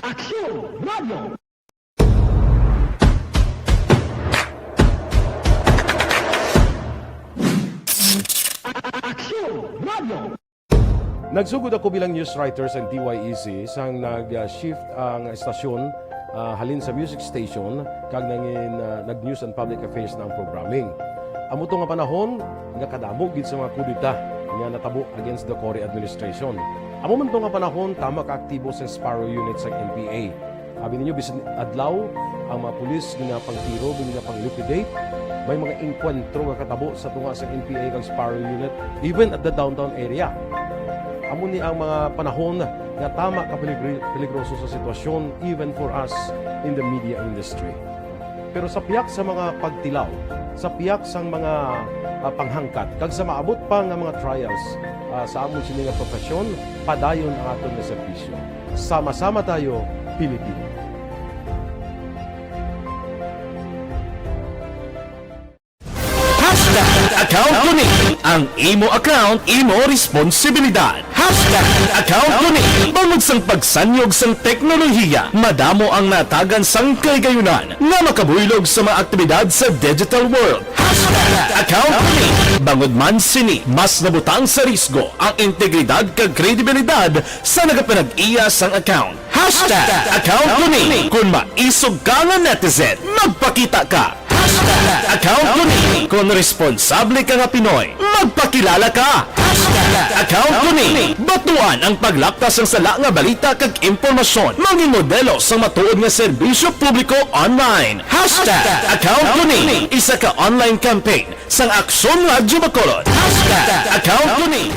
Action Radio. Action Radio. Nagsugod ako bilang news writer sa T Y E C sang nag-shift ang estasyon, ah, halin sa music station kag nangin, ah, nag-news and public affairs na ang programming. Amo to nga panahon nga kadamo gid sa mga kudeta nga natabo against the Cory administration. Amo man to nga panahon tama ka aktibo sa Sparrow Unit sa N P A. Abi ninyo, bisan adlaw, ang mga pulis ginapangtiro, ginapang-liquidate. May mga engkwentro nga katabo sa tunga sa N P A kag Sparrow Unit, even at the downtown area. Amo ni ang mga panahon nga tama ka peligri-, peligroso sa sitwasyon, even for us in the media industry. Pero sa pihak sa mga pagtilaw, sa pihak sang mga, ah, panghangkat, kag sa maabot pa nga mga trials, ah, sa amon sini nga profesyon, padayon ang aton nga serbisyo. Sama-sama tayo, Pilipino. Hashtag account ko ni. Ang imo account, imo responsibilidad. Hashtag account ko ni. Bangod sang pagsanyog sang teknolohiya, madamo ang natagan sang kaligayunan nga makabuylog sa mga aktibidad sa digital world. Hashtag account ko ni. Bangod man sini, mas nabutang sa risgo ang integridad kag kredibilidad sa nagapanag-iya sang account. Hashtag account ko ni. Kung maisog ka nga netizen, magpakita ka. Hashtag account ko ni. Kung responsable ka nga Pinoy, magpakilala ka. Hashtag account ko ni. Batuan ang paglapta sang sala nga balita kag impormasyon. Mangin modelo sang matuod nga serbisyo publiko online. Hashtag account ko ni. Isa ka online campaign sang Aksyon Radyo Bacolod. Hashtag account ko ni.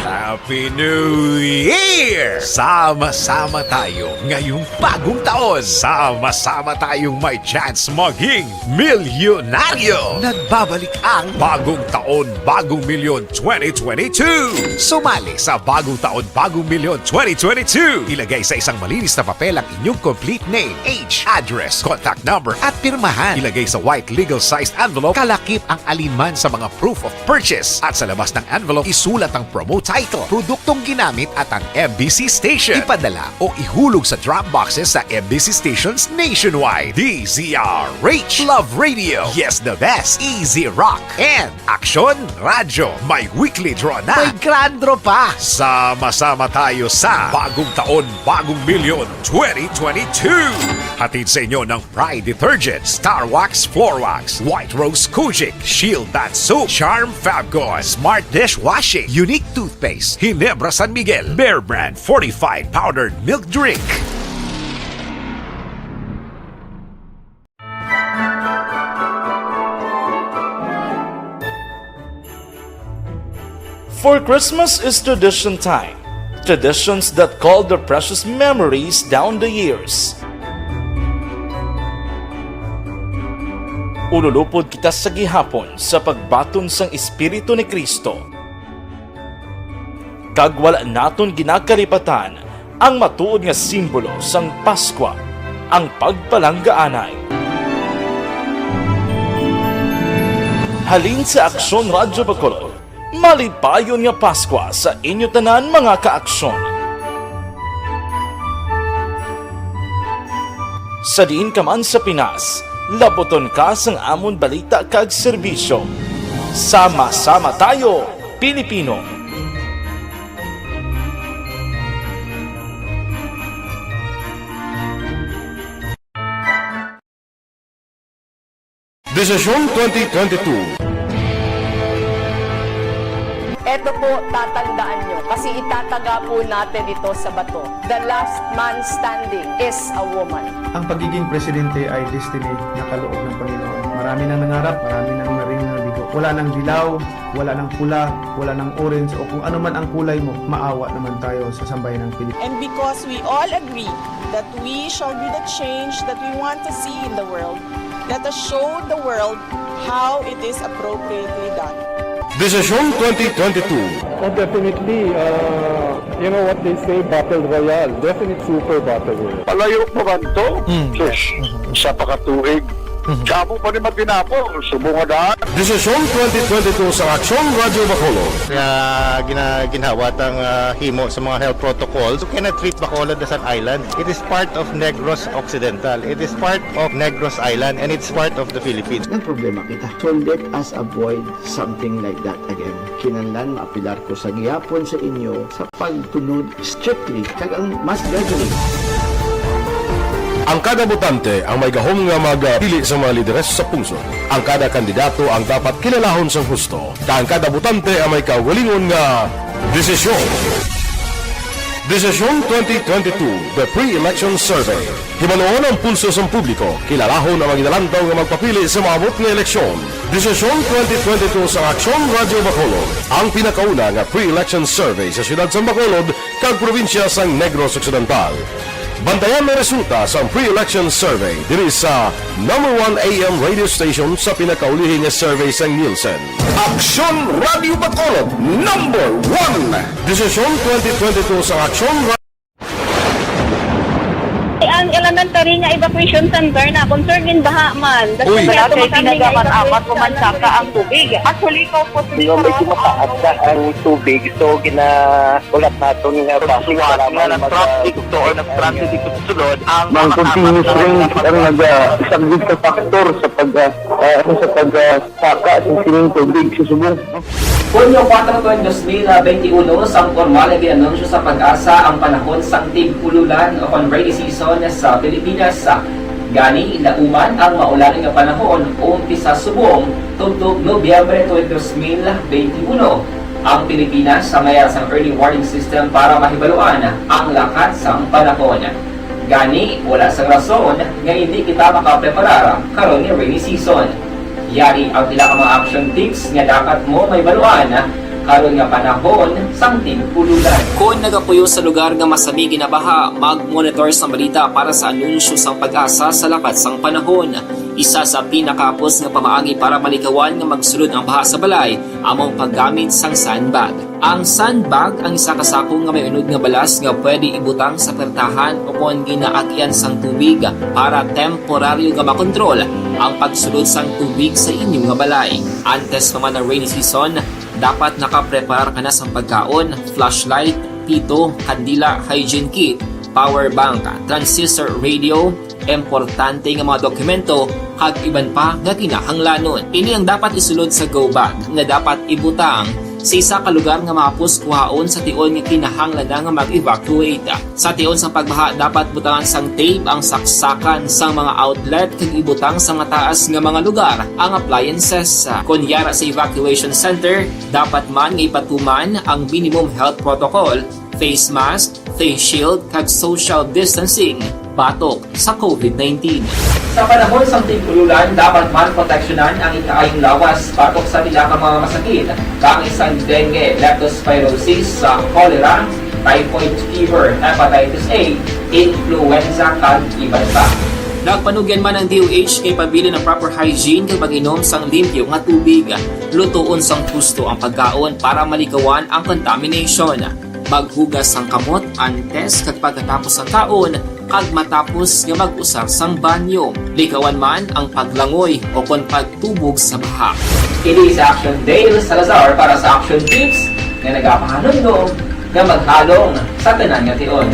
Happy New Year! Sama-sama tayo ngayong bagong taon. Sama-sama tayong may chance maging milyonaryo. Nagbabalik ang Bagong Taon, Bagong Milyon twenty twenty-two. Sumali sa Bagong Taon, Bagong Milyon twenty twenty-two. Ilagay sa isang malinis na papel ang inyong complete name, age, address, contact number, at pirmahan. Ilagay sa white legal sized envelope, kalakip ang aliman sa mga proof of purchase. At sa labas ng envelope, isulat ang promo title, produktong ginamit at ang M B C station. Ipadala o ihulog sa drop boxes sa M B C stations nationwide. D Z R H, Love Radio, Yes the Best, Easy Rock, and Aksyon Radyo. May weekly draw na. May grand draw pa. Sama-sama tayo sa Bagong Taon, Bagong Milyon twenty twenty-two. Hatid sa inyo ng Pride Detergent, Star Wax Floor Wax, White Rose Kojic, Shield Bath Soap, Charm Fabcon, Smart Dishwashing, Unique Toothpaste, Ginebra San Miguel, Bear Brand Fortified Powdered Milk Drink. For Christmas is tradition time. Traditions that called their precious memories down the years. Ululupod kita sa gihapon sa pagbaton sang Espiritu ni Cristo. Kag wala naton ginakalipatan ang matuod nga simbolo sang Paskwa, ang pagpalanggaanay. Halin sa Aksyon Radyo Bacolod, malipayon nga Paskwa sa inyo tanan, mga kaaksyon. Sa diin ka man sa Pinas, labuton ka sang amon balita kag serbisyo. Sama-sama tayo, Pilipino! Desisyon twenty twenty-two. Eto po, tatandaan nyo, kasi itataga po natin ito sa bato. The last man standing is a woman. Ang pagiging presidente ay destiny na kaloob ng Panginoon. Marami nang nangarap, marami nang naring nabigo. Wala nang dilaw, wala nang pula, wala nang orange, o kung ano man ang kulay mo, maawa naman tayo sa sambayan ng Pilipinas. And because we all agree that we shall be the change that we want to see in the world, let us show the world how it is appropriately done. Desisyon twenty twenty-two. Oh, definitely. Uh, you know what they say, battle royale. Definite super battle royale. Palayo pa man to? Sus, sa pakatuig. Kamo pa ni matinapo, subong nga daan. Desisyon twenty twenty-two sa Aksyon Radyo Bacolod. Nga gina, ginhawat ang ah, himo sa mga health protocols. You cannot treat Bacolod as an island. It is part of Negros Occidental. It is part of Negros Island and it's part of the Philippines. Nagproblema kita. So let us avoid something like that again. Kinahanglan maapelar ko sa gihapon sa inyo sa pagtunod strictly kag ang mass gathering. Ang kada botante ang may gahom nga magpili sa mga lideres sa pungsod. Ang kada kandidato ang dapat kilalahon sang husto, kag ang kada botante ang may kaugalingon nga desisyon. Desisyon twenty twenty-two, The Pre-Election Survey. Hibaluon ang pulso sang publiko, kilalahon ang mga ginalantaw nga magpapili sa maabot nga eleksyon. Desisyon twenty twenty-two sa Aksyon Radyo Bacolod, ang pinakauna nga pre-election survey sa siyudad sang Bacolod kag probinsya sang Negros Occidental. Bantayan ang resulta sang pre-election survey diri sa number one A M radio station sa pinakaulihi nga survey sang Nielsen. Aksyon Radyo Bacolod, number one! Desisyon twenty twenty-two sa Aksyon Radyo Ang elementary nga evacuation center na concern gin baha man. Uy. Wala kay ginagamit amat ko man saka ang tubig. Actually, ikaw po sa Medyo mataas na ang tubig, so ginaulat naton nga basi nga lamang nag-, traffic to or nag-transit dito sa sulod ang mga continuous rain ang nag-, ah, isang risk factor sa pag, ah, ah, ano, sa pag, ah, saka sa sining tubig sa subong. Hunyo kuwatro, dos mil benti uno, sang pormal nga gin-anunsyo sa PAGASA ang panahon sang tig-ululan o kon rainy season sa Pilipinas. Gani, nauman ang maulan nga panahon umpisa subong tubtob Nobyembre twenty, dos mil benti uno. Ang Pilipinas may ara sang early warning system para mahibaluan ang lakat sang panahon. Gani, wala sang rason nga indi kita makapreparar karon nga rainy season. Yari ang pila ka mga action tips nga dapat mo mahibaluan karon nga panahon sang tig-ululan. Kon nagapuyo sa lugar nga masami ginabaha, mag-monitor sang balita para sa anunsyo sang PAGASA sa lakat sang panahon. Isa sa pinakahapos nga pamaagi para malikawan nga magsulod ang baha sa balay amo ang paggamit sang sandbag. Ang sandbag ang isa ka sako nga may unod nga balas nga pwede ibutang sa puwertahan o kon ginaagyan sang tubig para temporaryo nga makontrol ang pagsulod sang tubig sa inyo nga balay. Antes pa man ang rainy season, dapat nakapreparar ka na sang pagkaon, flashlight, pito, kandila, hygiene kit, power bank, transistor radio, importante nga mga dokumento, kag iban pa nga kinahanglanon. Ini ang dapat isulod sa go bag nga dapat ibutang sa isa ka lugar nga mahapos kuhaon sa tion nga kinahanglan na nga mag-evacuate. Sa tion sang pagbaha, dapat butangan sang tape ang saksakan sang mga outlet kag ibutang sa mataas nga mga lugar ang appliances. Kon yara sa evacuation center, dapat man nga ipatuman ang minimum health protocol, face mask, face shield, kag social distancing batok sa COVID nineteen. Sa panahon sang tig-ululan, dapat man proteksyonan ang ikaayong lawas batok sa pila ka mga masakit, kaangay sang dengue, leptospirosis, sa cholera, typhoid fever, hepatitis A, influenza, kag iban pa. Nagpanugyan man ang D O H nga ipabilin ang proper hygiene kag pag-inom sang limpyo nga tubig. Lutoon sang husto ang pagkaon para malikawan ang contamination. Maghugas sang kamot antes kag pagkatapos sang kaon, kag matapos nga mag-usar sang banyo. Likawan man ang paglangoy o kon pagtubog sa baha. Ini si Action Dale Salazar para sa Action Tips nga nagapahanumdom nga maghalong sa tanan nga tion.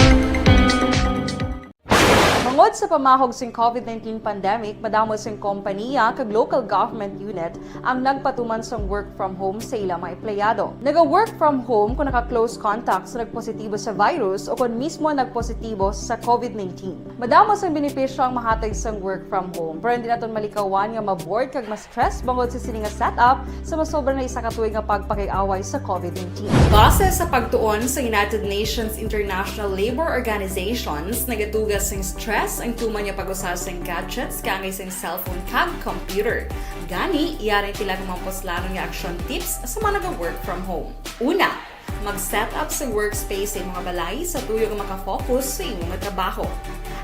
Bangod sa pamahog sing COVID nineteen pandemic, madamo sing kompaniya kag local government unit ang nagpatuman sang work from home sa ila mga empleyado. Naga-work from home kung naka-close contact sa nagpositibo sa virus o kon mismo nagpositibo sa COVID nineteen. Madamo sang benepisyo ang mahatag sang work from home, pero hindi naton malikawan nga ma-bored kag ma-stress bangod sa sini nga setup sa masobra na isa ka tuig nga pagpakig-away sa COVID nineteen. Base sa pagtuon sa United Nations International Labor Organizations, nagatuga sing stress ang tuman nga pag-usa sing gadgets kaangay sing cellphone kag computer. Gani, yari pila ka mga puslanon nga action tips sa mga naga-work from home. Una, mag-set up sa workspace sa imong balay sa tuyo nga makafocus sa imo nga trabaho.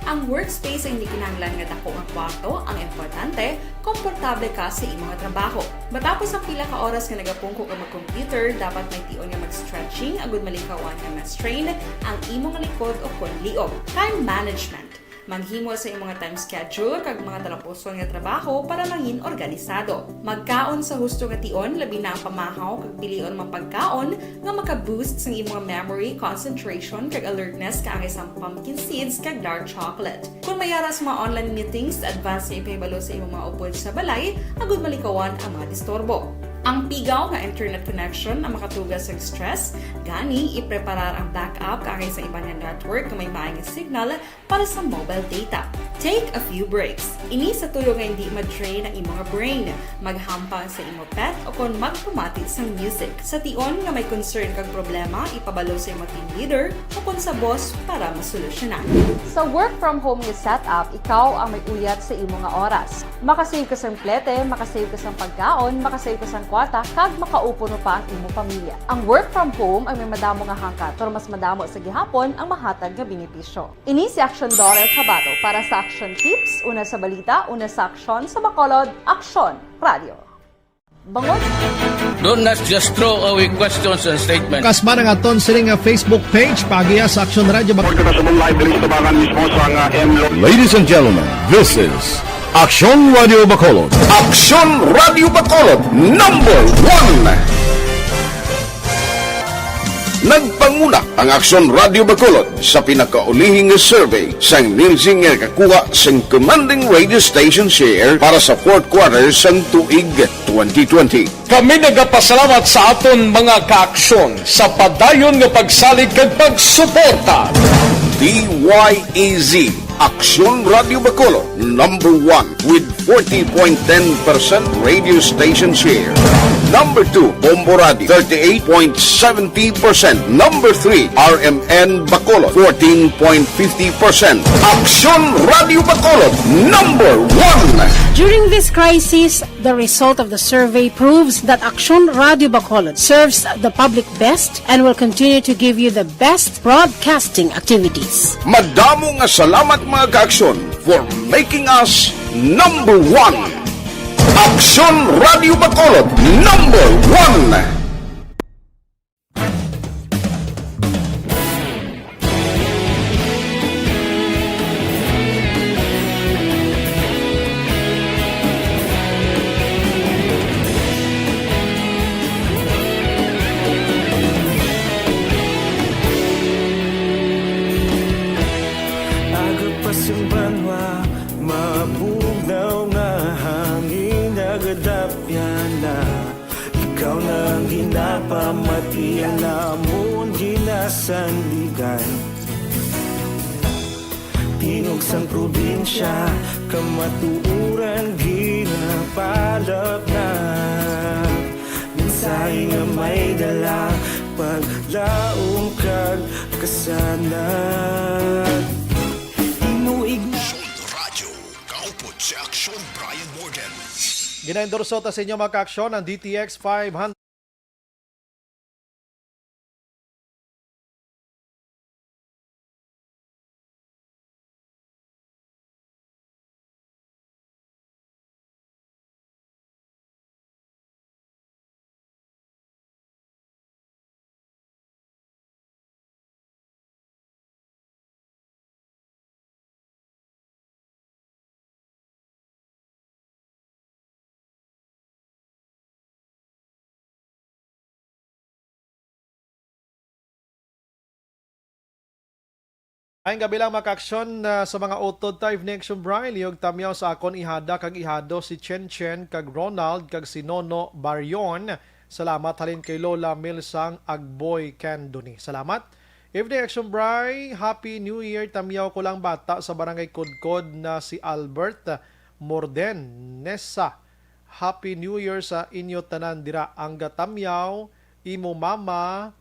Ang workspace ay hindi kinahanglan nga dako nga kwarto, ang importante, komportable ka sa imo nga trabaho. Matapos ang pila ka oras nga nagapungko ka mag-computer, dapat may tion nga mag-stretching agud malikawan nga ma-strain ang imo nga likod o kon liog. Time management. Maghimo sa imo nga time schedule kag mga talapuson nga trabaho para mangin organisado. Magkaon sa husto nga tion, labi na ang pamahaw, kag pilion ang mga pagkaon nga maka-boost sang imo nga memory, concentration, kag alertness, kaangay sang pumpkin seeds kag dark chocolate. Kon may ara sa mga online meetings, advance nga ipahibalo sa imo mga upod sa balay agud malikawan ang mga disturbo. Ang pigaw nga internet connection ang makatuga sa stress, gani ipreparar ang backup kaangay sa iban nga network nga may maayong signal para sa mobile data. Take a few breaks. Ini sa tuyo nga hindi ma-drain ang imo nga brain. Maghampang sa imo pet o kon magpamati sang music. Sa tion nga may concern kag problema, ipabalo sa imo team leader o kon sa boss para masolusyonan. Sa work from home nga setup, ikaw ang may uyat sa imo nga oras. Makasave ka sang plete, makasave ka sang pagkaon, makasave ka sang kwarta, kag makaupod pa ang imo pamilya. Ang work from home ay may madamo nga hangkat, pero mas madamo sa gihapon ang mahatag nga benepisyo. Ini si Aksyon Dorel Cabato para sa Aksyon Tips, una sa balita, una sa aksyon, sa Bacolod, Aksyon Radio. Bangon. Do not just throw away questions and statements. Kas man ang aton sini nga Facebook page, paagiha sa Aksyon Radio Bacolod. Report na sa live diri sa Tabangan mismo sa nga M Lo- Ladies and gentlemen, this is Aksyon Radio Bacolod. Aksyon Radio Bacolod, number one. Nagpanguna ang Aksyon Radio Bacolod sa pinakaulihi nga survey sang Nielsen nga nakakuha sang commanding radio station share para sa fourth quarter sang tuig twenty twenty. Kami nagapasalamat sa aton mga kaaksyon sa padayon nga pagsalig kag pagsuporta. D Y E Z, Aksyon Radio Bacolod, number one with forty point ten percent radio station share. Number two, Bombo Radio, thirty-eight point seventy percent. Number three, R M N Bacolod, fourteen point fifty percent. Aksyon Radio Bacolod, number one. During this crisis, the result of the survey proves that Aksyon Radio Bacolod serves the public best and will continue to give you the best broadcasting activities. Madamo nga salamat, mga kaaksyon, for making us number one. Aksyon Radio Bacolod, number one. Aga pa sing banwa, mabugnaw nga hangin nagadapyan na. Ikaw na ang ginapamati, ang amon ginasandigan. Tingog sang probinsya, kamatuoran ginapalapnap. Mensahe nga may dala, paglaom kag kasanag. Tinuig na. Aksyon Radio, kaupod si Aksyon Brian Morgan. Ginaendorso ta sa inyo, mga kaaksyon, ang D T X five hundred. Ay, gabi lang, mga kaaksyon, ah, sa mga utod ta, evening, Action Bri. Lihog tamyaw sa akon ihada kag ihado, si Chen Chen kag Ronald kag si Nono Barion. Salamat halin kay Lola Milsang Agboy Candoni. Salamat. Evening, Action Bri. Happy New Year. Tamyaw ko lang, bata sa Barangay Kudkod na si Albert Morden Nessa. Happy New Year sa inyo tanan dira. Ang gatamyaw, imo mama,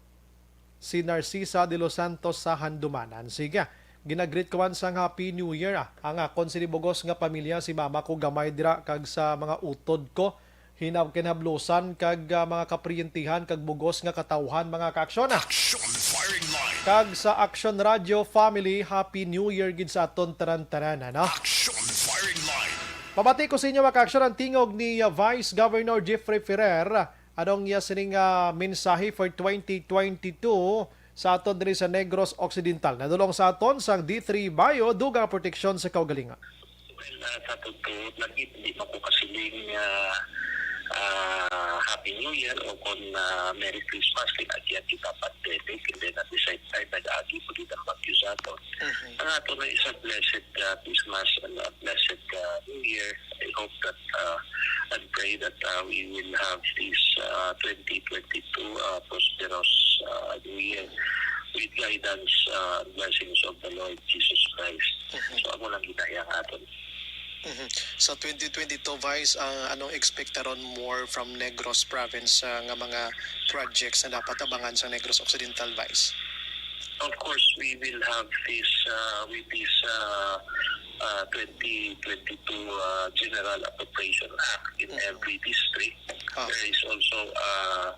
si Narcisa de los Santos sa Handumanan. Sige, ginagreet ko man sang Happy New Year, ah. Ang akon sini bugos nga pamilya, si mama ko gamay dira, kag sa mga utod ko, hinab-, kinablusan, kag, ah, mga kapriyentihan, kag bugos nga katawhan, mga kaaksyon, ah. Action Firing Line. Kag sa Action Radio Family, Happy New Year gid sa aton tanan-tanan, ano? Action Firing Line. Pabati ko sa inyo, mga kaaksyon, ang tingog ni, ah, Vice Governor Jeffrey Ferrer, anong iya sining, ah, mensahe for twenty twenty-two sa aton diri sa Negros Occidental. Nadulong sa aton sang D three Bio, dugang proteksyon sa kaugalingon. Well, ah, sa totoo, lagi, di man ko kasiling nga, ah, Happy New Year o kon, ah, Merry Christmas, kay agi kita pandemic, and then at the same time, nag-agi pa gid ang bagyo sa aton. Mhm. Ang ato na is a blessed, ah, Christmas and a blessed, ah, New Year. I hope that, uh, and pray that, uh, we will have this, uh, twenty twenty-two, uh, prosperous, uh, New Year with guidance, uh, and blessings of the Lord Jesus Christ. Mhm. So, amo lang ginaya ang aton. Mhm. Sa twenty twenty-two, Vice, ang anong ekspektaron more from Negros Province, uh, nga mga projects na dapat abangan sa Negros Occidental, Vice? Of course, we will have this, uh, with this, uh, uh, twenty twenty-two, uh, General Appropriation Act in Mm. every district. Ah. There is also, uh,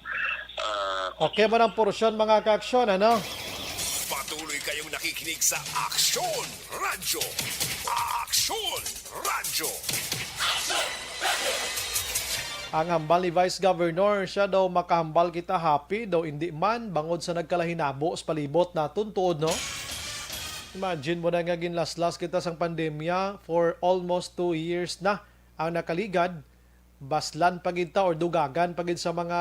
uh, Okay man ang porsyon, mga kaaksyon, ano? Patuloy kayong nakikinig sa Aksyon Radyo. Aksyon Radyo. Ang hambal ni Vice Governor, siya daw makahambal kita happy, daw indi man, bangod sa nagkalahinabo sa palibot naton, tuod, no? Imagine mo na nga ginlaslas kita sang pandemya for almost two years na ang nakaligad, baslan pa gid ta or dugagan pa gid sa mga,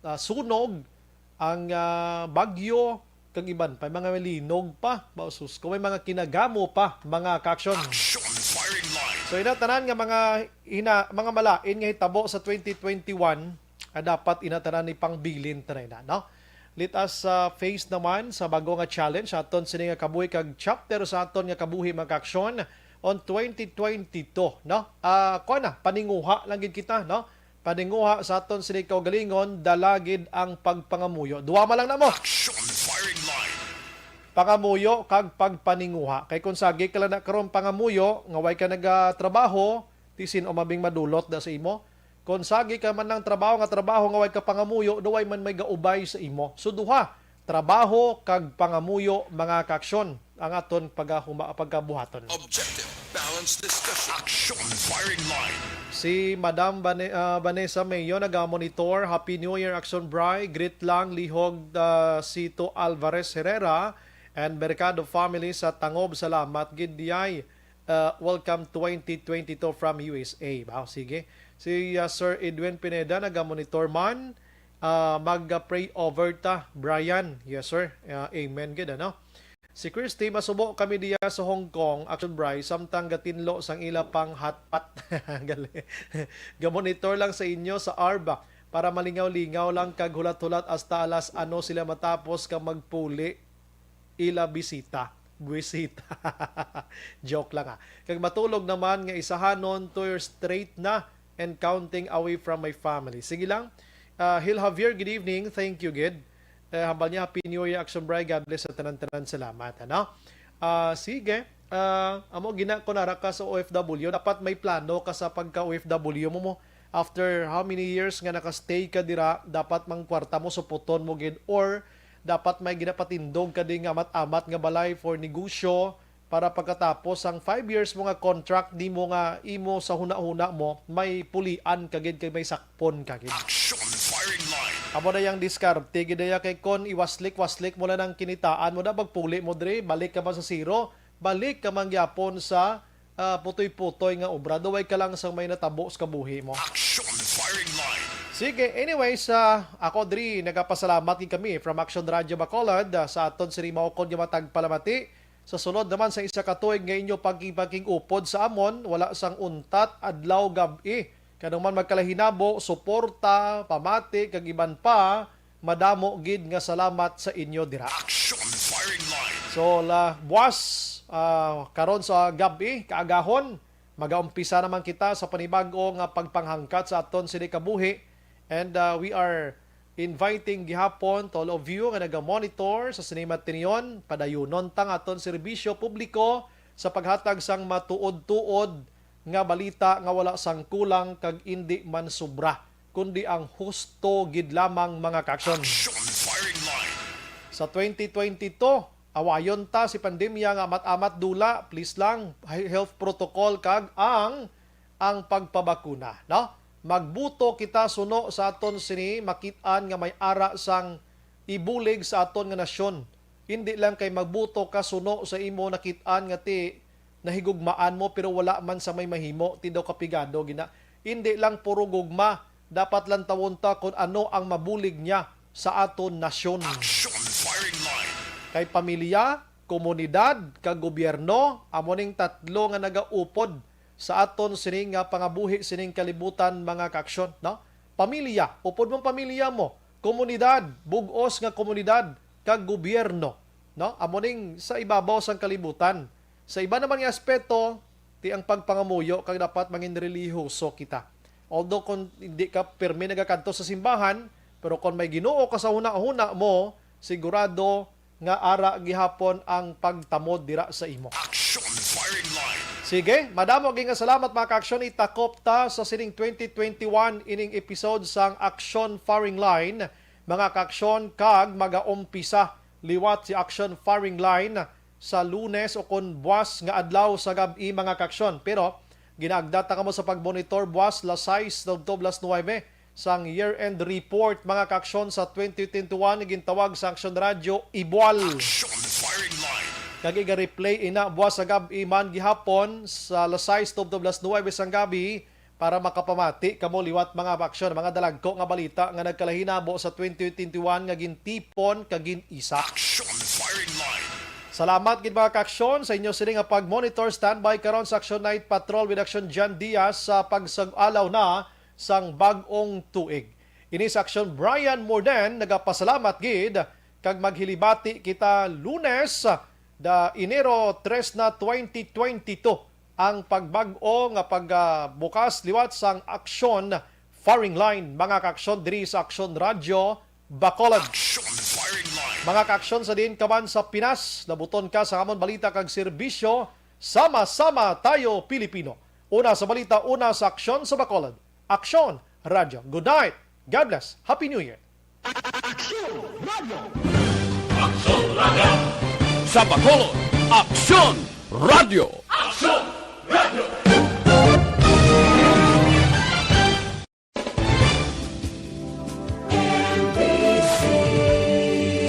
ah, sunog, ang, ah, bagyo, kag iban pa, mga linog pa. Ba, sus, kung may mga kinagamo pa, mga kaaksyon. Action Firing Line. So, ina tanan nga mga hina-, mga malain nga hitabo sa twenty twenty-one, ah, dapat ina tanan ni pangbilin tanan na, no? Let us, ah, face naman sa bago nga challenge sa aton sini nga kabuhi kag chapter sa aton nga kabuhi, mga kaaksyon, on twenty twenty-two, no? Ah, kuwan na, paninguha lang gid kita, no? Paninguha sa aton sini kaugalingon, dala gid ang pagpangamuyo. Duha man lang namo. Action Firing Line. Pangamuyo kag pagpaninguha. Kay kung sagi ka lang na karon pangamuyo, nga way ka nagatrabaho, ti sin-o man bing madulot da sa imo? Kung sagi ka man lang trabaho nga trabaho nga way ka pangamuyo, daw way man may gaubay sa imo. So, duha, trabaho kag pangamuyo, mga kaaksyon, ang aton pagahuma-, pagkabuhaton. Objective, balanced discussion. Action Firing Line. Si Madam Vane-, ah, Vanessa Mayo nagamonitor. Happy New Year, Action Bri. Greet lang, lihog, ah, Sito Alvarez Herrera and Mercado family sa Tangob. Salamat gid, diay. Uh, welcome twenty twenty-two from U S A. Ba, sige. Si, uh, Sir Edwin Pineda, naga-monitor man. Uh, mag-pray over ta, Brian. Yes, sir. Uh, amen gid, ano? Si Christy, masubo kami diya sa Hong Kong. Action, Bri, samtang gatinlo sang ila pang hotpot. Gali. Ga-monitor lang sa inyo sa arba para malingaw-lingaw lang kag hulat-hulat hasta alas ano sila matapos ka magpuli ila bisita. Buwisita. Joke lang, ah. Kag matulog naman nga isahanon, two years straight na and counting away from my family. Sige lang. Ah, Hil Javier, good evening. Thank you, gid. Eh, hambal niya, Happy New Year, Action Bri. God bless sa tanan-tanan. Salamat, ano? Ah, sige. Ah, amo gina ko nara ka sa O F W. Dapat may plano ka sa pagka-O F W mo, mo. After how many years nga naka-stay ka dira, dapat mang kwarta mo, suputon mo gid, or dapat may ginapatindog ka di nga amat-amat nga balay for negosyo para pagkatapos sang five years mo nga contract, di mo nga imo sa hunahuna mo, may pulian ka gid kay may sakpon ka gid. Action Firing Line. Amo na yang diskarte gid ya kay kon iwaslik-waslik mo lang ang kinitaan mo, da magpuli mo diri, balik ka man sa zero, balik ka man gyapon sa, ah, putoy-putoy nga obra. Duway ka lang sang may natabo sa kabuhi mo. Action Firing Line. Sige, anyways, ah, ako diri nagapasalamat gid kami from Action Radio Bacolod, ah, sa aton sini maukod nga matag palamati. Sa sunod naman sa isa ka tuig nga inyo pagkipakig-upod sa amon, wala sang untat, adlaw, gab-i. Kanang man magkalahinabo, suporta, pamati, kag iban pa, madamo gid nga salamat sa inyo dira. Action Firing Line. So, la, buwas, ah, karon sa gab-i, kaagahon, magaumpisa naman kita sa panibag-o nga pagpanghangkat sa aton sini kabuhi. And, ah, we are inviting gihapon to all of you nga naga-monitor sa sini matinyon, padayunon ta nga aton serbisyo publiko sa paghatag sang matuod-tuod nga balita nga wala sang kulang kag indi man sobra, kundi ang husto gid lamang, mga kaaksyon. Action Firing Line. Sa twenty twenty-two, awayon ta si pandemya nga amat-amat dula, please lang, he-, health protocol kag ang, ang pagpabakuna, no? Magbuto kita suno sa aton sini makit-an nga may ara sang ibulig sa aton nga nasyon. Hindi lang kay magbuto ka suno sa imo nakit-an nga ti nahigugmaan mo, pero wala man sa may mahimo, ti daw kapigado gina. Hindi lang puro gugma, dapat lantawon ta kung ano ang mabulig niya sa aton nasyon. Action Firing Line. Kay pamilya, komunidad, kag gobyerno, amo ning tatlo nga nagaupod sa aton sini nga pangabuhi sining kalibutan, mga kaaksyon, no? Pamilya, upod mong pamilya mo, komunidad, bug-os nga komunidad, kag gobyerno, no? Amo ning sa ibabaw sang kalibutan. Sa iba naman nga aspeto, ti ang pagpangamuyo kag dapat mangin relihiyoso kita. Although kung hindi ka pirmi nagakadto sa simbahan, pero kung may Ginoo ka sa hunahuna mo, sigurado nga ara gihapon ang pagtamod dira sa imo. Action Firing Line. Sige, madamo gid nga salamat, mga kaaksyon. Itakop ta sa sining twenty twenty-one ining episode sang Action Firing Line, mga kaaksyon, kag magaumpisa liwat si Action Firing Line sa Lunes o kon buwas nga adlaw sa gab-i, mga kaaksyon. Pero ginaagda ta kamo sa pagmonitor buwas las sais tubtob las nuwebe sang year-end report, mga kaaksyon, sa twenty twenty-one nga gintawag sa Action Radio Ibual. Action Firing Line. Kag iga-replay ina buwas sa gab-i man gihapon sa las sais tubtob las nuwebe sang gabi para makapamati kamo liwat mga aksyon, mga dalagko nga balita nga nagkalahinabo sa twenty twenty-one nga gintipon kag gin-isa. Action Firing Line. Salamat gid, mga kaaksyon, sa inyo sini nga pag-monitor. Standby karon sa Action Night Patrol with Action Jan Diaz sa pagsag-alaw na sang bag-ong tuig. Ini sa Action Brian Morden nagapasalamat gid kag maghilibati kita Lunes, da Enero tres na twenty twenty-two, ang pagbag-o nga pagbukas liwat sang Action Firing Line, mga kaaksyon, diri sa Action Radio Bacolod. Action Firing Line. Mga kaaksyon, sa diin ka man sa Pinas, nabuton ka sa amon balita kag serbisyo. Sama-sama tayo, Pilipino. Una sa balita, una sa aksyon sa Bacolod. Aksyon Radio. Good night. God bless. Happy New Year. Aksyon Radio. Aksyon Radio. Sa Bacolod, Aksyon Radio.